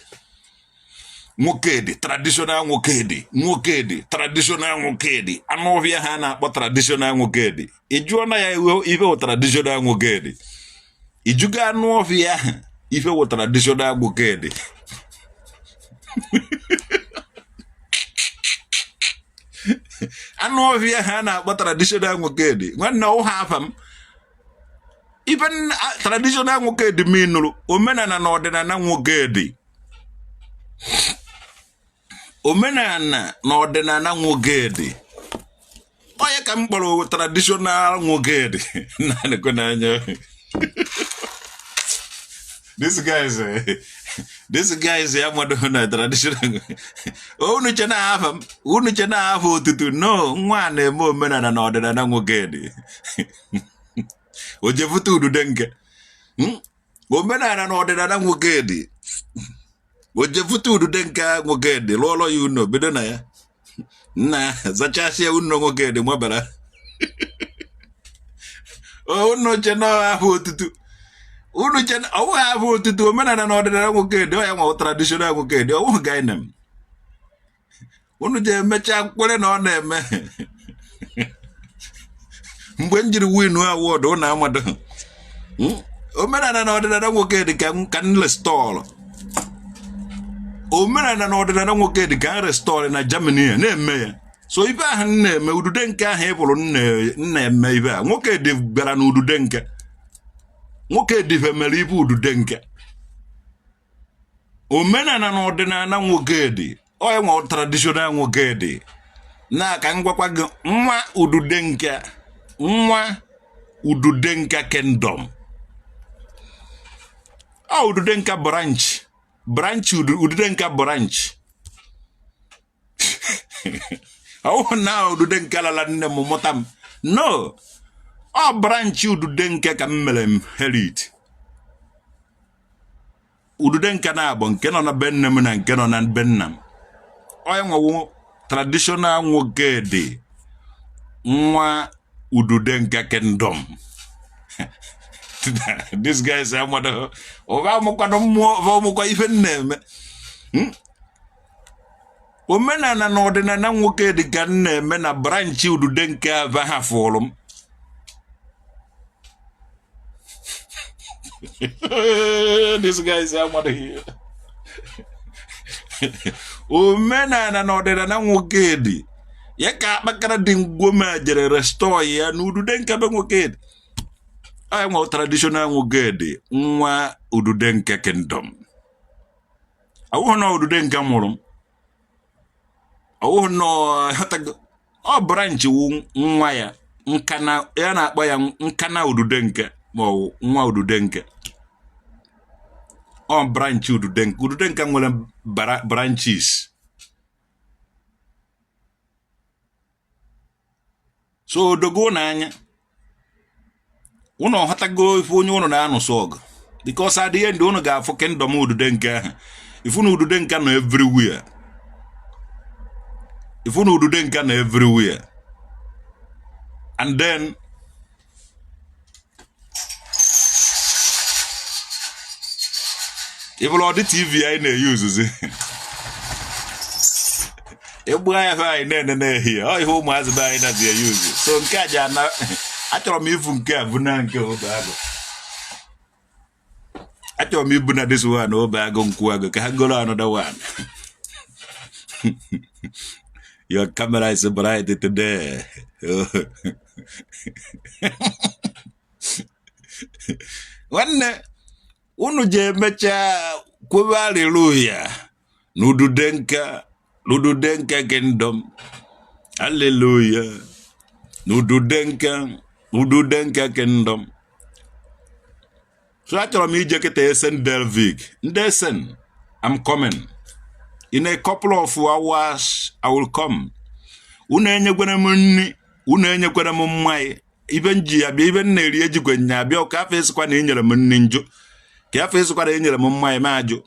S1: nwoke dị traditional nwoke dị nwoke dị traditional nwoke dị anụ ọhịa ha na-akpọ traditional nwoke dị. Ị jụọ na ya ife wụ traditional nwoke dị, ijugo anụ ọhịa ahụ ife wụ traditional nwoke dị. Anụ ọhịa ha na-akpọ traditional nwoke dị, nwanne ọwụ ha afa m ife traditional nwoke dị m ịnụrụ omenala na ọdịnala nwoke dị, omenala na ọdịnala nwoke dị. Onye ka m kpọrọ traditional nwoke dị na-anekwe n'anya. This guy is This guy is ya mmadụ na traditional. Unu che na afa m, unu che na afa otutu. No, nwa a na-eme omenala na ọdịnala nwoke dị. O jevute udude nke. Omenala na ọdịnala nwoke dị. O jevute udude nke nwoke dị, lụọrọ ya ụnọ, bido na ya. Nna zachasịa ụnọ nwoke dị mabara. Unu che na afa otutu. Unu che na ọ bụghị afa otutu omenala na ọdịnala nwoke dị, ọ ya nwa traditional nwoke dị, ọ bụghị gainem. Unu je emechaa kwere na ọ na-eme. Mgbe m jiri win award unu amado. Omenala na ọdịnala nwoke dị ka m restore. Omenala na ọdịnala nwoke dị ka m restore na Germany a na-eme ya. So ife ahụ m na-eme udude nke ahụ ị bụrụ m na-eme ife a nwoke dị bịara na udude nke nwoke dịfe mere ife udude nke omenala na ọdịnala nwoke dị onye nwe traditional nwoke dị na ka m gwakwa gị nwa udude nke nwa udude nke kingdom ọ udude nke branch branch udude nke branch ọ na udude nke lala nne m mụta m no ọ branch udude nke ka m mere inherit udude nke na-abụ nke nọ na be nne m na nke nọ na be nna m onye nwewo traditional nwoke dị nwa udude nke kingdom. This guy is amado ụba amụkwanụ mmụọ ụba ọmụkwa ife m na-eme. Omenala na ọdịnala nwoke dị ka m na-eme na branch udude nke aba ha fụrụ m. This guy is amado here. Omenala na ọdịnala nwoke dị ya ka akpakara dị ngwoma jere restore ya na udude nke be nwoke dị. Anyị nwe traditional nwoke dị nwa udude nke kingdom. Awụghị na udude nke mụrụ m, awụghị na ọ branch wu nwa ya nkana ya na-akpọ ya nkana udude nke ma ọ wụ nwa udude nke ọ branch udude nke udude nke nwere branches. So odogo n'anya unu ọghọtago ife onye unu na-anụsọ ọgụ because at the end unu ga-afụ kingdom udude nke ahụ. Ifu na udude nke nọ everywhere. Ifu na udude nke nọ everywhere. And then ịbụrụ ọdị TV anyị na-eyuzuzi egbu anya fe anyị na-ene n'ehihie ọ ihe ụmụazị be anyị nazi eyuzu. So nke a ji ana achọrọ m ifu nke a bụ na nke obe agụ. Achọrọ m ibu na this one obe agụ nkwụ agụ ka ha goro another one. Your camera is bright today. Nwanne unu ji emechaa kwebe hallelujah na udude nke udude nke kingdom. Hallelujah na udude nke udude nke kingdom. So achọrọ m ije kịta Esen Delvik. Ndị Esen, I'm coming. In a couple of hours, I will come. Unu enyekwere m nri, unu enyekwere m mmanya. Ibe m ji abịa, ibe m na-eri ejikwe nya abịa ka afọ esikwa na enyere m nri njụ. Ka afọ esikwa na enyere m mmanya m ajụ.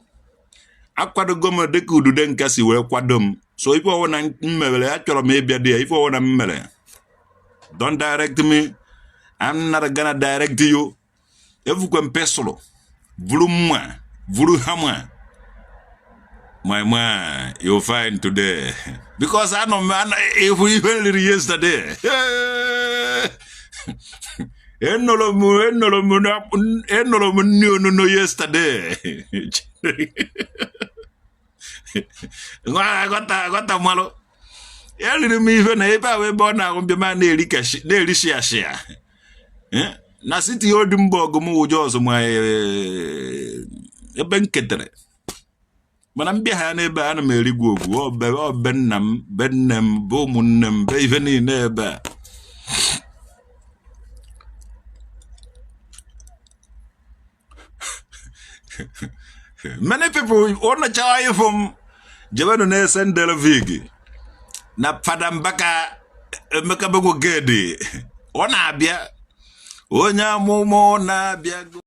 S1: Akwadogo m dịka udude nke si wee kwado m. So ife ọwụna m mere, achọrọ m ịbịa dị ya, ife ọwụna m mere. Don't direct me. I'm not gonna direct you. Evukwe m pesụlụ, vuru mma, vuru hama. My man, you'll find today. Because I know man, if we even yesterday. Enolo mu, enolo mu, enolo mu no no no yesterday. Ghọta ghọta mmalụ. Eriri m ife na ebe ahụ ebe ọ na-ahụ mbịa ma na-eri kashi na-eri shia shia. Na city Oldenburg m wụ ọzọ ma ebe m ketere. Mana mbịa ha n'ebe a ana m erigwu ogwu ọ be nna m be nne m be ụmụnne m be ife niile ebe a. Many people ụnụ chọọ ịfụ m, jebenụ na-ese ndelevig na Fada Mbaka Emeka Begwogedi. Ọ na-abịa, onye amụma, ọ na-abịago.